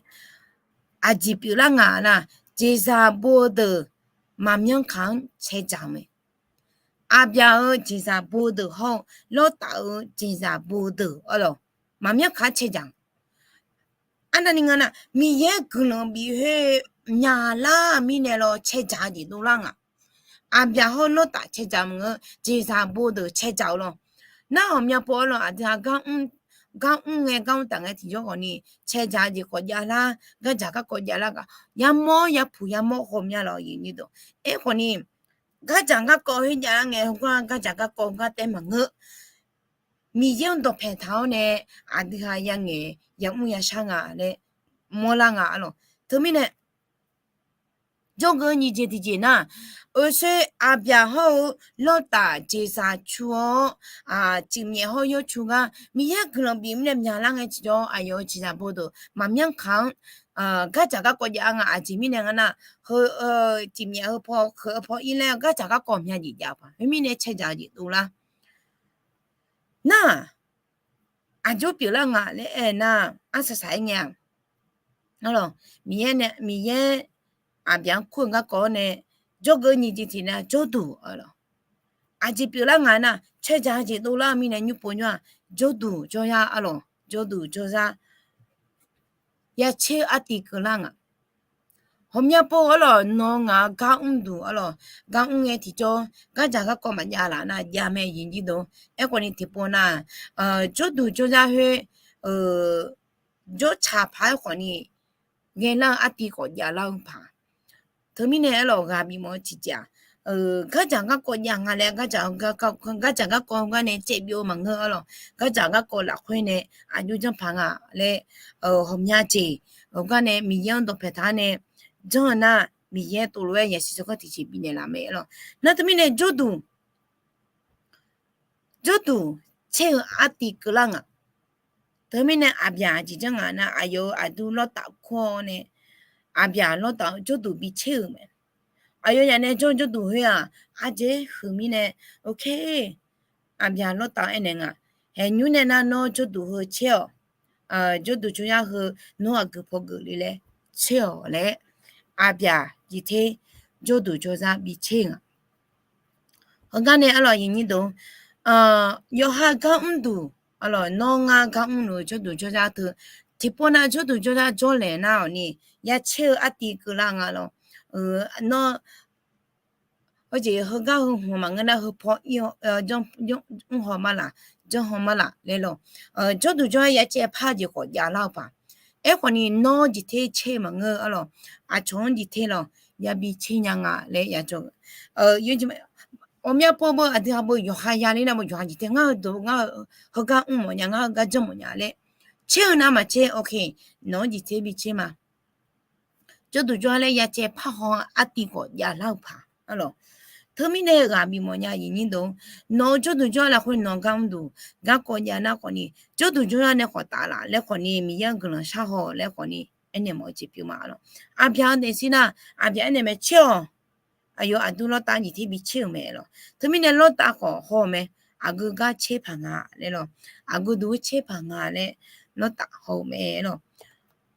aqjeq pyeuflar nga nar, jeqzaq bo-eu deuq maqmyanr kaq-anr cae dzaq-eu mae. Aqbyaq-euq jeqzaq bo-eu deuq hawr-eu Lawrtaf-euq jeqzaq bo-eu deuq, arlawq, maqmyanr kaq-anr cae dzaq-eu. Arnavni nga nar, Miqyaer guiqlanq bif khoer myaqlar mirnae lawr cae dzaq-eu jeq dovlar nga. Aqbyaq hawr Lawrtaf cae dzaq maqngeur, jeqzaq bo deuq cae dzaq-eu lawr. Nar ghawqmya pov-aer lawr, aqdui-aq, gar mr ngae gar mr taf ngae tiqjawr khawf ni, cae dzaq-eu jeq khawf javlar, gardzaq garkawv javlar gaq, yamawr yapuq yamawr ghawqmya lawr, aqyuif aqnyir deuq. Aerkhawf ni, gardzaq garkawv khoer javlar ngae heugar gardzaq garkawv heugar taef maqngeur. Miqyaer-anr dawqpaeq taq-awr nae, aqdui-aq, yangaeq yamr yashar nga laer mawrlar nga, arlawq. Teumirnae, jawrgeuf nyiq jeq tiqjeq nar, oeqsoe Aqbyaq hawr-eu Lawrtaf jeqzaq cu-awr, cifmyaef hawr yawr cu gar Miqyaer guiqlanq bif mirnae myaqlar ngae tiqjawr, aqyawf-euq jeqzaq bo deuq maqmyanr kaq-anr gardzaq garkawv jav-a nga. Aqjeq mirnae nga nar, heu, cifmyaef heu paw, heu paw ir laer gardzaq garkawv mya jeq jav-a paq. Khoermirnae cae dzaq-eu jeq dovlar. Nar, aqjox pyeuflar nga laer aer nar, arsaq saq-aer ngae-a. Arlawq, Miqyaer nae, Miqyaer Aqbyaq-anr kur-eu garkawv-awr nae, jawrgeuf nyiq jeq tiq nar jawrduq, arlawq, aqjeq pyeuflar nga nar, cae dzaq-eu jeq dovlar-eu mirnae nymr pov nymr-aq, jawrduq jawryar, arlawq, jawrduq jawrzar, ya tser-eu artiv keuvlar nga. Ghawqmya pov arlawq, nawr ngaq-anr gar mrduq arlawq, gar mr ngae tiqjawr, gardzaq garkawv maqjav laf nar jav mae, yinjir deuq. Aerkhawf ni tiqpov nar, jawrduq jawrzar khoer jawrtsaq paq-aer khawf ni ghaelar-eu artiv khawf javlar-eu paq. Teumirnae arlawq, ghaq bifmawf-eu tiqjeq-aq, gardzaq garkawv jav nga laer, gardzaq garkawv heugar nae caev byov-eu maqngeur arlawq. Gardzaq garkawv lafkhoer nae aqjox janrpaq nga laer, ghawqmya jeq heugar nae Miqyaer-anr dawqpae taq-aer nae janr-eu nar, Miqyaer tov lof-aer yasiq tsawrganr tiqjeq bifnaeq laf mae arlawq. Nar teumirnae jawrduq jawrduq caer-eu artiv keuvlar nga. Teumirnae aqbyaq jeq janr nga nar, aqyawf-euq aqdur Lawrtaf kur-awr nae, aqbyaq Lawrtaf-anr jawrduq bicaer-euq mae. Aqyawfnyaf nae jawr jawrduq khoer-aq, ardzaeq huiq mirnae, ok, aqbyaq Lawrtaf-anr aernaeq nga, haeqnymr nae nar nawr jawrduq heu caer-awq. Jawrduq jawrzar heu nawr aqgeu paw geuf le laer caer-awq laer, aqbyaq jeq ter jawrduq jawrzar bicaer nga. Heugar nae arlawq, yawqha gar mrduq arlawq, nawr ngar gar mrluf-eu jawrduq jawrzar teu, tiqpov nav jawrduq jawrzar jawrlaeq nar-awq ni, yacaer-eu artiv keuvlar nga lawr. Nawr heujeq heugar heu hmq maqngeur nar, heu paw mrhaw ma laf, janrhaw ma laf laer lawr. Jawrduq jawr-aer yacaev par jeq khawf javlar-eu paq. Aerkhawf ni nawr jeq ter caer-eu maqngeur arlawq, aqcawq-anr jeq ter lawq, yabi caer nya nga laer yajawr-eu. Ghawqmya pov beu aqdui ha beu yawqha yaler nar beu yawqha jeq ter ngar heudeuq ngar heugar mr mawf nya, ngar heugar janr mawf nya laer caer-eu nar maqcaer, ok, nawq-anr jeq ter bicaer ma. Jawrduq jawr-aer laer yacaev parhaw artiv khawf javlar-eu paq arlawq. Teumirnae ghaq bifmawf nya, yawqnyir deuq. Nawq-eu jawrduq jawr-aer lafkhoer nawq gar mrduq garkawv jav nar khawf ni, jawrduq jawr-aer nae khawf taf laf laer khawf ni, Miqyaer-anr guiqlanq shar haw laer khawf ni, aernaeq mawf-eu jeq pyeuf ma arlawq. Aqbyaq-anr daefzir nar, aqbyaq aernaeq mae, caer-awq. Aqyawf aqdur Lawrtaf jeq ter bicaer-euq mae lawq. Teumirnae Lawrtaf khawf haw-eu mae. Aqgeu gar caer paq nga laer lawq. Aqgeu duq-aer caer paq nga laer Lawrtaf haw-eu mae lawq.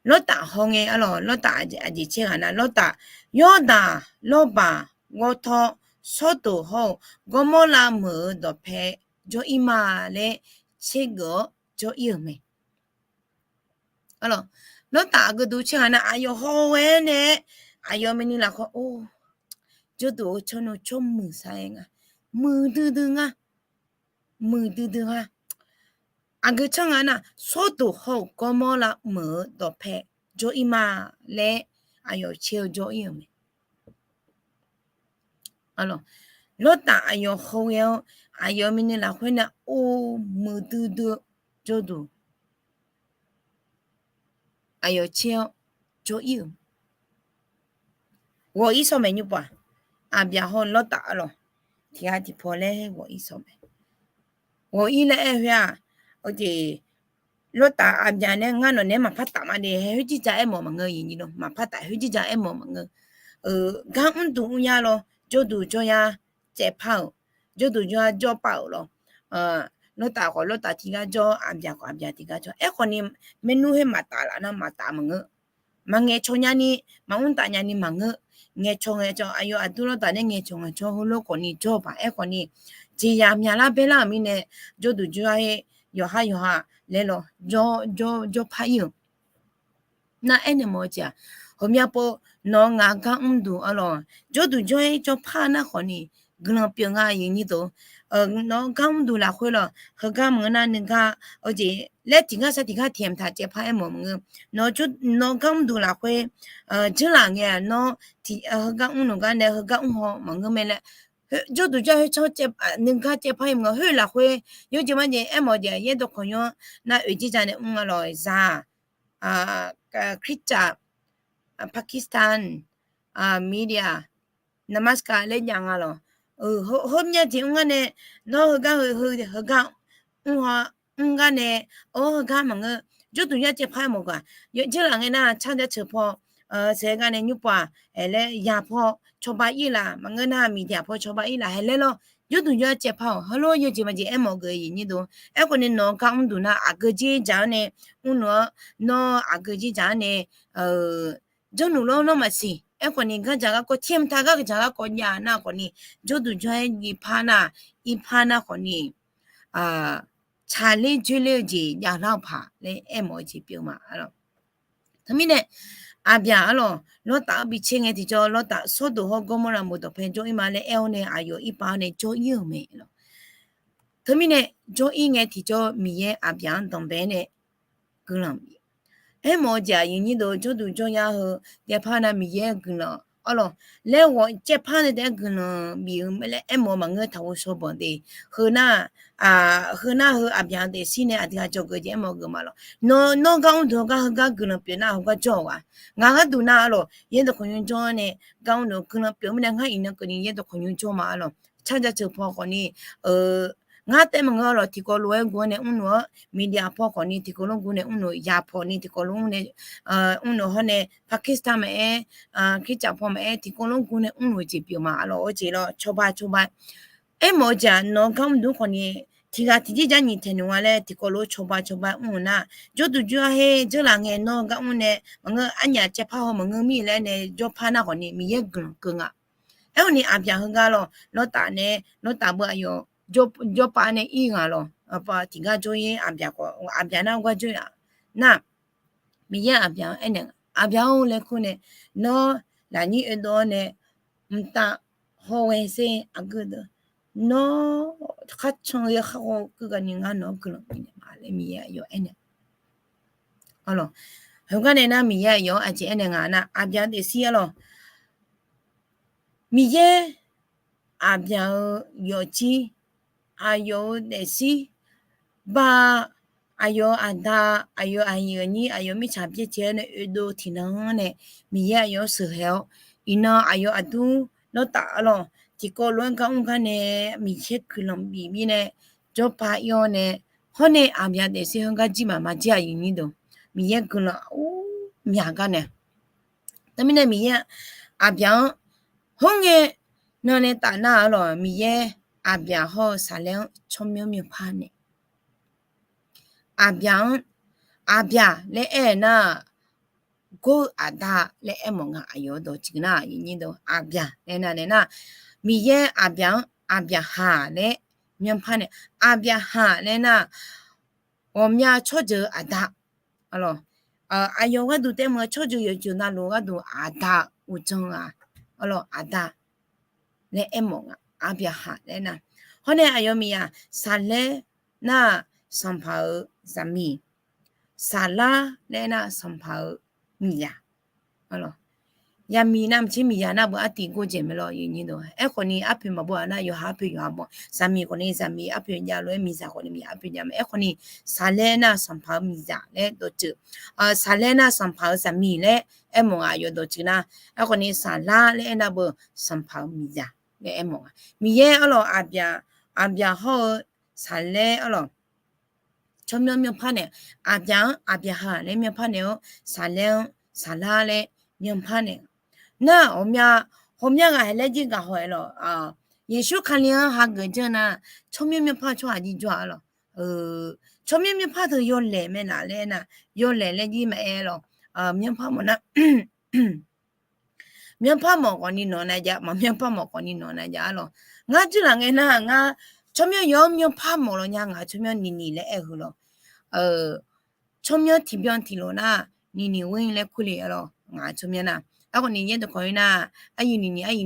Lawrtaf haw ngae arlawq, Lawrtaf aqjeq caer ghaq nar, Lawrtaf, Yawrdaq, Lawrbaq, Ghawrtawr, Sawrdoq hawr-eu Gawrmawrlav meuq-eu dawqpae jawr-ir ma laer tsergeuf-awr jawr-ir-euq mae. Lawrtaf aqgeu duq caer ghaq nar, aqyawf haw-eu ghae-aer nae, aqyawf myavnuiv lafkhoer or, jawrduq-eu tsawrnuiv tsawrmuiq sar-aer nga, muiqdui dui nga, muiqdui dui nga. Aqgeu tsanr nga nar, Sawrdoq hawr-eu Gawrmawrlav meuq-eu dawqpae jawr-ir ma laer aqyawf caer-eu jawr-ir-euq mae. Lawrtaf aqyawf haw ghae-awr, aqyawf myavnuiv lafkhoer nae or muiqdui dui-eu jawrduq aqyawf caer-awr jawr-ir-euq. Ghawq-ir sawq maeq nymr pov-aq, aqbyaq hawr-eu Lawrtaf arlawq, tiqghaq tiqpaw laer ghawq-ir sawq mae. Ghawq-ir laer aer khoer-aq, oe, Lawrtaf aqbyaq nae ngar nawq naeq-aer maqpar taf ma de, hae khoer jirjaq aermawf maqngeur, yawqnyir deuq, maqpar taf, khoer jirjaq aermawf maqngeur. Gar mrduq mrnya lawr, jawrduq jawryar caevpar-euq, jawrduq jawryar jawrpav-euq lawr. Lawrtaf khawf Lawrtaf tiqgar jawr, aqbyaq khawf aqbyaq tiqgar jawr. Aerkhawf ni, maernmr khoer maqtaf laf nar maqtaf maqngeur. Maqngaeq cawq nyani, maqmr taf nyani maqngeur. Ngaeqcawq ngaeqcawq, aqyawf aqdur Lawrtaf nae ngaeqcawq ngaeqcawq heulof khawf ni jawr-eu paq. Aerkhawf ni, jeqzaq myaqlar baelar-euq mirnae, jawrduq jawryar-aer yawqhar yawqha laer lawr jawr jawr jawrpar-ir-euq. Nar aernaeq mawf-eu jeq-aq, ghawqmya pov nawq-eu ngaq gar mrduq arlawq, jawrduq jawr-aer jawrpar nar khawf ni, guiqlanq pyeuf nga, yawqnyir deuq. Nawq-eu gar mrduq lafkhoer lawq, heugar maqngeur nar nuigar, oe, laer tiqgar sar tiqgar tiqmq taq caevpar aermawf maqngeur. Nawq-eu gar mrduq lafkhoer, dzeurlaf ngae-aq nawr, heugar mrnuq gar nae heugar mrhaw maqngeur mae laer. Jawrduq jawr-aer khoer tsanr nuigar caevpar-ir maqngeur. Khoer lafkhoer yawjeq majeq aermawf-eu jeq yaerdawq kawq nymr nar oeq jirjaq nae mr-a lawq, zaq, Khristaq, Pakistan, India, Namaskar laer jav nga lawq. Heumyav jeq mr ngar nae, nawr heugar heu, heugar mr ha, mr gar nae, or heugar maqngeur, jawrduq jawr-aer caevpar-aer mawf gaq. Yawjeq laf ngae nar, tsar jaceuq paw, saeq gar nae nymr pov-aq, hae laer yaq paw cawba ir laf, maqngeur nar miqdaq paw cawba ir laf, hae laer lawr, jawrduq jawr-aer caevpar-awq. Heulof yawjeq majeq aermawf geuf-eu yawqnyir deuq. Aerkhawf ni nawq-eu gar mrduq nar aqgeujeq dzaq-anr nae mrnuq-anr, nawr aqgeujeq dzaq-anr nae janrnuq lawr nawr maqsiq. Aerkhawf ni gardzaq garkawv tiqmq taq gardzaq garkawv jav nar khawf ni, jawrduq jawr-aer jipar nar, irpar nar khawf ni, tsaqler dzoerler-eu jeq javlar-eu paq laer aermawf-eu jeq pyeuf ma. Teumirnae, Aqbyaq arlawq, Lawrtaf-anr bi tser ngae tiqjawr, Lawrtaf Sawrdoq hawr Gawrmawrlaq moqdawq pae jawr-ir ma laer aer-awr nae aqyawf irpaq-anr nae jawr-ir-euq mae lawq. Teumirnae jawr-ir ngae tiqjawr Miqyaer Aqbyaq-anr danqbae-aer nae guiqlanq bif. Aermawf-eu jeq aqyuif nyir deuq jawrduq jawryar heu daefpar nav Miqyaer guiqlanq arlawq, laer ghawq caevpar nae taef-aer guiqlanq bif-eu mae laer aermawf-eu maqngeur taqghof shawbanq de. Heu nar, heu nar heu Aqbyaq-eu daefzir nae aqdui ghaq jawrgeuf jeq aermawf geuf ma lawq. Nawr, nawr gar mr deuq-eu gar heugar guiqlanq pyeuf nar heugar jawr-euq ghaq. Ngaq gharduq nar arlawq, yaerdawq khawqnymr jawr-awr nae gar mr deuq guiqlanq pyeuf-eu mirnae ngar iqnan keuvni yaerdawq khawqnymr jawr ma arlawq. Tsar jaceuq paw khawfni, ngar taef maqngeur arlawq, tiqkawv lof-aer gov-awr nae mrluf-anr, Miqdyav paw khawfni tiqkawv lof gov nae mrluf, Yaq paw ni tiqkawv lof mrnae, mrluf hawr nae Pakistan maqaer, Kirtsaf paw maqaer tiqkawv lof gov nae mrluf-eu jeq pyeuf ma arlawq. Oe jeq lawr cawba cawba. Aermawf-eu jeq-aq nawq-eu gar mr deuq khawfni tiqghaq tiqjir jar nyiq taeq nmr nga laer tiqkawv lof cawba cawba mr-eu nar, jawrduq jawr-a her dzeurlaf ngae nawr-eu gar mr nae maqngeur arnyaf caevpar haw maqngeur mir laer nae jawrpar nar khawfni Miqyaer guiqlanq keuv nga. Aerkhawfni Aqbyaq heugar lawq, Lawrtaf nae, Lawrtaf beu aqyawf jawrpav nae ir ghaq lawq, tiqgar jawr-ir Aqbyaq khawf, Aqbyaq nar gar jawr-a nar, Miqyaer Aqbyaq-anr aernaeq, Aqbyaq-or laer kur nae, nawr lafnyir oedov-awr nae mqtav hawghae sher aqgeu deuq, nawr kharcan-eu kharkhaw keuv gharni ngar nawq-anr guiqlanq bifnaeq ma laer Miqyaer aqyawf aernaeq. Arlawq, heugar nae nar Miqyaer aqyawf-anr aqjeq aernaeq nga nar, Aqbyaq-eu daefzir arlawq, Miqyaer Aqbyaq-eu yawfjir, aqyawf-eu daefzir, ba, aqyawf-eu aqda, aqyawf aqyuif aqnyir, aqyawf mirtsaq byaerdzae-awr nae oedov tiqnan-anr nae Miqyaer aqyawf-anr sheuqghae-awr, iqnan aqyawf aqdur Lawrtaf arlawq tiqkawv lof-aer gar mr gar nae Miqyaer guiqlanq bif mirnae jawrpav ir-awr nae, hawr nae Aqbyaq daefzir heugar jir maqma jir aqyuif nyir deuq, Miqyaer guiqlanq ur myaq gar nae. Teumirnae Miqyaer Aqbyaq-anr hawr ngae nan nae taf nar arlawq, Miqyaer Aqbyaq hawr-eu Saqlaer-anr tsawrmyanr myanrpar naeq. Aqbyaq-anr, Aqbyaq laer aer-eu nar, gor-eu aqda laer aermawf nga. Aqyawf-eu dawqtsuif nar, Aqbyaq laer nar nae nar, Miqyaer Aqbyaq-anr Aqbyaqhaq laer myanrpar naeq. Aqbyaqhaq laer nar, ghawqmya tsawrjeuq-eu aqda. Aqyawf gharduq taef meuq-eu tsawrjeuq yawqjeuq navluf gharduq aqda uqdzan-a. Arlawq, aqda laer aermawf nga, Aqbyaqhaq laer nar. Hawr nae aqyawf miqzaq Saqlaer nar, sanqpaq-euq zaqmiq. Saqlar laer nar, sanqpaq-euq miqzaq. Zaqmiq navmaqtser miqzaq nar beu artiv gordzaeq mae lawr. Aerkhawfni arpoeq maqbawr-a nar, yawqha arpoeq yawqha bawr. Zaqmiq khawfni zaqmiq arpoeq jav lof-aer miqzaq khawfni miqzaq arpoeq jav mae. Aerkhawfni Saqlaer nar sanqpaq-euq miqzaq laer dawqtsuif. Saqlaer nar sanqpaq-euq zaqmiq laer aermawf nga, aqyawf dawqtsuif nar. Aerkhawfni Saqlar laer aernar beu sanqpaq-euq miqzaq laer aermawf nga. Miqyaer arlawq, Aqbyaq hawr-eu Saqlaer arlawq, tsawrmyanr myanrpar naeq. Aqbyaq-anr Aqbyaqhaq laer myanrpar naeq-awr, Saqlaer-anr Saqlar laer myanrpar naeq. Nar, ghawqmya, ghawqmya ghaq haeq laer jir gaq haw-aer lawq. Yeqsur Kali-anr hageuf janr nar, tsawrmyanr myanrpar tsawrhaq jir jawr-a lawq. Tsawrmyanr myanrpar teu yawlaeq mae laf laer nar, yawlaeq laer jir maqaer lawq. Myanrpar mawf nar, myanrpar mawf khawfni nawq nav jav, maqmyanrpar mawf khawfni nawq nav jav-a lawq. Ngar jir laf ngae nar, ngar tsawrmyanr yawr myanrpar mawf lawq nya, ngaq tsawrmyanr niqniq laer aer-eu lawq. Tsawrmyanr tiqbyan tiqlof nar, niqniq ghoer laer kur le-a lawq, ngaq tsawrmyanr nar. Aerkhawfni yaerdawq kawq-ir nar, aqyuif niqniq, aqyuif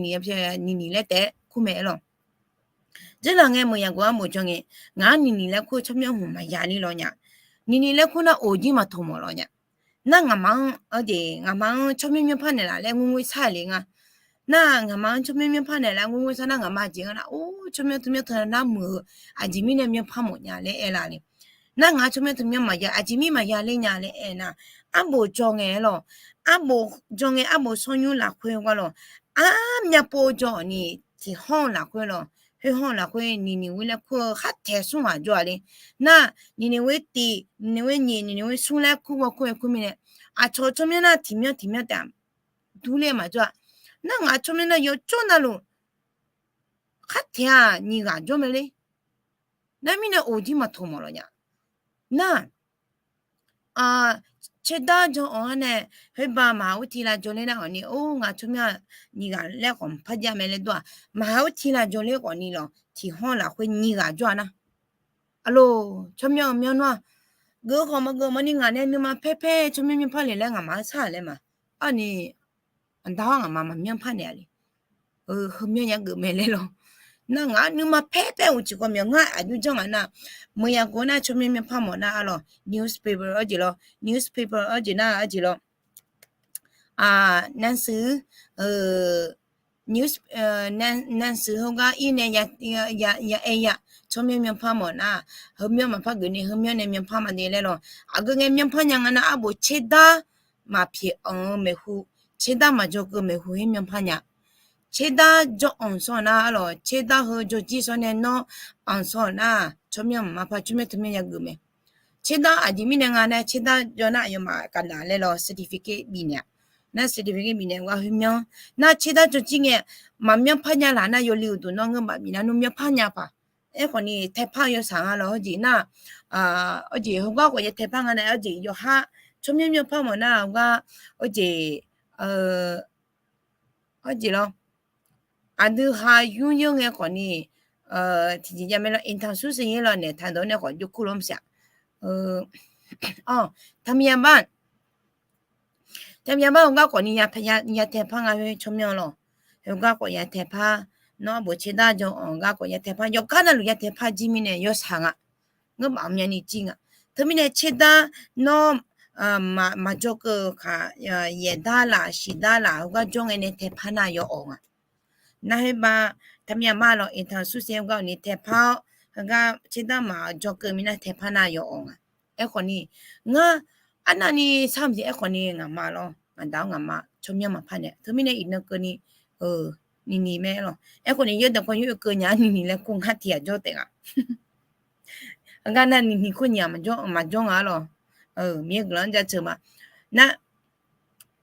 niqniq laer taef-aer kur mae-aer lawq. Jir laf ngae meuq yaqgov arbof janr ngae, ngaq-anr niqniq laer kur tsawrmyanr hmq maqya ler lawq nya. Niqniq laer kur nar of jir maqtoq mawf lawq nya. Nar ngaqma-anr, ngaqma-anr tsawrmyanr myanrpar naeqlaf laer ngoer ngoer sar le nga. Nar ngaqma-anr tsawrmyanr myanrpar naeqlaf ngoer ngoer sar nar, ngaqma jeq-anr nar, or, tsawrmyanr teu myanr teu nar muiq-eu aqjeq mirnae myanrpar mawf nya laer aer la le. Nar ngaq tsawrmyanr teu myanr maqya, aqjeq mir maqya ler nya laer aer nar, arbof jawr ngae lawq. Arbof jawr ngae, arbof shawr nymr lafkhoer gar lawq. Armyav pov jawr-awq ni, tiqhawr lafkhoer lawq. Khoerhawr lafkhoer niqniq ghoer laer kur-eu khar taeq smr ghaq jawr-a le. Nar, niqniq ghoer tiq, niqniq ghoer nyiq, niqniq ghoer smr laer kur gawr kur-aer kur mirnae, aqcawq tsawrmyanr nar tiqmyanr tiqmyanr taef-a durler maqjawr-a. Nar ngaq tsawrmyanr nar yawjawr navluf khar taeq-aq nyiq ghaq jawr mae ler. Nar mirnae of jir maqtoq mawf lawq nya. Nar, caerdar jan-awr nae, khoerba maqha ur tiq la jawrler nar khawfni, or, ngaq tsawrmyanr nyiq ghaq laer khawf maqpar jav mae laer dur-aq, maqha ur tiq la jawrler khawfni lawq, tiqhawr lafkhoer nyiq ghaq jawr-a nar. Aqloq, tsawrmyanr-eu myanr nar-aq, geuf khawf maqgeuf mawfni ngaq nae nuima paer paer tsawrmyanr myanrpar le laer ngaqma-anr shar-aq laer ma. Arni, aqda hawr ngaqma maqmyanr par naeq-a le. Heumyanr nya geuf mae laer lawr. Nar ngaq-anr nuima paer paer-eu tiqkawv myawq ngar aqjox janr ngaq nar, meuq yaq gov nar tsawrmyanr myanrpar mawf nar arlawq, newspaper arjeq lawr, newspaper arjeq nar arjeq lawr, หนังสือ, news, หนังสือ heugar ir nae ya, ya aer ya, tsawrmyanr myanrpar mawf nar, heumyanr maqpar geuf ni heumyanr nae myanrpar ma de laer lawr. Aqgeu ngae myanrpar nya nga nar arbof tserdar maqpyaeq anq-eu maeqhu, tserdar maqjawr keuv maeqhu her myanrpar nya. Tserdar jawr anq sawr nar arlawq, tserdar heu jawrjir sawr nae nawr anq sawr nar, tsawrmyanr maqma par tsawrmyanr teumyanr yageuf mae. Tserdar aqjeq mirnae nga nar, tserdar jawr nar aqyawfmaf kaqnaq laer lawr certificate bifnaeq-a. Nar certificate bifnaeq gar khoermyanr. Nar tserdar jawrjir ngae maqmyanr par nya laq nar yawli uqduq nawr ngeur maf bifnaeq nmr myanrpar nya paq. Aerkhawf ni taepar-eu yawshaq nga lawr hawjeq nar, hawjeq heugar khawf ya taepar nga nae hawjeq yawqha tsawrmyanr myanrpar mawf nar heugar, hawjeq, hawjeq lawr, aqdui ha yur yeur ngae khawf ni, tiqjeq jav mae lawr, เอกสาร sur se-ir lawr naeq taq dawq nae khawf jov kur lawr maqsiq-a. Taqmyaq bar, taqmyaq bar heugar khawf ni ya taepar nga khoer tsawrmyanr lawr. Heugar khawf ya taepar, nawr arbof tserdar jawr anq gar khawf ya taepar, yawqgar navluf ya taepar jir mirnae yawshaq nga. Ngeur maf myav ni jir nga. Teumirnae tserdar nawr maqjawr keuv-eu khaq, yaeqdar laf shiqdar laf heugar jawr ngae nae taepar nar yawawq nga. Nar khoerbar, taqmyaq bar lawr เอกสาร sur se heugar ni taepar-awr, heugar tserdar maqjawr keuv mirnae taepar nar yawawq nga. Aerkhawf ni, ngar arnavni sar maqsiq aerkhawf ni ngaqma lawr, ngaqda-awr ngaqma tsawrmyanr maqpar naeq. Teumirnae iqnan keuvni, niqniq mae lawr. Aerkhawf ni yawdaef paw yur oekeuv nya-ar niqniq laer kur ngar tiq ghaq jawr taef nga. Aqgar nar niqniq kur nyiq-aq maqjawr nga-ar lawr. Miqyaer guiqlanq-anr jaceuq ma. Nar,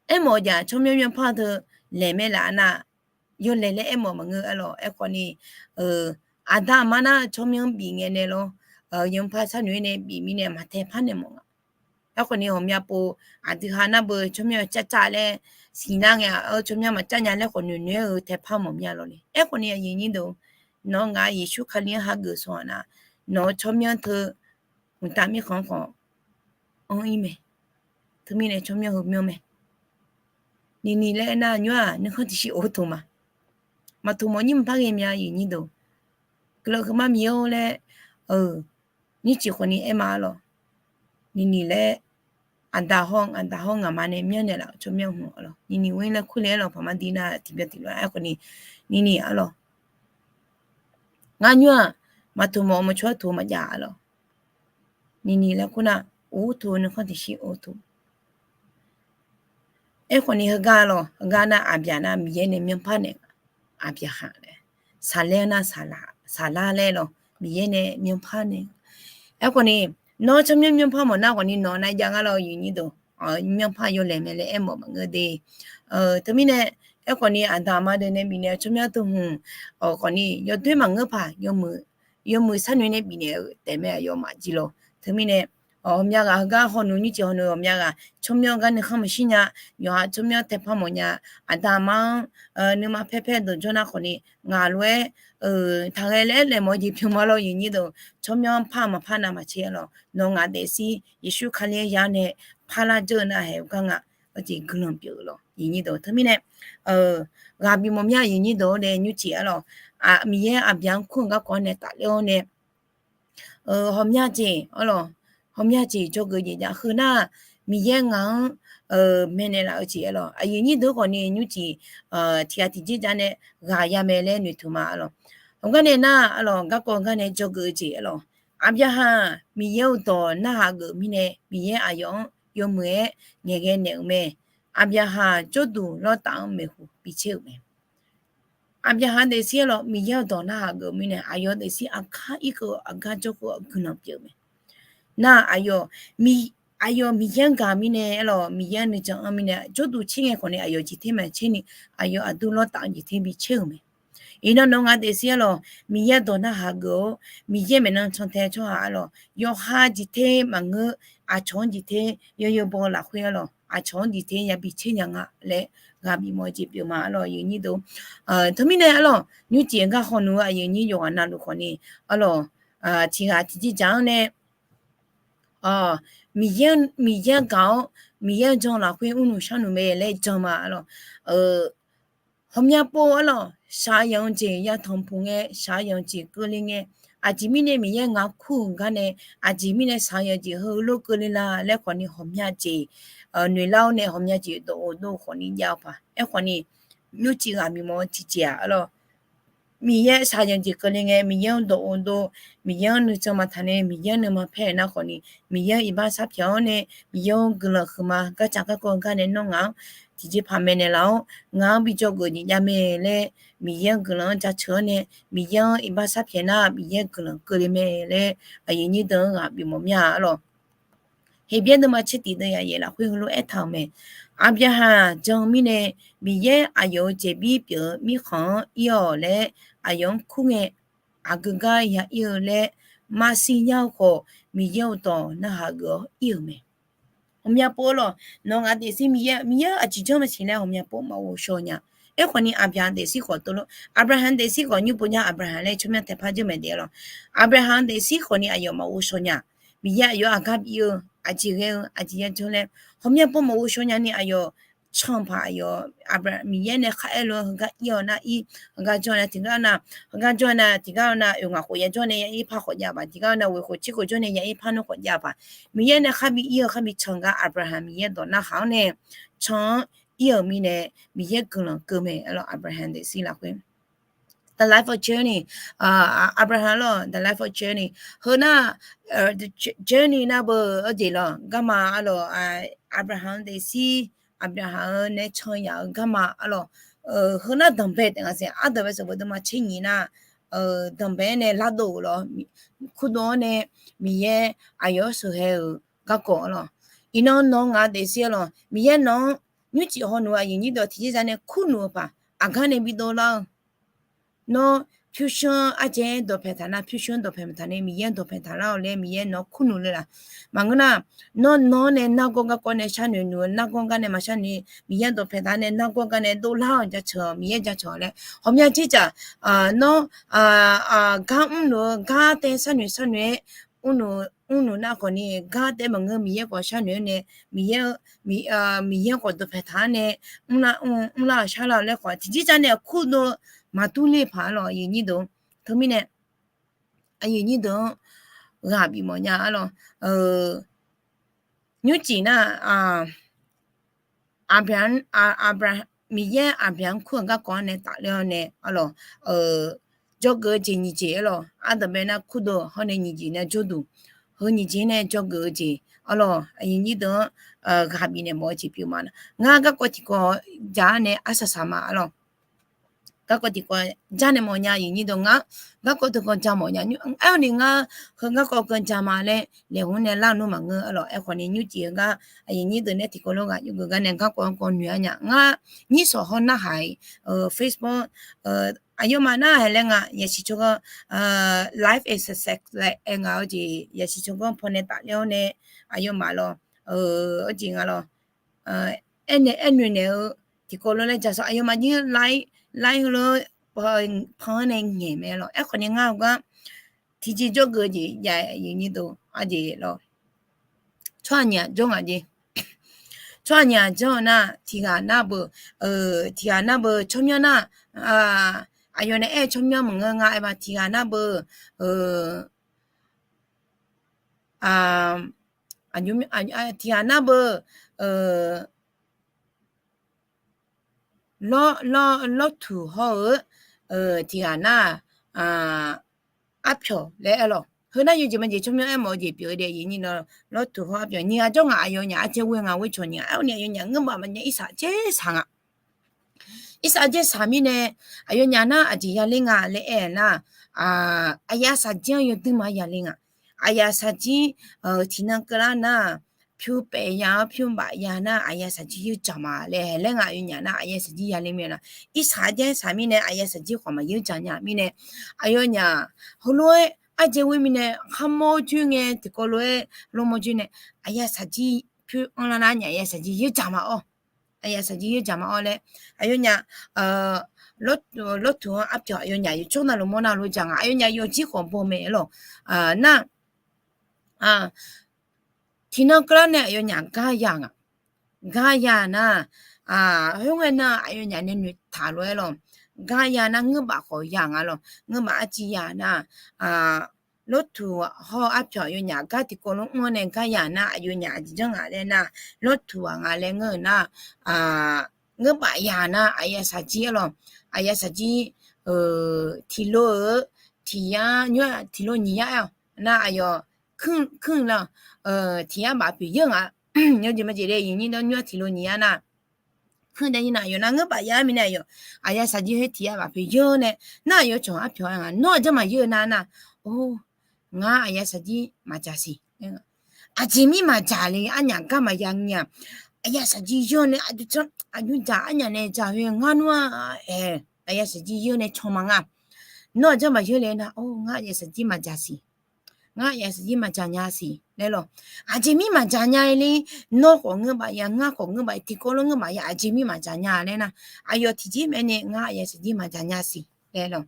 aermawf-eu jaq tsawrmyanr myanrpar teu laeq mae laf-a nar, yawlaeq laer aermawf maqngeur-ar lawr. Aerkhawf ni, aqda aqma nar tsawrmyanr bif ngae nae lawr, yanr par sharnoeq-aer nae bif mirnae maqtaepar naeq mawf nga. Aerkhawf ni ghawqmya pov aqdui ha nar beu tsawrmyanr-eu carcav laer siqnar ngae-a, tsawrmyanr maqcar nya laer khawf noeqnoeq-aer-eu taepar mawf mya lawr le. Aerkhawf ni aqyuif nyir deuq, nawq-eu ngaq Yeqsur Kali-anr hageuf saw-aq nar, nawq-eu tsawrmyanr teu mqtav mirkhanq khawf anr-ir mae. Teumirnae tsawrmyanr heu myanr mae. Niqniq laer aernar nymr-aq nuikhanr tiqshir of-eu toq ma. Maqtoq mawf nyir mqpar ghae mya aqyuif nyir deuq. Guiqlanq huiqma Miqyaer-or laer, nymrcif khawf ni aer ma-ar lawr. Niqniq laer, aqda hawr, aqda hawr ngaqma nae myanrnaeq laf-euq tsawrmyanr hmq-ar lawr. Niqniq ghoer laer kurle-aer lawr, paqma di nar tiqbyan tiqlof-aer khawf ni, niqniq-ar lawr. Ngar nymr-aq, maqtoq mawf-eu maqcawq-aer toq maqjav-ar lawr. Niqniq laer kur nar, of-eu toq nuikhanr tiqshir of-eu toq. Aerkhawf ni heugar lawr, heugar nar aqbyaq nar Miqyaer nae myanrpar naeq, aqbyaqhaq nae, saqlaer nar, saqlar laer lawr, Miqyaer nae myanrpar nae. Aerkhawf ni, nawr tsawrmyanr myanrpar mawf nar khawf ni nawq nav jav ngar lawr aqyuif nyir deuq, myanrpar yawlaeq mae laer aermawf maqngeur de. Teumirnae, aerkhawf ni aqda aqma deuq nae bifnaeq-eu tsawrmyanr teu hmq, khawf ni yawdoer maqngeur paq, yawmuiq sharnoeq nae bifnaeq-eu taef mae aqyawfmaf jir lawr. Teumirnae, ghawqmya ghaq heugar hawnuiq nymrcif hawnuiq ghawqmya ghaq tsawrmyanr gar nuikhanr maqshir nya, yawqha tsawrmyanr taepar mawf nya, aqda aqma-anr nuima paer paer deuq jawr nar khawf ni ngaq lof-aer taqghae laer laeqmawf-eu jeq pyeuf ma lawr aqyuif nyir deuq, tsawrmyanr par maqpar navmaqtser-ar lawr, nawq ngaq daefzir Yeqsur Kali-anr ya nae parlar dzeur-eu nar haeq-eu gar nga, aqjeq guiqlanq pyeuf-eu lawr aqyuif nyir deuq. Teumirnae, ghaq bimawf mya aqyuif nyir deuq-awr nae nymrcif-ar lawr, Miqyaer aqbyaq-anr kur-eu garkawv-anr nae tafler-awr nae, ghawqmya jeq-ar lawr, ghawqmya jeq dzawgeuf jeq jav heu nar, Miqyaer ngaq-anr maeqnaeq laf-eu jeq-ar lawr, aqyuif nyir deuq khawf ni nymrcif tiqghaq tiqjeq jav nae ghaq ya mae laer noeqtmq ma-ar lawr. Heugar nae nar-ar lawr, garkawv gar nae dzawgeuf-eu jeq-ar lawr, aqbyaqhaq Miqyaer-euq dawq narhaq geuf mirnae Miqyaer aqyawf-anr yawmuiq-aer ngaeqghae naeq-euq mae. Aqbyaqhaq jawrduq lawrtaf-anr maeqhu bitser-euq mae. Aqbyaqhaq daefzir-ar lawr, Miqyaer-euq dawq narhaq geuf mirnae aqyawf daefzir aqkar irkeuv aqgar jawrkeuv guiqlanq pyeuf-eu mae. Nar aqyawf, aqyawf Miqyaer-anr gaq mirnae-ar lawr, Miqyaer-anr nuijan anr mirnae jawrduq tser ngae khawf ni aqyawf jeqter maqtser ni, aqyawf aqdur lawrtaf-anr jeqter bitser-euq mae. Iqnan nawq ngaq daefzir-ar lawr, Miqyaer-euq dawq narhaq geuf-awr, Miqyaer maeqnan cantae tsawrhaq-ar lawr, yawqha jeqter maqngeur, aqcawq-anr jeqter yawzeu baw lafkhoer-ar lawr, aqcawq-anr jeqter yabi tser nya nga laer ghaq bifmawf-eu jeq pyeuf ma-ar lawr aqyuif nyir deuq. Teumirnae-ar lawr, nymrcif gar hawnuiq-eu aqyuif nyir yawqghaq navluf khawf ni-ar lawr, tiqghaq tiqjeq jaq-anr nae, awq, Miqyaer, Miqyaer gaq-awr, Miqyaer-anr jan lafkhoer mrnuq sharnuq mae laer jan ma arlawq. Ghawqmya pov arlawq, shaqzanq-eu jeq yatanq puq ngae, shaqzanq jeq keuvle ngae, aqjeq mirnae Miqyaer ngaq kur-euq gar nae, aqjeq mirnae shaqzanq jeq heulof keuvle la laer khawfni ghawqmya jeq noeqlar-awr nae ghawqmya jeq dawqghov dov khawfni jav-eu paq. Aerkhawfni, nymrcif ghaq bimawf-eu tiqjeq-aq arlawq, Miqyaer shaqzanq jeq keuvle ngae, Miqyaer-anr dawqghov dov, Miqyaer-anr nuican maqtaq nae, Miqyaer-anr nuima paer-eu nar khawfni, Miqyaer-anr iqbax sharpyaeq-awr nae, Miqyaer-anr guiqlanq huiqma gardzaq garkawv gar nae nawr ngaq-anr tiqjeqpaq maeqnaeq laf-awr, ngaq-anr bi dzawgeuf jeq jav mae laer, Miqyaer-anr guiqlanq-anr jaceuq-awr nae, Miqyaer-anr iqbax sharpyaeq nar, Miqyaer guiqlanq keuvle mae laer, aqyuif nyir deuq-anr ghaq bimawf mir-a arlawq. Heqbyaer deuvma tser tiq deuv yaf yaef lafkhoer heulof aertaq-euq mae. Aqbyaqhaq jan-eu mirnae, Miqyaer aqyawf-euq jeqbir pyeuf-eu mirkhanq-anr ir-awq laer, aqyawf-anr kur ngae, aqgeu gar ya ir-eu laer maqsiq nya-eu khawf, Miqyaer-euq dawq narhaq geuf-awr ir-euq mae. Ghawqmya pov arlawq, nawq ngaq daefzir Miqyaer, Miqyaer aqjeq janr maqsiq laer ghawqmya pov maqghovshaw nya. Aerkhawfni Aqbyaqhaq daefzir khawf tov lor, Aqbyaqhaq daefzir khawf nymr pov nya Aqbyaqhaq laer tsawrmyanr taeqpar dzeur mae daef arlawq. Aqbyaqhaq daefzir khawfni aqyawf maqghovshaw nya. Miqyaer aqyawf-anr aqgar bif-eu, aqjeq ghae-eu, aqjeq ya janr laer ghawqmya pov maqghovshaw nyani aqyawf canpaq aqyawf Miqyaer nae kharaer lof-aer heugar ir-awr nar ir, heugar jawr nar tiqgar nar, heugar jawr nar tiqgar nar, oeq ngaq khof ya jawr nae ya ir par khawf jav paq, tiqgar nar ghoeq khof tser khof jawr nae ya ir par nawr khawf jav paq. Miqyaer nae khar bi ir-eu khar bi can gar Aqbyaqhaq Miqyaer dawq narhaq-awr nae can-anr ir-euq mirnae, Miqyaer guiqlanq keuv mae arlawq. Aqbyaqhaq daefzir lafkhoer The Life of Journey, Aqbyaqhaq lawq, The Life of Journey. Heu nar, Journey nar beu-eu jeq lawq garma arlawq, Aqbyaqhaq-anr daefzir, Aqbyaqhaq-eu nae can yaf-eu garma arlawq. Heu nar danqbae taef nga sae, ardawq bae sanqbof deuvma tser nyiq nar, danqbae-aer nae lardov-euq lawr, kurdov-anr nae Miqyaer aqyawf-anr sheuqhae-euq garkawv arlawq. Iqnan nawr ngaq daefzir arlawq, Miqyaer nawq-anr nymrcif hawnuq-eu aqyuif nyir deuq tiqjeq zaq nae kurnuq-eu paq, aqgar nae bidov lar-eu Nawr pyurshuir-anr arjaev-aer dawqpaeq taq nar, pyurshuir-anr dawqpaeq maqtaq nae Miqyaer-anr dawqpaeq taq lar-awq laer Miqyaer nawq-anr kurnuq le laf. Maqngeur nar, nawr nawr nae nargawr garkawv nae sharnoeq nuq-eu nargawr gar nae maqsharnoeq, Miqyaer dawqpaeq taq nae nargawr gar nae dovlar-awq jaceuq-awq, Miqyaer jaceuq-awq laer ghawqmya jeqcaq, nawr gar mrnuq-eu gar tae sharnoeq sharnoeq-aer mrnuq nar khawfni gar tae maqngeur, Miqyaer khawf sharnoeq-aer nae, Miqyaer, Miqyaer khawf dawqpaeq taq-aer nae mrlar-awq sharlar-awq laer khawf tiqjeq zaq nae aqkurdov maqdur ler paq-aer lawq aqyuif nyir deuq. Teumirnae aqyuif nyir deuq-anr ghaq bif mawf nya arlawq. Nymrcif nar, Aqbyaq, Miqyaer Aqbyaq-anr kur-euq garkawv-anr nae tafler-awr nae arlawq, dzawgeuf-eu jeq nyiq jeq arlawq, ardanqbae nar kurdov hawr nae nyiq jeq nae jawrduq, heu nyiq jeq nae dzawgeuf-eu jeq arlawq, aqyuif nyir deuq-anr ghaq bifnaeq mawf-eu jeq pyeuf ma. Ngar garkawv tiqkawv ja-awr nae arsaq saq ma arlawq. Garkawv tiqkawv ja nae mawf nya aqyuif nyir deuq, ngar garkawv tiqkawv ja mawf nya. Aerkhawfni ngar heu garkawv keuv ja ma laer laeqhmq nae lar nmr maqngeur arlawq. Aerkhawfni nymrcif-eu gar aqyuif nyir deuq nae tiqkawv lof ghaq yurgeuf gar nae garkawv-anr kawv noeq-a nya. Ngar nyir sawq hawr narhaq-iq, Facebook, aqyawfmaf nar haeq laer nga, yasiq tsawrganr, life is a sex laer aer nga-eu jeq, yasiq tsawrganr pawnae tafler-awr nae aqyawfmaf lawq, jeq nga lawq, aernaeq aernoeq naeq-eu tiqkawv lof laer jaqsawq aqyawfmaf jir lar-ir heulof-aer pan-anr nae ngaeq mae lawq. Aerkhawfni ngar-eu gar tiqjeq jawrgeuf-eu jeq jav-eu aqyuif nyir deuq, arjeq lawq. Tsawrhaq nyiq ghaq jawr ngaq jeq. Tsawrhaq nyiq ghaq janr-eu nar, tiqghaq nar beu, tiqghaq nar beu tsawrmyanr nar, aqyawf nae aer-eu tsawrmyanr maqngeur nga aer ma, tiqghaq nar beu, tiqghaq nar beu, lawrtuq hawr-eu, tiqghaq nar, arpyawq laer aer lawq. Heu nar yawjeq majeq tsawrmyanr aermawf-eu jeq pyeuf-eu de, aqyuif nyir deuq, lawrtuq hawr arpyawq nyiq ghaq jawr ngaq, aqyawfnyaf arjaev ghoe ngaq ghoe cawq nyiq ghaq aer-awr ni aqyawfnyaf ngeurmaf maqnya irsaq dzaer saq ngaq. Irsaq dzaer saq mirnae, aqyawfnyaf nar aqjeq yaler nga laer aer nar, aqyaf saqjir-anr yawduir ma yaler nga. Aqyaf saqjir tiqnan keuvlar nar, pyur paef ya-awr pyur baf ya nar aqyaf saqjir yeur dzaq ma laer haeq laer nga. Aqyawfnyaf nar aqyaf saqjir yaler mir-a nar, irsaq dzaer saq mirnae aqyaf saqjir khawf maqyeur dzaq nya mirnae, aqyawfnyaf heulof-aer arjaev ghoe mirnae kharmawr joer ngae tiqkawv lof-aer lawrmawr joer nae, aqyaf saqjir pyur anrlar nar aqyaf saqjir yeur dzaq ma-awr, aqyaf saqjir yeur dzaq ma-awr laer, aqyawfnyaf lawrtuq-anr arpyawq aqyawfnyaf yawjawr navluf mawr navluf dzaq nga, aqyawfnyaf yawjir khawf baw mae lawq. Nar, tiq Tiqnan keuvlar nae aqyawfnyaf gar ya nga. Gar ya nar, khoerngae nar aqyawfnyaf nae noeqtaq lof-aer lawq. Gar ya nar ngeurbaf khawf ya nga lawq. Ngeurbaf arciv ya nar, lawrtuq hawr arpyawq aqyawfnyaf gar tiqkawv lof mr-awr nae gar ya nar aqyawfnyaf aqjeq janr ngaq laer nar, lawrtuq-aq nga laer ngeur-eu nar, ngeurbaf ya nar aqyawf saqjir-aer lawq. Aqyawf saqjir tiqlo-eu tiq yar nymr tiqlo nyiq yar-aer-awq nar aqyawf kr- kr lar, tiq yar baf poeq yeur nga. Yawjeq majeq le iqnyir dawr nymr tiqlo nyiq yar nar, kr dae nyir nar aqyawf nar ngeurbaf ya mirnae aqyawf, aqyawf saqjir khoer tiq yar baf poeq yeur nae, nar aqyawf cawq arpyawq-aer nga nawr-aq janr maqyeur nar nar, or, ngar aqyawf saqjir maqdzaq siq. Aqjeq mir maqdzaq le arnyaf gar maqya ngae-aq, aqyawf saqjir yeur nae aqdui canr aqnymr dzaq arnyaf nae dzaq khoer ngar nmr-a, aer, aqyawf saqjir yeur nae caw ma nga. Nawr-aq janr maqyeur le nar, or, ngar aqyawf saqjir maqdzaq siq. Ngar aqyawf saqjir maqdzaq nya siq laer lawq. Aqjeq mir maqdzaq nya le, nawr khawf ngeurbaf ya ngar khawf ngeurbaf tiqkawv lof ngeurbaf ya aqjeq mir maqdzaq nya laer nar, aqyawf tiqjeq mae nae ngar aqyawf saqjir maqdzaq nya siq laer lawq.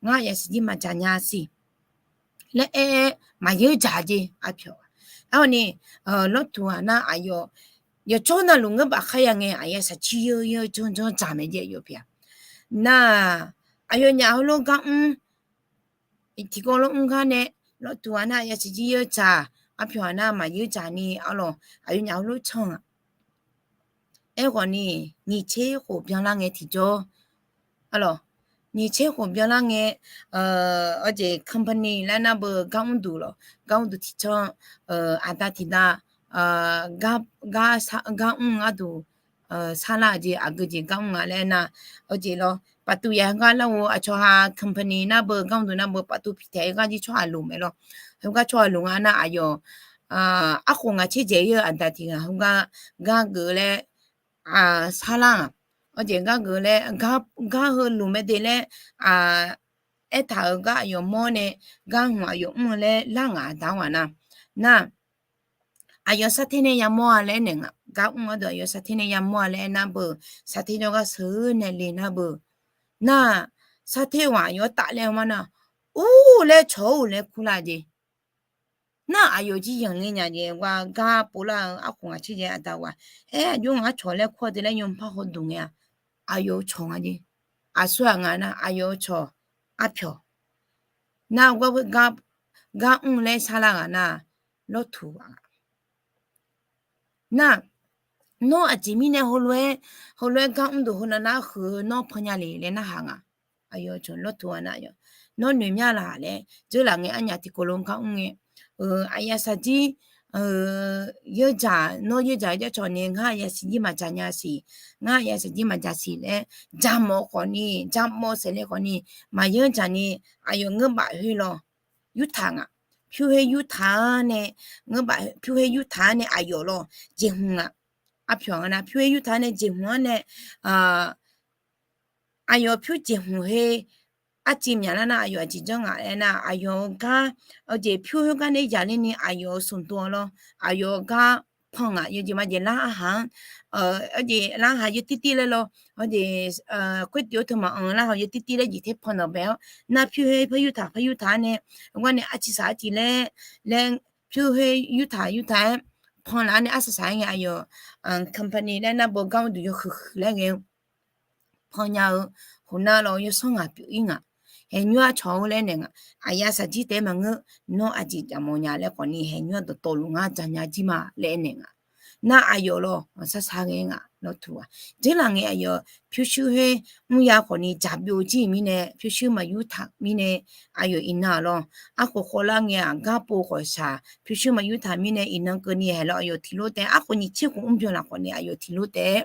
Ngar aqyawf saqjir maqdzaq nya siq laer aer-aer maqyeur dzaq jeq arpyawq-a. Arni, lawrtuq-aq nar aqyawf yawqjawr navluf ngeurbaf kharya ngae aqyawf saqjir yeur yeur janr janr dzaq mae jeq aqyawf pyeuf-a. Nar, aqyawfnyaf heulof gar mr tiqkawv lof mr gar nae, lawrtuq-aq nar aqyawf saqjir yeur dzaq, arpyawq-aq nar maqyeur dzaq ni arlawq aqyawfnyaf heulof can-aq. Aerkhawf ni, nyiq tser khof byanlar ngae tiqjawr, arlawq, nyiq tser khof byanlar ngae, awjeq company laer nar beu gar mrduq lawq, gar mrduq tiqcanr, aqda tiqda, gar mr gharduq sarlar-eu jeq aqgeu jeq gar mr nga laer nar, awjeq lawr paqtuv yaq heugar lar-eu aqcawq ha company nar beu gar mrduq nar beu paqtuv piqtaeq-aer gar jir tsawrhaq loq mae lawr. Heugar tsawrhaq loq nga nar aqyawf arkhof ngaq tser dzaeq-ir-eu aqda tiq ghaq heugar gar geuf laer sarlar-aq, awjeq gar geuf laer gar heu luf mae de laer aertaq-euq gar aqyawf mawr nae gar hmq aqyawf mr-eu laer lar ngaq aqda-anr ghaq nar, nar aqyawf sarter nae yamawr-a laer aernaeq nga. Gar mr gharduq aqyawf sarter nae yamawr-a laer aernar beu, sarter jawrgar sheuq nae le nar beu, nar sarter ghaq aqyawf-anr tafler-eu ma nar, ur laer cawq-awr laer kurlar jeq. Nar aqyawf jir yanqler nya jeq gar povlar-eu arkhof ngaq tser dzaeq aqda ghaq, aer aqjox ngaq-anr cawq laer kur-a de laer yawpar hawduq ngae-a, aqyawf-eu cawq nga jeq. Aqsur-aq nga nar aqyawf-eu cawq arpyawq. Nar gar mr laer sarlar ghaq nar, lawrtuq ghaq nga. Nar, nawr aqjeq mirnae heulof-aer, heulof-aer gar mrduq heu nav nar huiq-eu nawr pannya le laer narhaq nga. Aqyawf cawq lawrtuq ghaq nar, nawr noeq mya laq laer dzeurlaf ngae arnyaf tiqkawv lof gar mr ngae, aqyawf saqjir yeur dzaq, nawr yeur dzaq-eu jar cawq ni ngar aqyawf saqjir maqdzaq nya siq, ngar aqyawf saqjir maqdzaq siq laer dzaqmawf khawf ni, dzaqmawf saeqle khawf ni, maqyeur dzaq ni, aqyawf ngeur baf khoer lawr yurtaq nga. Pyur khoer yurtaq-anr nae, ngeur baf pyur khoer yurtaq-anr nae aqyawf lawr jeqhmq nga. Arpyawq nga nar pyur khoer yurtaq-anr nae jeqhmq-anr nae, aqyawf pyur jeqhmq khoer arciv myaqlar nar aqyawf aqjeq janr ngaq aernar, aqyawf-eu gar, awjeq pyur khoer gar nae yaqler ni aqyawf-eu smq dov-awr lawr, aqyawf-eu gar pan ngaq. Yawjeq majeq lar arhaq-anr, awjeq lar arhaq yawtirtir laer lawr, awjeq khoertiv-awr teu maqanr lar arhaq yawtirtir laer jeq ter pan nanq bae-awr nar pyur khoer par yurtaq par yurtaq-anr nae, gar nae arciv saq arciv laer, laer pyur khoer yurtaq yurtaq-aer pan laf-anr nae arsaq saq-aer ngae aqyawf company laer nar beu gar mrduq yawhuiq huiq laer ngae-eu pannya-eu, khof nar lawr yawsanr ngaq pyeuf-ir ngaq. Haeqnymr-aq cawq-eu laer naeq ngaq. Aqyawf saqjir taef-aer maqngeur, nawr aqjeq jaqmawf nya laer khawf ni haeqnymr-aq dawqtawvluf ngar jaqnya jir ma laer naeq ngaq. Nar aqyawf lawr sar sar ghae ngaq lawr tuq-aq. Dzeurlaf ngae aqyawf pyurshuir khoer mrya khawf ni dzaqbyov jir-euq mirnae, pyurshuir maqyurtaq mirnae, aqyawf iqnan-aq lawr arkhof khawvlar ngae-aq garpov khawf shaq, pyurshuir maqyurtaq mirnae iqnan keuvni haeq lawr aqyawf tiqlof taef-aer arkhof nyiq tser khof mrbyan laf khawf ni aqyawf tiqlof taef-aer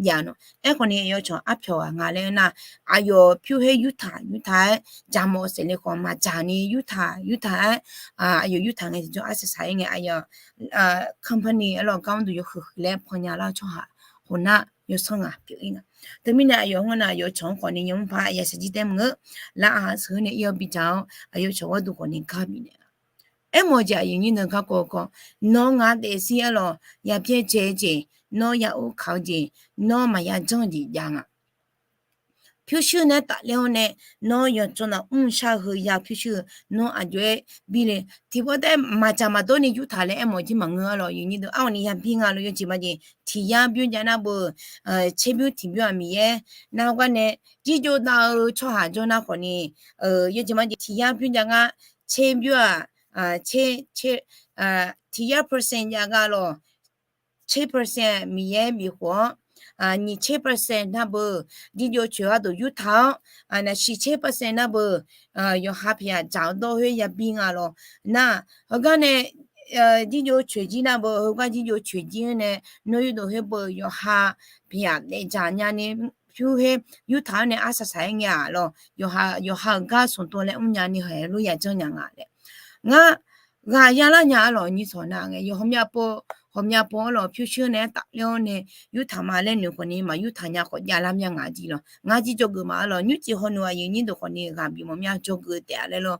jav nawq. Aerkhawf ni aqyawf cawq arpyawq ghaq nga laer nar, aqyawf pyur khoer yurtaq yurtaq-aer jaqmawf saef le khawf maqdzaq ni yurtaq yurtaq-aer, aqyawf yurtaq ngae tiqjawr arsaq saq-ir ngae aqyawf company-aer lawr gar mrduq yawhuiq huiq laer pannya lar-eu tsawrhaq khof nar yawsanr ngaq pyeuf-ir nga. Teumirnae aqyawf-anr nar aqyawf cawq-anr khawf ni nymr par aqyawf saqjir taef maqngeur, lar aqhaq seuq-eu nae ir-awr bidzaq-awr aqyawf cawq gharduq khawf ni gar bifnaeq-a. Aermawf-eu jeq aqyuif nyir neu garkawv kawv, nawr ngaq daefzir-aer lawr yabyaer dzae-eu jeq, nawr ya ur kaq-eu jeq, nawr maqya janr-eu jeq jav nga. pyurshuir nae tafler-awr nae, nawr yawqtsawrnaq mr shar-eu heu ya pyurshuir-eu, nawr aqjox-aer bi le. Tiqpov taef-aer maqdzaq maqdawr ni yurtaq laer aermawf jir maqngeur-a lawq. Aqyuif nyir deuq, arhawq ni yabi nga lawq. Yawjeq majeq tiq yar bymr jav nar beu, tserbymr tiqbymr-aq Miqyaer nar hawgar nae jirjov dav-eu tsawrhaq jawr nar khawf ni, yawjeq majeq tiq yar bymr jav ngar, tserbymr-aq, tiq yar percent jav gar lawq. Tser percent Miqyaer bifkhof-awr, nyiq tser percent nar beu jirjov coeq gharduq yurtaq-awr, naqsiq tser percent nar beu yawqha pyaq dzaq-eu dawr khoer yabi nga lawq. Nar heugar nae jirjov coeq jir nar beu, heugar jirjov coeq jir-anr nae, nawr yurdov khoer beu yawqha pyaq daefdzaq nyani pyur khoer yurtaq-awr nae arsaq saq-aer ngae-aq lawq. Yawqha-euq gar smq tov laer mrnya ni haeq lof yajanr nya nga laer. Ngar ghaq yalar nya-a lawq. Nyir sawq nar ngae yawq hawmya pov, hawmya pov-awr lawq pyurshuir nae aer tafler-awr nae yurtaq ma laer noeq khawf ni maq yurtaq nya khawf javlar mya ngaq jir lawq. Ngar jir dzawgeuf ma-a lawq. Nymrcif hawnoeq aqyuif nyir deuq khawf ni ghaq bifmawf mya dzawgeuf taef-a laer lawq.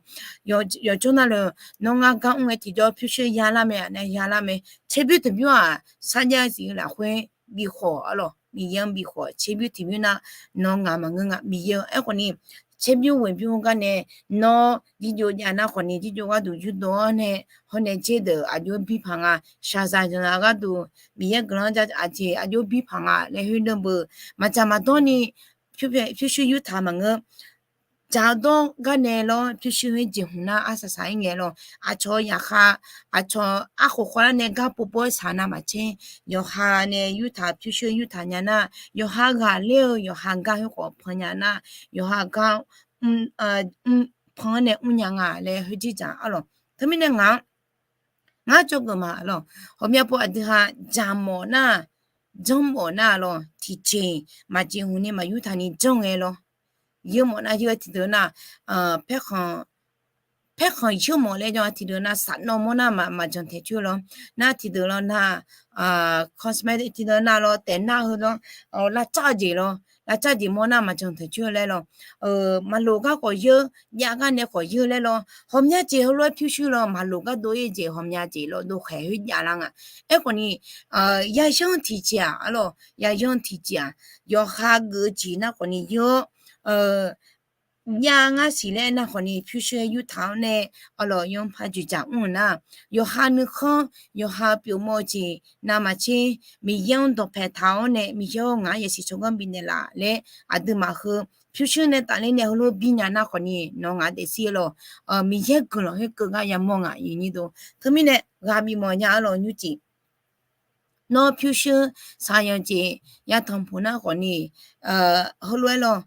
Yawqjawr nar lawq, nawr ngar gar mr ngae tiqjawr pyurshuir yalar mae-a nae yalar mae. Tserbymr tiqbymr-aq sarjax siq-eu lafkhoer bifkhawf-a lawq. Miqyaer-anr bifkhawf tserbymr tiqbymr nar, nawr ngaq maqngeur nga Miqyaer-eu. Aerkhawf ni tserbymr ghoeqbymr gar nae nawr jirjov jav nar khawf ni jirjov gharduq yurdov-awr nae hawr nae dzer deuq aqjox-aer bir paq nga. Shaqzaq zanqzaq gharduq Miqyaer guiqlanq-anr aqjeq aqjox bir paq nga laer khoer danr beu maqdzaq maqdawr ni pyurshuir yurtaq maqngeur. Dzaq-eu dawr gar nae lawr pyurshuir khoer jeqhmq nar arsaq saq-aer ngae lawq. Aqcawq yaqkhav, aqcawq arkhof khawvlar nae gar povpov-aer saq navmaqtser, yawqha nae yurtaq pyurshuir yurtaq nya nar, yawqha ghaqler-eu yawqha gar khoer khawf pan nya nar, yawqha gar pan-anr nae mrnya nga laer khoer jirdzaq-a lawq. Teumirnae ngaq-anr ngar dzawgeuf ma lawq. Hawqmya pov aqdui ha dzaqmawf nar, janrmawf nar lawq, tiqjeq maqjeq hmq ni maq yurtaq ni janr ngae lawr. Yeurmawf nar yeur tiqdeuq nar, paerkhanq, paerkhanq yeurmawf laer jan tiqdeuq nar safnawv mawr nar maqjanq taeq coer lawr. Nar tiqdeuq lawr nar, cosmetic tiqdeuq nar lawr taef nar heu lawr, lavcar jeq lawr, lavcar jeq mawr nar maqjanq taeq coer laer lawr. Maqloq gar khawf yeur, jav gar nae khawf yeur laer lawr. Hawqmya jeq heulof-aer pyurshuir lawr maqloq gar dov-ir jeq hawqmya jeq lawr dov khaeq khoer javlar nga. Aerkhawf ni, yayanr tiqjeq-aq, arlawq, yayanr tiqjeq-aq, yawqha geuf-eu jeq nar khawf ni yeur-awr, jav ngar siq laer nar khawf ni pyurshuir yurtaq-awr nae, arlawq, yanrpaq joeqdzaq mr-eu nar, yawqha nuikhanr, yawqha pyeufmawf-eu jeq navmaqtser, Miqyaer-anr dawqpae taq-awr nae, Miqyaer-awr ngaq-anr yasiq tsawrganr bifnaeq laf laer aqduimaf heu pyurshuir nae tafler nae heulof-aer bi nya nar khawf ni nawq ngaq daefzir lawq. Miqyaer guiqlanq khoerkeuv gar yamawr ngaq yawnyir dov. Teumirnae ghaq bifmawf nya-a lawq nymrcif. Nawr pyurshuir saqyanq jeq yatanq puq nar khawf ni, heulof-aer lawq,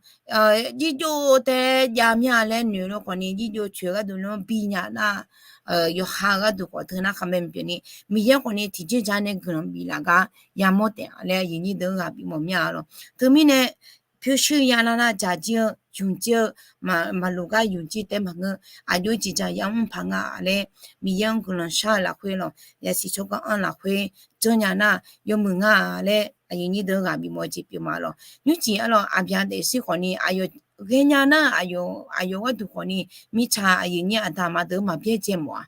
jirjov tae jav mya laer noeq lawr khawf ni jirjov coeq gharduq nawr bi nya nar, yawqha gharduq khawf teu nar khaqmae maqpyeuf ni, Miqyaer khawf ni tiqjeq ja nae guiqlanq biflaf gar yamawr taef laer yawnyir deuq ghaq bifmawf mya-a lawq. Teumirnae pyurshuir yalar nar dzaq jir-eu, ymq jir-eu, maqloq gar ymq jir taef maqngeur. Aqjox-aer jeqdzaq yamr paq nga laer, Miqyaer-anr guiqlanq shar-eu lafkhoer lawq, yasiq tsawrganr anr lafkhoer janrnya nar yawmuiq nga laer aqyuif nyir deuq ghaq bifmawf-eu jeq pyeuf ma lawq. Nymrcif arlawq, aqbyaq daefzir khawf ni aqyawf ghaenya nar, aqyawf gharduq khawf ni mirtsaq aqyuif nyir aqda aqma deuq maqbyaerdzae mawf-a.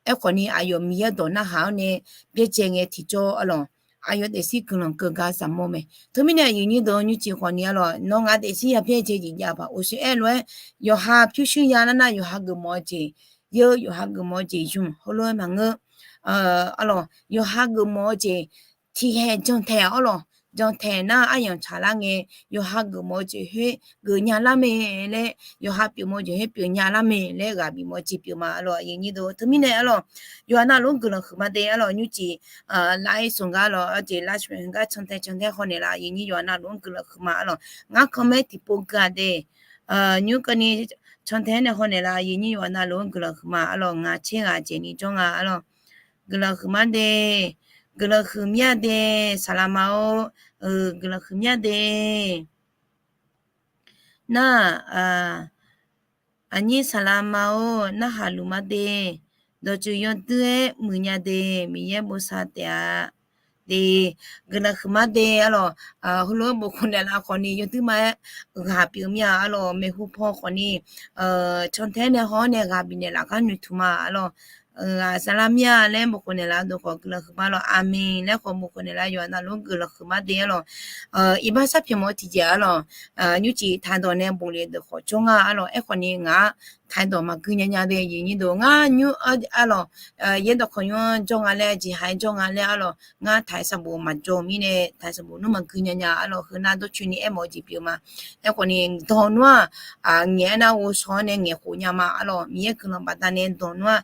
Aerkhawf ni aqyawf Miqyaer dawq narhaq-awr nae byaerdzae ngae tiqjawr arlawq, aqyawf daefzir guiqlanq keuv gar zaqmawr mae. Teumirnae aqyuif nyir deuq nymrcif khawf ni arlawq, nawr ngaq daefzir yabyaerdzae jeq jav paq oqsoer aer lof-aer, yawqha pyurshuir yalar nar yawqha geufmawf-eu jeq, yeur yawqha geufmawf-eu jeq ymq heulof-aer maqngeur. Arlawq, yawqha geufmawf-eu jeq tiqkhaeq jantaeq arlawq, jantaeq nar aryamq tsaqlar ngae, yawqha geufmawf-eu jeq khoer geufnya lar mae laer, yawqha pyeufmawf-eu jeq khoer pyeufnya lar mae laer ghaq bifmawf-eu jeq pyeuf ma arlawq aqyuif nyir deuq. Teumirnae arlawq, yawqha navluf-anr guiqlanq huiqma de arlawq nymrcif, laf-ir smq gar lawq, aqjeq lavsmq gar cantae cantae hawnaeq laf aqyuif nyir yawqha navluf-anr guiqlanq huiqma arlawq. Ngar khanqmaer tiqpov gui-aq de, nymr keuvni cantae nae hawnaeq laf aqyuif nyir yawqha navluf-anr guiqlanq huiqma arlawq. Ngaq tser ghaq jeq ni jawr nga arlawq. Guiqlanq huiqma de, guiqlanq huiqmya de, saqlaqma-or, guiqlanq huiqmya de. Nar, aqnyir saqlaqma-or, narhaq luf ma de, dawqtsuif yawdui-aer muiqnya de, Miqyaer bosav taef-a de, guiqlanq huiqma de arlawq. Heulof-aer bof khof naeqlaf khawf ni yawdui ma-aer ghaq pyeuf mya arlawq. Maeqhu paw khawf ni cantae nae haw-awr nae ghaq bifnaeq laf gar noeqtmq ma arlawq. aqsaqlar mir-a laer bof khof naeqlaf deuq khawf guiqlanq huiqma lawq. Aqmeq laer khawf bof khof naeqlaf yawqha navluf-anr guiqlanq huiqma de-ar lawq. Iqbax sharpyaeq mawf-eu tiqjeq-ar lawq. Nymrcif taqdawq nae bof le deuq khawf jawr nga-ar lawq. Aerkhawf ni ngaq-aq taqdawq maqgui nya nya de, aqyuif nyir deuq ngar nymr-ar lawq. Yaerdawq kawq nymr-anr jawr nga laer, jeqhaq-aer jawr nga laer-ar lawq. Ngar taq-aer sanqbof maqjawr-eu mirnae taq-aer sanqbof nmr maqgui nya nya-ar lawq. Heunar dawrcoeni aermawf-eu jeq pyeuf ma. Aerkhawf ni dawq nmr-aq, ngaeq-aer nar ghovshaw-awr nae ngaeq khof nya ma-ar lawq. Miqyaer guiqlanq baqdanae dawq nmr-aq,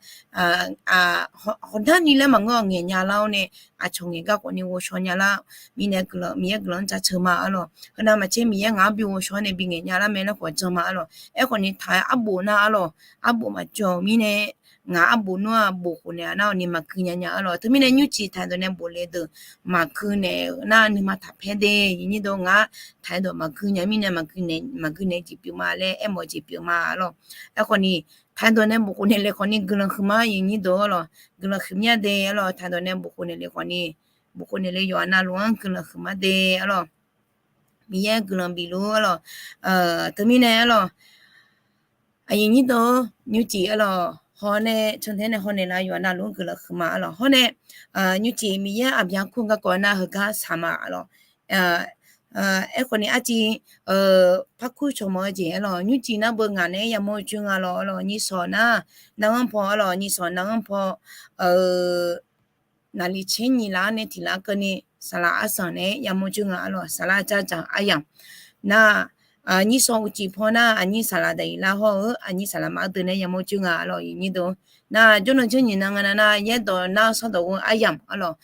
hawqdarni laer maqngeur-awq, ngaeq nya lar-awr nae aqcawq ngaeq gar khawf ni ghovshaw nya lar. Mirnae guiqlanq, Miqyaer guiqlanq-anr jaceuq ma-ar lawq. Heunav maqtser Miqyaer ngaq-anr bi ghovshaw-awr nae bi ngaeq nya lar mae laer khawf jan ma-ar lawq. Aerkhawf ni taq-aer arbof nar-ar lawq. Arbof maqjawr-eu mirnae ngaq arbof nmr-aq bof khof naeq nar-awq ni maqgui nya nya-ar lawq. Teumirnae nymrcif taqdawq nae bof le deuq maqgui naeq-eu nar nuima taqpaer de, aqyuif nyir deuq ngar taq-aer dawq maqgui nya mirnae maqgui naeq jeq pyeuf ma laer aermawf-eu jeq pyeuf ma-ar lawq. Aerkhawf ni taq-aer dawq nae bof khof naeq le khawf ni guiqlanq huiqma aqyuif nyir deuq-ar lawq. Guiqlanq huiqmya de-ar lawq. Taq-aer dawq nae bof khof naeq le khawf ni, bof khof naeq le yawqha navluf-anr guiqlanq huiqma de-ar lawq. Miqyaer guiqlanq bif luf-ar lawq. Teumirnae-ar lawq, aqyuif nyir deuq-ar, nymrcif-ar lawq, hawr nae cantae nae hawnaeq lar yawqha navluf-anr guiqlanq huiqma-ar lawq. Hawr nae nymrcif Miqyaer aqbyaqkur garkawv nar heugar saq ma-ar lawq. Aerkhawf ni arciv parkur cawq mawf-eu jeq-ar lawq. Nymrcif nar beu ngaq naeq-aer yamawr-eu coer nga lawq-ar lawq. Nyiq sawq nar, nav-anr paw-ar lawq. Nyiq sawq nav-anr paw naqliq tser nyiq laf-anr nae tiq laf keuvni saqlaq arsanq naeq-aer yamawr coer nga-ar lawq. Saqlaq dzardzaq aryamq nar, nyiq sawq uqcif paw nar aqnyir saqlaq daqyiq lar hawr-eu aqnyir saqlaq maqdeuv naeq-aer yamawr coer nga-ar lawq. Aqyuif nyir deuq nar, jawrnan jawrnyiq nan nga nar nar yaerdawq nar-eu sawrdawq ghoe aryamq-ar lawq.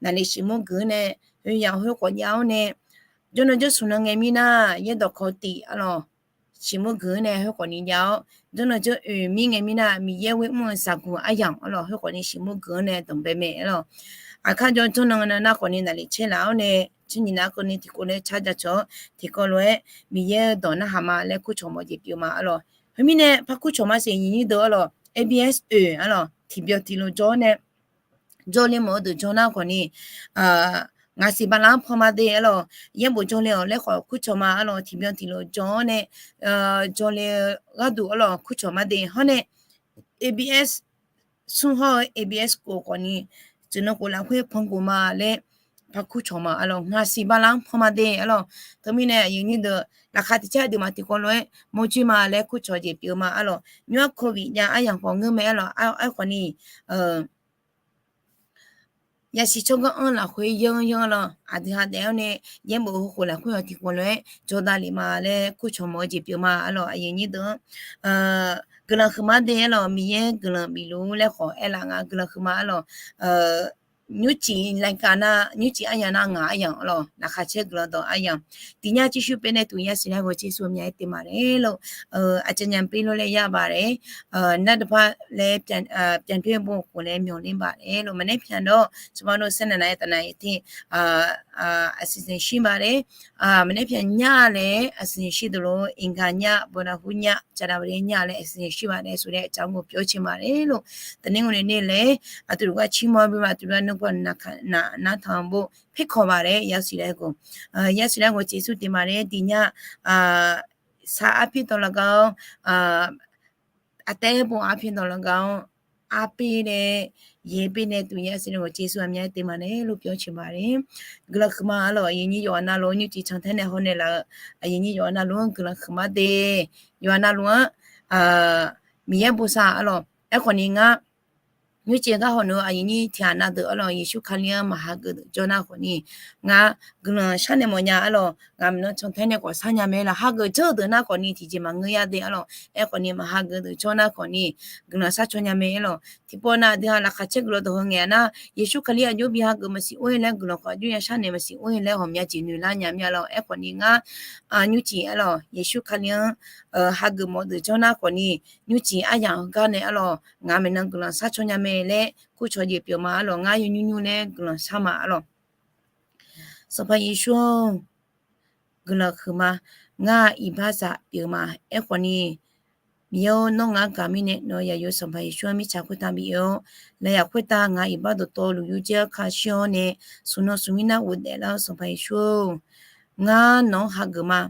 Naqliq siqmur geuf-anr nae oe yaq khoer khawf jav-awr nae, jawrnan jawrsmq nan ngae mirnar yaerdawq kawv tif-ar lawq. Siqmur geuf-anr nae khoer khawf ni jav-awr, jawrnan jawr oeq mir ngae mirnar Miqyaer ghoe mr-eu zaqguq aryamq-ar lawq. Khoer khawf ni siqmur geuf-anr nae danqbae mae-ar lawq. Aqkar jawr jawrnan nan nar khawf ni naqliq tser laf-awr nae tser nyiq nar keuvni tiqkawv nae car jacawq-awr tiqkawv lof-aer Miqyaer-eu dawq narhaq ma laer kurcawq mawf-eu jeq pyeuf ma-ar lawq. Khoermirnae parkur cawq ma siq aqyuif nyir deuq-ar lawq, A B S oeq-ar lawq, tiqbyan tiqlof jawr-awr nae jawrle mawf-eu deuq jawr nar khawf ni, ngaq siq bala-anr paw ma de-ar lawq. Yaerbof jawrle-awq laer khawf kurcawq ma-ar lawq. Tiqbyan tiqlof jawr-awr nae jawrle-eu gharduq-ar lawq kurcawq ma de. Hawr nae A B S smr hawr-eu A B S kof khawf ni, tsuif nan khof lafkhoer pan khof ma laer parkur cawq ma-ar lawq. Ngaq siq bala-anr paw ma de-ar lawq. Teumirnae aqyuif nyir deuq laqkhaq tiq caer aqduimaf tiqkawv lof-aer mawrjoer ma laer kurcawq jeq pyeuf ma-ar lawq. Nymr-ar covid jav aryamq khawf ngeur mae-ar lawq. Aerkhawf ni yasiq tsawrganr-anr lafkhoer yanr yanr-ar lawq. Aqdui ha daef-awr nae yaerbof heukhof lafkhoer-awq tiqkawv lof-aer jawrdav lef ma laer kurcawq mawf-eu jeq pyeuf ma-ar lawq. Aqyuif nyir deuq-anr guiqlanq huiqma de-ar lawq. Miqyaer guiqlanq bif luf laer khawf aerlaf nga guiqlanq huiqma-ar lawq. Nymrcif laikav nar nymrcif aryamq nar ngaq aryamq-ar lawq. Laqkhaq caer guiqlanq dawq aryamq tiqnyar cirshuir paev nae tuq yasiq laer ghawq Jeqsur myav-aer te ma laer lor. Aqcawq nyaf pir lor laer yar baq laer, nar dawqpar laer pyav pyav pyav bo khof laer myawq ler baq laer lor. Maqnaeq pyaq dawr sanqpaq dov saer naq naq-aer taf naq-aer te အစီအစဉ်ရှိပါတယ်. Maqnaeq pyaq nyar laer အစီအစဉ်ရှိသလို အင်္ဂါည ဗုဒ္ဓဟူးည ကြာသပတေးည လည်း အစီအစဉ်ရှိပါတယ်ဆိုတဲ့အကြောင်းကို ပြောချင်ပါတယ်လို့ တနင်္ဂနွေနေ့လည်း အတူတကွချီးမွမ်းပြီးမှ အတူတကွနှုတ်ကပတ်နားထောင်ဖို့ ဖိတ်ခေါ်ပါတယ်. ရောက်စီတိုင်းကို ရောက်စီတိုင်းကို ကျေးဇူးတင်ပါတယ်. ဒီည စာအားဖြင့်သော်လည်းကောင်း အတဲပုံအားဖြင့်သော်လည်းကောင်း အားပေးတဲ့ ရေးပေးတဲ့သူ ရရှိတဲ့ကို ကျေးဇူးအများကြီးတင်ပါတယ်လို့ ပြောချင်ပါတယ်. Guiqlanq huiqma-ar lawq. Aqyuif nyir yawqha navluf-anr nymrcif cantaer nae hawnaeq laf-eu aqyuif nyir yawqha navluf-anr guiqlanq huiqma de. Yawqha navluf-anr Miqyaer bosav-ar lawq. Aerkhawf ni ngar nymrcif gar hawnaeq-eu aqyuif nyir tiqghaq na deuq-ar lawq, Yeqsur Kali-anr maq hageuf deuq jawr nar khawf ni, ngar guiqlanq sharnaeq mawfnya-ar lawq. Ngaq maeqnan cantaer nae khawf sharnya mae lawq. Hageuf jawr-eu deuq nar khawf ni tiqjeq maqngeur ya de-ar lawq. Aerkhawf ni maq hageuf deuq jawr nar khawf ni, guiqlanq sharcaw nya mae-ar lawq. Tiqpov nav aqdui ha laqkhaq caer guiqlanq dawq heu ngaeq-a nar, Yeqsur Kali aqjox bi hageuf maqsiq or-ir laer guiqlanq khawf aqjox ya sharnaeq maqsiq or-ir laer ghawqmya jeq noeq lar nya mir-a lawq. Aerkhawf ni ngar nymrcif-ar lawq, Yeqsur Kali-anr hageuf mawf deuq jawr nar khawf ni, nymrcif aryamq heugar nae-ar lawq, ngaq maeqnan guiqlanq sharcaw nya mae laer kurcawq jeq pyeuf ma-ar lawq. Ngar yawnymr nymr laer guiqlanq shar ma-ar lawq. Sanqpaq Yeqsur-or, guiqlanq huiqma. Ngar iqbaxzaq pyeufma. Aerkhawf ni, Miqyaer-or, nawr ngaq-anr gaq mirnae nawq-eu yaqyo Sanqpaq Yeqsur-anr mirtsaq khoertav bif-awr, lafyaq khoertav ngaq iqbax dawqtawvluf yurjaer-awr kashir-awr nae, smq nan smq mir nar ghofdaef lar-eu Sanqpaq Yeqsur-or, ngar nawq-anr hageuf ma.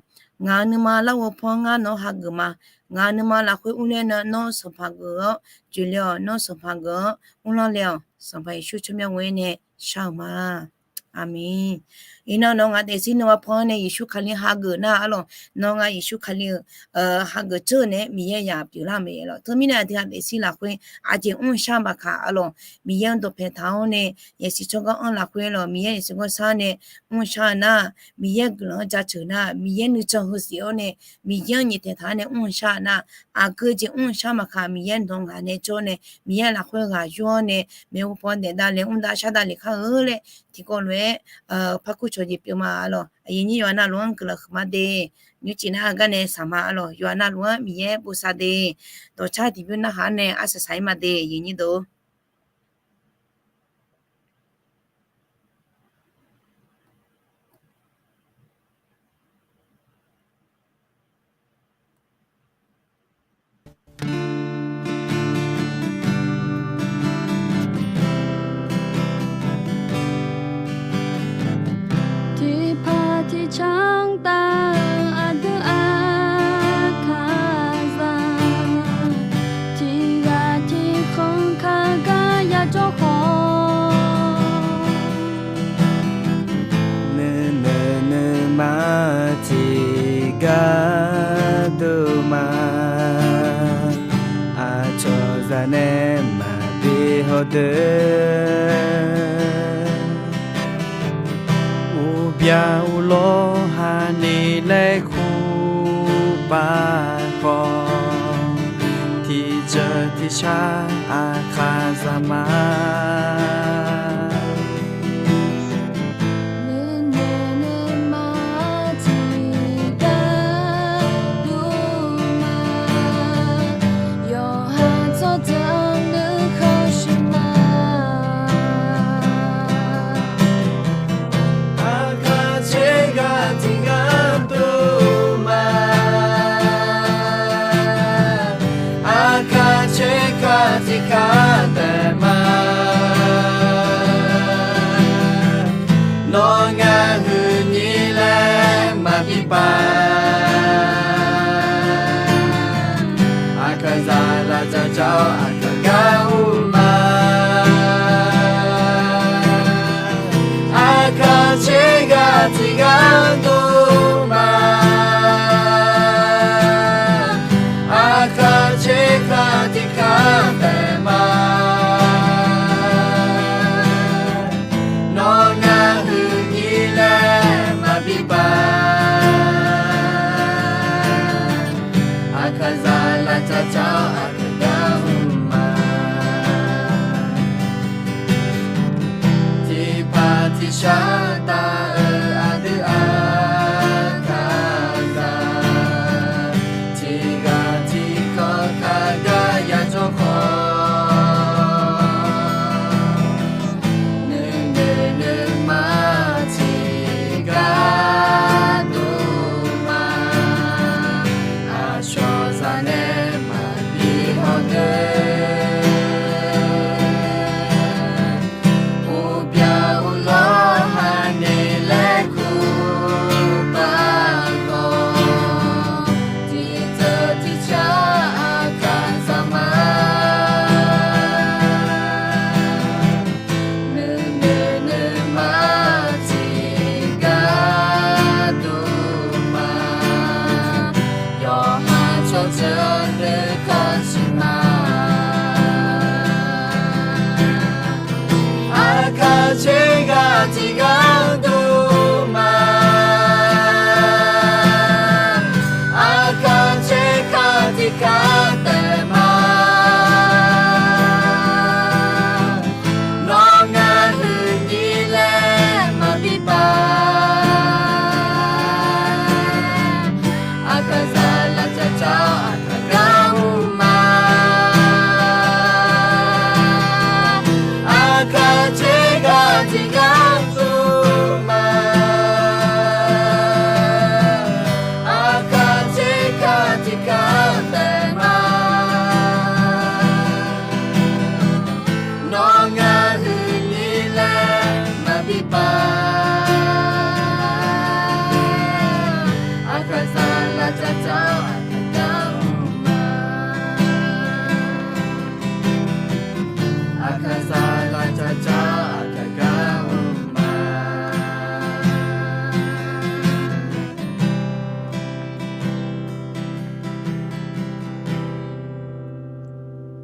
Ngaq-euq nuima larghov paw-anr ngar nawq-anr hageuf ma. Ngaq nuima lafkhoer urler nar, nawr sanqpaq geuf-awr joeqle-awq, nawr sanqpaq geuf-anr mrlanr le-awq. Sanqpaq Yeqsur tsawrmyanr ghoer nae shar-euq ma. Aqmeq. Iqnan nawq ngaq daefzir nuima pan-anr nae Yeqsur Kali hageuf nar arlawq, nawq ngaq Yeqsur Kali-eu hageuf tseur-eu nae Miqyaer yaq pyeuflar mae arlawq. Teumirnae aqdui-aq daefzir lafkhoer aqjeq mr-eu shar maqkaq arlawq, Miqyaer-anr dawqpae taq-awr nae yasiq tsawrganr anr lafkhoer lawq, Miqyaer yasiq tsawrganr sar nae mr-eu shar-eu nar, Miqyaer guiqlanq-anr jaceuq nar, Miqyaer nuisar heu siq-awr nae, Miqyaer-anr nyaeftaeq taq-awr nae mr-eu shar-eu nar, aqgeu jeq mr-eu shar maqkaq Miqyaer nawq ngaq nae jawr nae, Miqyaer lafkhoer ghaq yur-awr nae, maeqhu paw daef davle mr dav shar davle kar-eu laer tiqkawv lof-aer parkur cawq jeq pyeuf ma arlawq. Aqyuif nyir yawqha navluf-anr guiqlanq huiqma de. Nymrcif nar-eu gar nae saqma arlawq. Yawqha navluf-anr Miqyaer bosav de. Dawqcar tiqbymr narhaq-anr nae arsaq saq-ir ma de, aqyuif nyir deuq. Tiqpaq tiqcanr tav-eu aqdui aqkaqzaq, tiqghaq tiqkhanq kaq gar yajawr khawf, nuinoeq nuima tiqgar duq ma. Aqcawq zaq nae maqbi hawdeuq, uqbya uqlawr hani laer kur pav khawf, tiqjeuq tiqshar aqkaqzaq ma. Nuinoeq nuima tiqgar duq ma. Yawqha tsawrjeuq nuikhanr shuq ma. Aqkaq tser ghaq tiqgar duq ma. Aqkaq tser ghaq tiqgar daef ma. Nawr ngaq huiqnyir laer maqbi pav. Aqkaqzaq laf dzaq dzaq-awr aqkaq gar